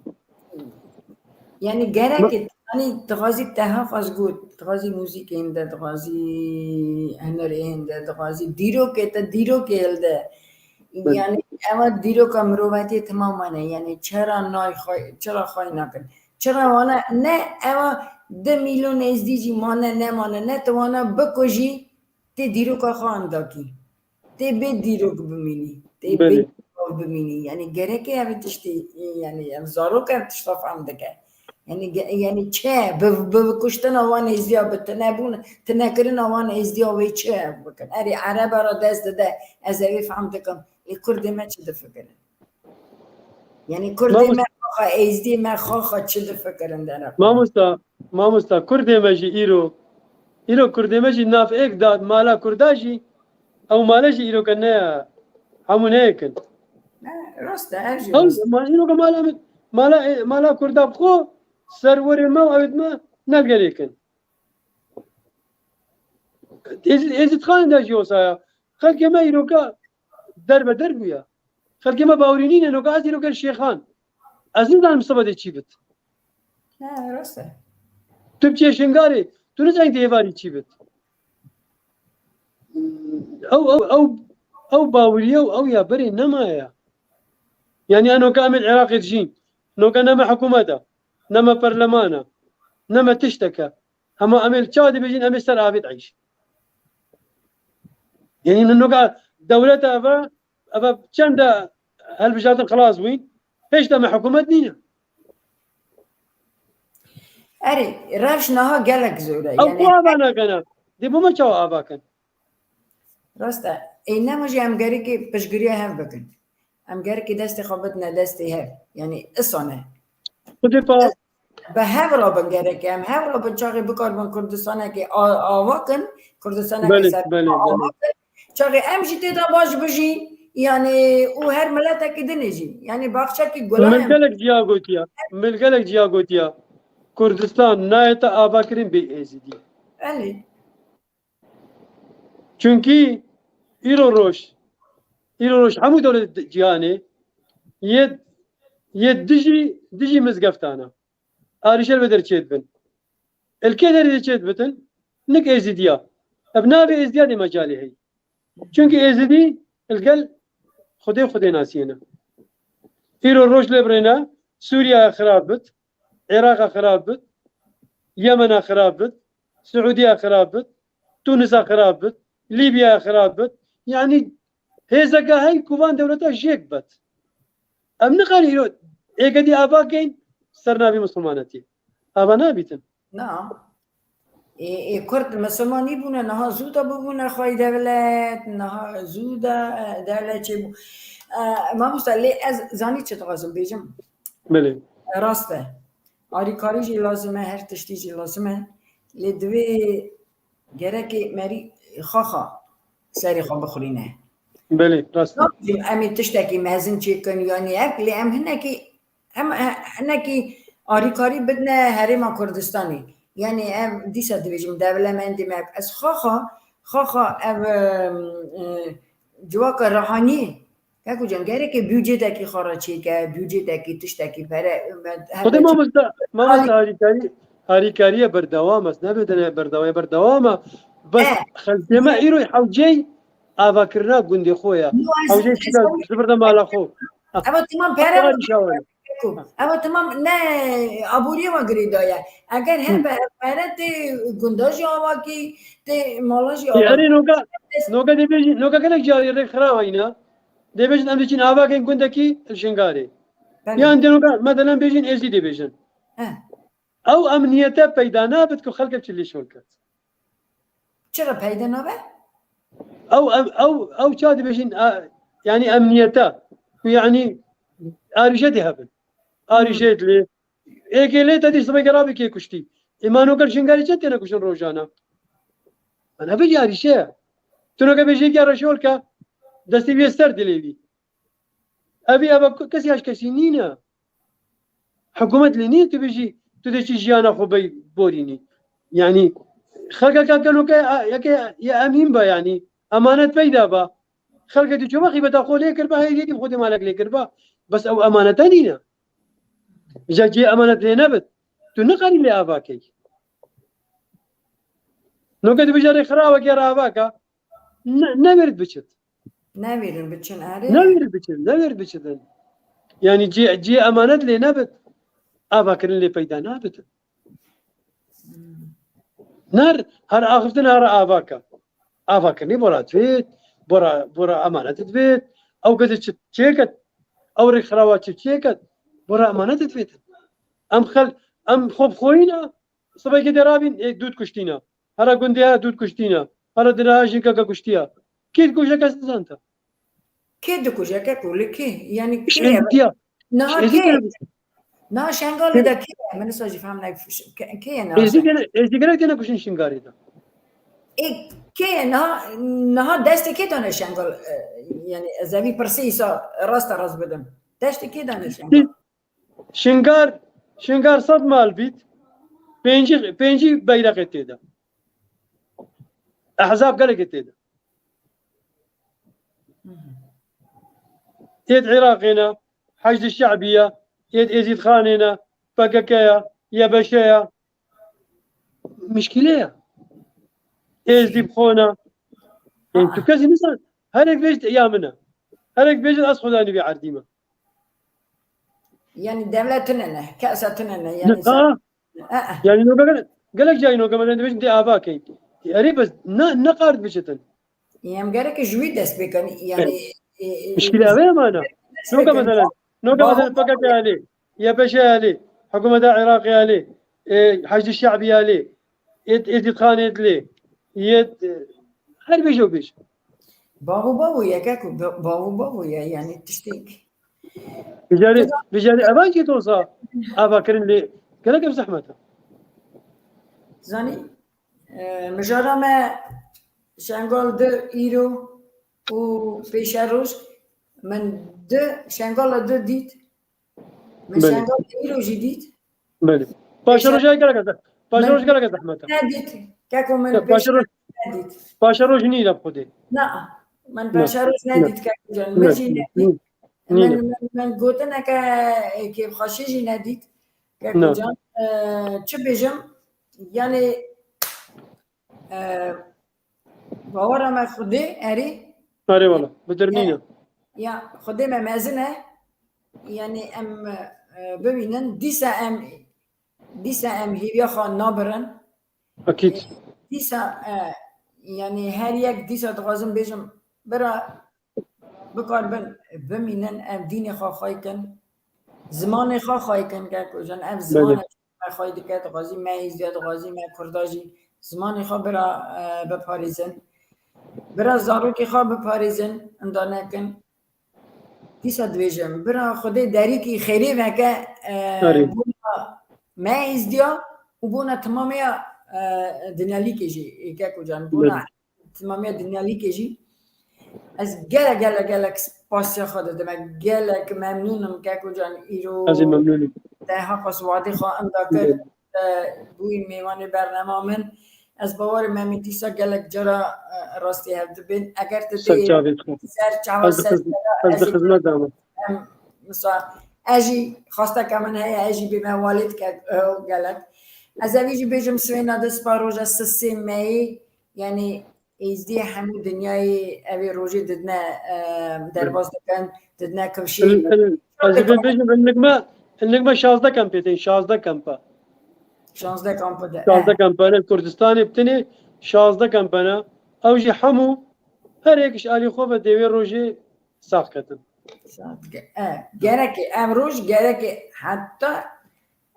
Yani gerek Ma- yani dixwazî teha xwaz got, dixwazî muzîkê hinde, dixwazî hunerê hinde, dixwazî dîrokê te dîrokê hilde. Belê. Yani ewa dîroka mirovatiyê temam mane. Yani çira nay xwe, çira xway nakin? Çira wana ne ewa du milyon êzdî jî mane nemane, ne tu wana bikujî, tê dîroka xwe andakî. Tê bê dîrok bimînî. Tê bê Belê. dîrok bimînî. Yani gerekê ev tiştî, yani ev zarok ev tişta fehm dike. Yani ge- yani çi bi, bi, bi kuştina wan êzdiya, bi tinebûn, tinekirina wan êzdiya wê çi ev bikin? Erê erebe ra dest dide, ez evê fehm dikim. Ê kurdê me çi difikirin? Yani kurdê Mamoste- me xaxa, êzdiyê me xaxa çi difikirin dere? Mamosta, mamosta, kurdê me jî îro, îro kurdê me jî nav êk da mala kurda jî, ew male jî îro ke ne hemû ne yek in. Ne, rast e, ev jî Ew rast e. ma îro ke mala min, mala, e, mala kurda bi xwe, serwerê me û ewêt me ne gelêk in. Êzîd, Êzîdxanê de jî wisa ya. Xelkê me îroka derbeder bûye. Xelkê me bawerî nîne, noka ez îroka şêxan. Ez nizanim sibe de çî bit. Ha, rast e. Tu biçî Şingalê, tu nizanî di êvarî çî bit. Ew, ew, ew, ew baweriye û ew ya berê nemaye ya. Yani ya noka em ê li Iraqê dijîn. Noka ne me hikûmet e, ne me perleman e, ne me tiştek e. Hema em ê li çawa dibêjin, em ê ser avêt eyşin. Yani noka dewleta eve, eve çend de hilbijartin xilas bûyn, pêş de me hikûmet nîne. Erê, rewş niha gelek zor e. Ew Yani ku ava nakene? Dê bo me çawa ava kin? Rast e. Ê, nema jî em gerekê piştgiriya hev bikin. Em gerekê destê xwe bidine destê hev. Yani, isane. Xwedê pa- Bi hev re bin gerekê. Em hev re bin çaxê bikaribin Kurdistanekê a-, ava kin, Kurdistanekê Belê, ser belê, ava belê. kin. Çaxê em jî tê de baş bijîn, yani, û her miletekî din jî. Yani, baxçekî gula Min em. gelek ciya gotiya. Min gelek ciya gotiya. Kurdistan nayête avakirin bê Êzidî. Belê. Çunkî îro roj, îro roj hemû dewlet cîhanê yê, yê dijî, dijî mizgeftan e. Arîşer vê derê çêdibin. Li kê derê çêdibitin? Nik Êzidiya. Ev navê Êzidiya dê mecalê heyî. Çunkî Êzidî li gel Xwedê Xwedê nasiyê ne. Îro roj lê birêne, Sûriya xirab bit, Îraqa xirab bit, Yemena xirab bit, Siûdiya xirab bit, Tunisa xirab bit, Lîbyaya xirab bit. Yanî hêzeke hey ku van dewleta jêk bet. Em nikarin îro êgedî ava keyn ser navê misilmanetî. Ava nabîtin. Na. Ê, ê, Kurd misilman nîbûne, niha zû de bûbûne xwey dewlet, niha zû de, e, dewlet çêbû. E, mamosta, lê ez zanî çi dixwazim bêjim? Belê. Rast e. Alîkarî jî lazim e, her tiştî jî lazim e. Lê divê gerekê merî xaxa serê xwe bixurîne. Belê, rast e. Nabêjim em ê tiştekî mezin çêkin, yanî ev, lê em hinekî, em, e, hinekî alîkarî bidine Herêma Kurdistanê. Yanî ev dîsa dibêjim, dewlemendê me, ez xaxa, xaxa ev, e, e, civaka rehaniyê Keko can, gerekê budcetekî xwe re çêke, budcetekî, tiştekî, pere, Xwedê mamosta, mamosta harîkarî, harîkariye berdewam e, nebêdene berdewam, berdewam e. Bes Eh. xelkê me îro hewceyî avakirina gundê xwe ye. Hewceyê çîka zibirde mala xwe. Ewa tamam pere. Ewa tamam ne aboriyê me girêdaye. Eger hebe pere tê gunda jî avakî, tê mala jî avakî. Erê noga, noga dê bêjî, noga gelek carî rêk xirawa îna. Dê bêjin em diçin avakên gundekî Şingarê. Yan dê noga, medelan bêjin Êzîdê bêjin. Ew emniyete peyda nabit ku xelkek çi lê şol ket. Çira peyda nabe? Ew, ew, ew ça dibêjin, a, yani emniyete. Ku yani arîje dê hebin. Arîje lê. Êkê lê te dî sibê gerabî kê kuştî. Îmanoker Şingarî çend têne kuştin rojana? Ana bir arîje. Tu noke bêjî ki reşol ke destê wî ser dilê wî. Evî eva kesî yaş kesî nîne. Hikûmet lê nîne tu bêjî tu dê çi jiyana xwe bey borînî. Yanî xelkeke gelo ke yeke ya emîn be yanî emanet peyda be. Xelke tu çima xîbeta xwe lê kiriba, hey yedî xwe dê malek lê kiriba. Bes ew emanete nîne. Îja cê emanet lê nebit. Tu nikarî lê ava key. Noke tu bêje rêxirawa weke re ava ke. Ne, ne wêrit biçit. Nevêrin biçin erê. Ne wêrit biçin, ne wêrit biçitin. Yani cê, cê emanet lê nebit. Avakirin lê peyda nabit. Ner, her axiftin her avaka. Avakirinî bora divêt, bora, bora emanet divêt. Ew gedi çi çêket, ew rêxirawa çi çêket, bora emanet divêt. Em xel, em xwe bi xwe yîna, sibekê dê rabîn, ê, dût kuştîna. Hera gundê ya dût kuştîna. Hera dina ya jînkeke kuştiya. Kê dikuje kes nizanta. Kê dikuje ke ku li kê? Yani kê ye? Şêntiya. Niha kê? Niha Şengalê de kê ye? Min nisa jî fehm ne kê ye niha? Êzî gene, êzî gene têne kuşin Şingalê de. Ê kê ye niha, niha destê kê dane Şengal, e, yani ez evî pirsê îsa rasta rast bidim. Destê kê dane Şengal? Şingar, Şingar sed mal bît, pêncî, pêncî beyreqê tê de. Ehzab gelekê tê de. Yêt Iraqê ne, Heşdî Şe'bî ye, yêt Êzîdxanê ne, P K K ye, Y B Ş ye. Mişkîle ye. Êzdî bi xwe ne. Ê, tu kesî nisan, herek bêjit ya min e. Herek bêjit ez xwedanî vê erdî me. Yani devlet tune ne, kesa tune ne. Yani, ha. Yani noga gelek, gelek cayî noga me dibêjin dê ava key. Erê bes ne, ne qard biçitin. Em gerek ji wî dest pê kin. Yani, e, e, mişkîle ev e mana. Noga mesela, noga mesela P K K alê, Y P Ş alê, hikûmeta Iraqê alê, e, Heşdî Şe'bî alê, Êzîdxanê dilê, yê, e, her bêj û bêj. Bavo bavo ye, keko, bavo bavo ye, yani tiştek. Bijarê, bijarê evan jî doza ava kirin lê gelek ev zehmet e. Zanî, e, mijara me Şengal di îro û pêşeroj min di Şengala di dît. Min Şengal di îro jî dît. Belê. Paşeroja gelek e. Paşeroj gelek e zehmet e. Nedît. Keko min paşeroj nedît. Paşeroj nîne bi xwedê. Na. Min paşeroj nedît keko can. Min jî nedît. Min, min, min gotineke kêfxweşî jî nedît. Keko can, e, çi bêjim? Yani, e, bawara me Xwedê erê. Erê wala, bi dirmîn e. Ya, Xwedê me mezin e. Yani em, e, bibînin. Dîsa em, dîsa em hêviya xwe nabirin. Akîd. Dîsa, e, yani her yek dîsa dixwazim bêjim, bira bikaribin bimînin, ev dînê xwe xwey kin, zimanê xwe xwey kin, keko can, ev zimanê me xwey dike, dixwazî me êzdiya, dixwazî me kurda jî zimanê xwe bira, e, biparêzin. Bira zarokê xwe biparêzin, inda nekin. Dîsa dibêjim, bira Xwedê derîkî xêrê veke, e, bona me êzdiya û bona timamiya, e, dinyalîkê jî, keko can, bona timamiya dinyalîkê jî. Ez gelek, gelek, gelek spasiya xwe didim. Gelek memnûn im, keko can, îro. Ez ê memnûn im. Te haqas wadê xwe inda kir. E, bûyî mêvanê bernama min. Ez bawer im em ê dîsa gelek cara, e, rastî hev dibên. Eger tu tê ser çava ser, ez di xizmet de me. Em, misa, ez jî xwesteke min heye, ez jî bême walê dike, e, gelek. Ez evî jî bêjim, sibêna de spa roja sisê meyê, yani êzdiyê hemû dinyayê evê rojê didine, e, derbas dikin, didine kifşê. Ez ê bêjim, hinek me, hinek me şazdeh kempê tên, şazdeh kempe. Şazdeh kampe de. Şazdeh kempe ne Kurdistanê bi tenê şazdeh kempe ne. Ew jî hemû her yek ji alî xwe ve dê wê rojê sax ketin. Sax ke-, e, gerek e, ev roj gerek e heta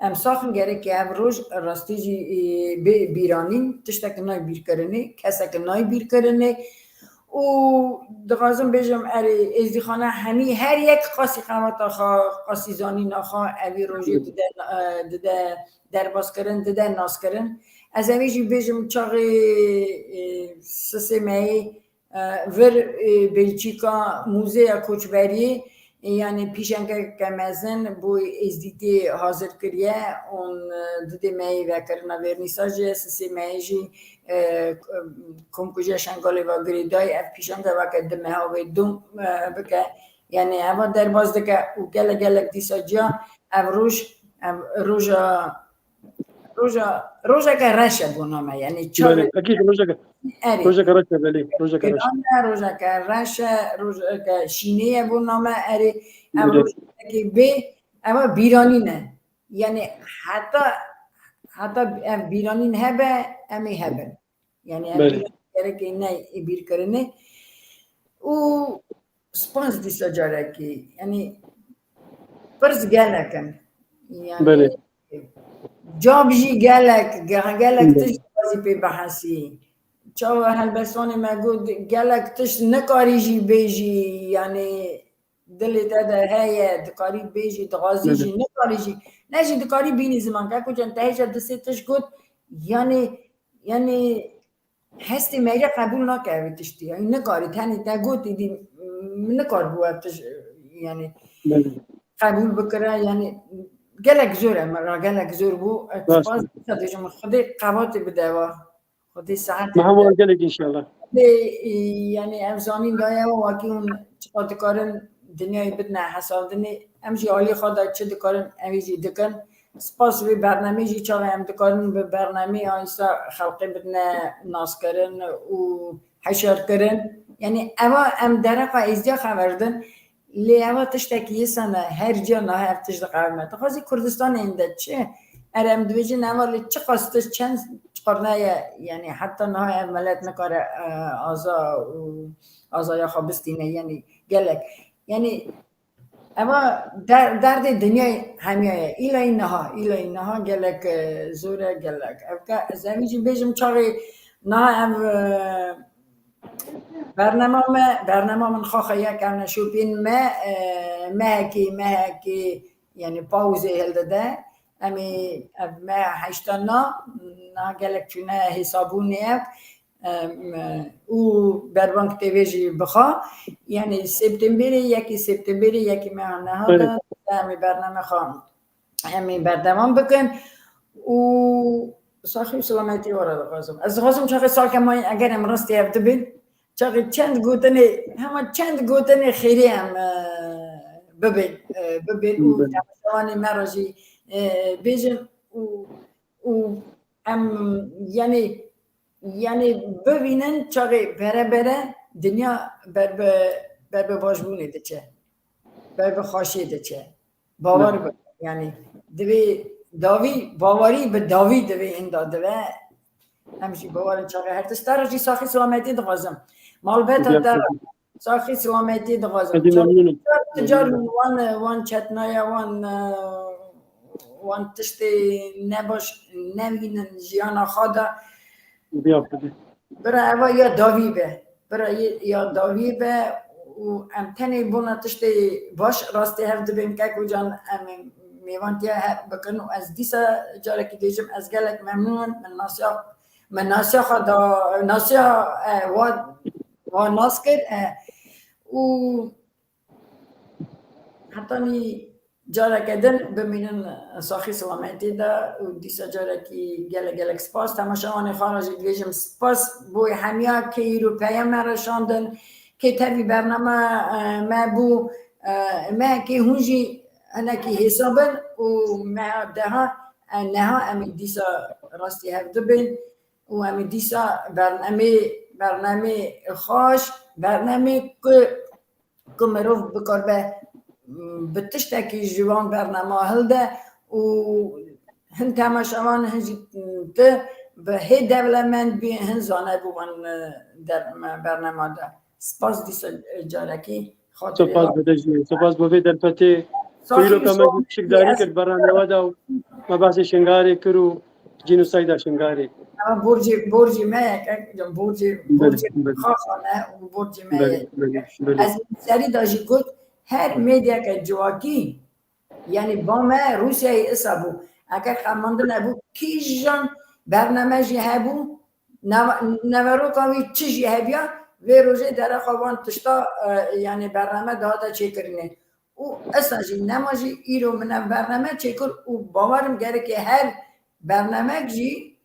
em saxin gerek e ev roj rastî jî, e, bê bîranîn, tiştek nayê bîrkirinê, kesek nayê bîrkirinê. Û dixwazim bêjim, erê, êzdîxane hemî her yek qasî qeweta xwe, qasî zanîna xwe, evî rojê dide, e, dide derbas kirin, dide nas kirin. Ez evî jî bêjim, çaxê, e, sisê meyê, e, vir, e, Belçîka, Muzeya Koçberiyê, e, yanî pîşengeke mezin bo êzdîtiyê hazir kiriye û, e, didê meyê vekirina vernîsajê, sisê meyê jî, e, Komkujiya Şengalê ve girêdayî, ev pîşenge weke di meha wê dom, e, bike. Yanî eva derbas dike û gelek gelek dîsa ciya ev roj, ev roja, roja, rojeke reş e bo name. Yanî çar Belê, ekîd rojeke, erê. Rojeke reş e, belê, rojeke reş. Giran e, rojeke reş e, rojeke şînê ye bo name, erê. Ev Belê. Rojekê bê, eva bîranîn e. Yanî heta, heta ev bîranîn hebe, em ê hebin. Yanî ev Belê. Bîranîn gerekê ne bîrkirinê. Û spas dîsa carekê. Yanî pirs gelek in. Yanî Belê. Cab jî gelek, ge-, gelek Belê. Tişt dixwazî pê bihesî. Çawa helbestvanê me got, gelek tişt nikarî jî bêjî, yanî dilê te de heye, dikarî bêjî, dixwazî Belê. Jî, nikarî jî. Ne jî dikarî bînî ziman. Keko can te hêja du sê tişt got, yanî, yanî hestê merî qebûl nake ev tiştî. Yanî nikarî, tenê te got, îdî, mm, nikaribû ev tişt, yanî Belê. Qebûl bikire, yanî gelek zor e, me ra gelek zor bû. Rast. Spas dibêjim, Xwedê qevatê bide wa. Xwedê saetê Me hemû bide. Gelek înşallah. Xwedê, e, yanî ev zanîn daye wa wekî hûn çiqa dikarin dinyayê bidine hesabdinê. Em jî alî xwe de çi dikarin, evî jî dikin. Spas vê bernamê jî, çaxê em dikarin bi bernamê ahîsta xelqê bidine naskirin û heşarkirin. Yanî eva em dereqa êzdiya xeber din, lê eva tiştekî yê sene her ciya niha ev tişt diqewime. Dixwazî Kurdistanê hinde çi? Ere em dibêjin eva lê çiqas tişt çend qirne ye, yanî heta niha ev milet nikare, e, aza û azaya xwe bistîne, yanî gelek. Yanî Eva der-, derdê dinyayê hemiya ye. Îlayî niha, îlayî niha gelek, e, zor e, gelek. Ev ke ez evî jî bêjim çaxê niha ev, e, bernema me, bernema min xaxa yek evne şopên me, e, mehekê, mehekê, yanî pawzê hildide. Em ê ev meha heşta na, na gelek çûne hesabûnê ev. Em, û Berbang T V jî bixa. Yanî Septemberê, yekê Septemberê, yekê meha neha de Evet. Em ê bername xwe, em ê berdewam bikin. Û saxî û selametî we re dixwazim. Ez dixwazim çaxê salke mayî, eger em rastî ev dibin, çaxê çend gotinê, hema çend gotinê xêrê em, e, bibin, e, bibin û Bibin. Temaşevanê me re jî, e, bêjin û, û em, yanî, yanî bibînin çaxê bere bere dinya ber bi, ber bi başbûnê diçe. Ber bi xweşiyê diçe. Bawer Ne. Bi, yanî divê dawî, bawerî bi dawî divê hinda dibe. Em jî bawer in çaxê her tişt. Te re jî saxî selametî dixwazim. Malbeta Diya te re. Saxî selametî dixwazim. Ez ê memnûn im. Çar, çar wan, wan çetnaya, wan, e, wan tiştê nebaş nevînin jiyana xwe de. Diya Xwedê. Bira eva ya dawî be. Bira ye-, ya dawî be û em tenê bona tiştê baş rastê hev dibên. Keko can, em ê mêvantiya hev bikin û ez dîsa carekî dêjim, ez gelek memnûn im. Min nasiya, min nasiya xwe da, nasiya, e, wa, wa nas kir, e, û hetanî careke din bimînin saxî selametî de û dîsa carekî gelek gelek spas. Temaşevanê xwe re jî dibêjim spas bo hemiya kê îro peyam me re şandin, kê tevî bername, e, me bû, e, me kê hûn jî hinekî hêsa bin û me deha, e, neha em ê dîsa rastî hev dibin. Û em ê dîsa bern-, em ê Bernemê xweş, bernemê ku, ku mirov bikaribe, mm, bi tiştekî ji van bernema hilde û hin temaşevan, hin jî, mm, tu bi hê dewlemend bî, hin zane bû van, e, der-, me-, bernema de. Spas dîsa, e, carekî xatirê Spas bide jî, spas bo vê derfetê. Safî Ku îro ka me Şovan jî pişikdarî kir bernema de û me behsê Şingarê kir û cînosayda Şingarê. Ama borcê, borcê me ye, kek, borcê, Belê, borcê belê. Xaxan e û borcê me Belê, ye. belê, belê. Ez serî de jî got, her medyeke civakî, yanî ba me Rûsyayê isa bû. Eger xemandin hebû, kîjan bername jî hebû, nava-, neveroka wî çi jî hebiya, vê rojê derexa van tişta, e, yanî bername dihate çêkirinê. Û isa jî nema jî îro min ev bername çêkir û bawerim gerekê her bernamek jî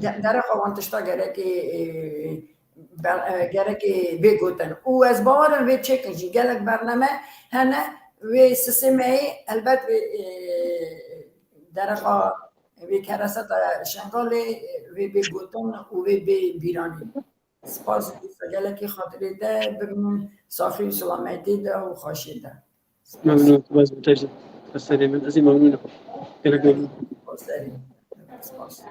de-, derexa wan tişta gerekê, e, ber-, e, gerekê bê gotin. Û ez bawerim vê çêkin jî gelek bername hene, wê sisêmeyê helbet wê, e, derexa wê kereseta Şengalê, e, wê bê gotin û wê bê bîranîn. Spas dîsa gelekî xatirê te, bimînin safî û selametî de û xweşiyê de. Spas. Memnun, spas bo te jî. Serê min, ez jî memnun im. Gelek memnun. Serê. Spas.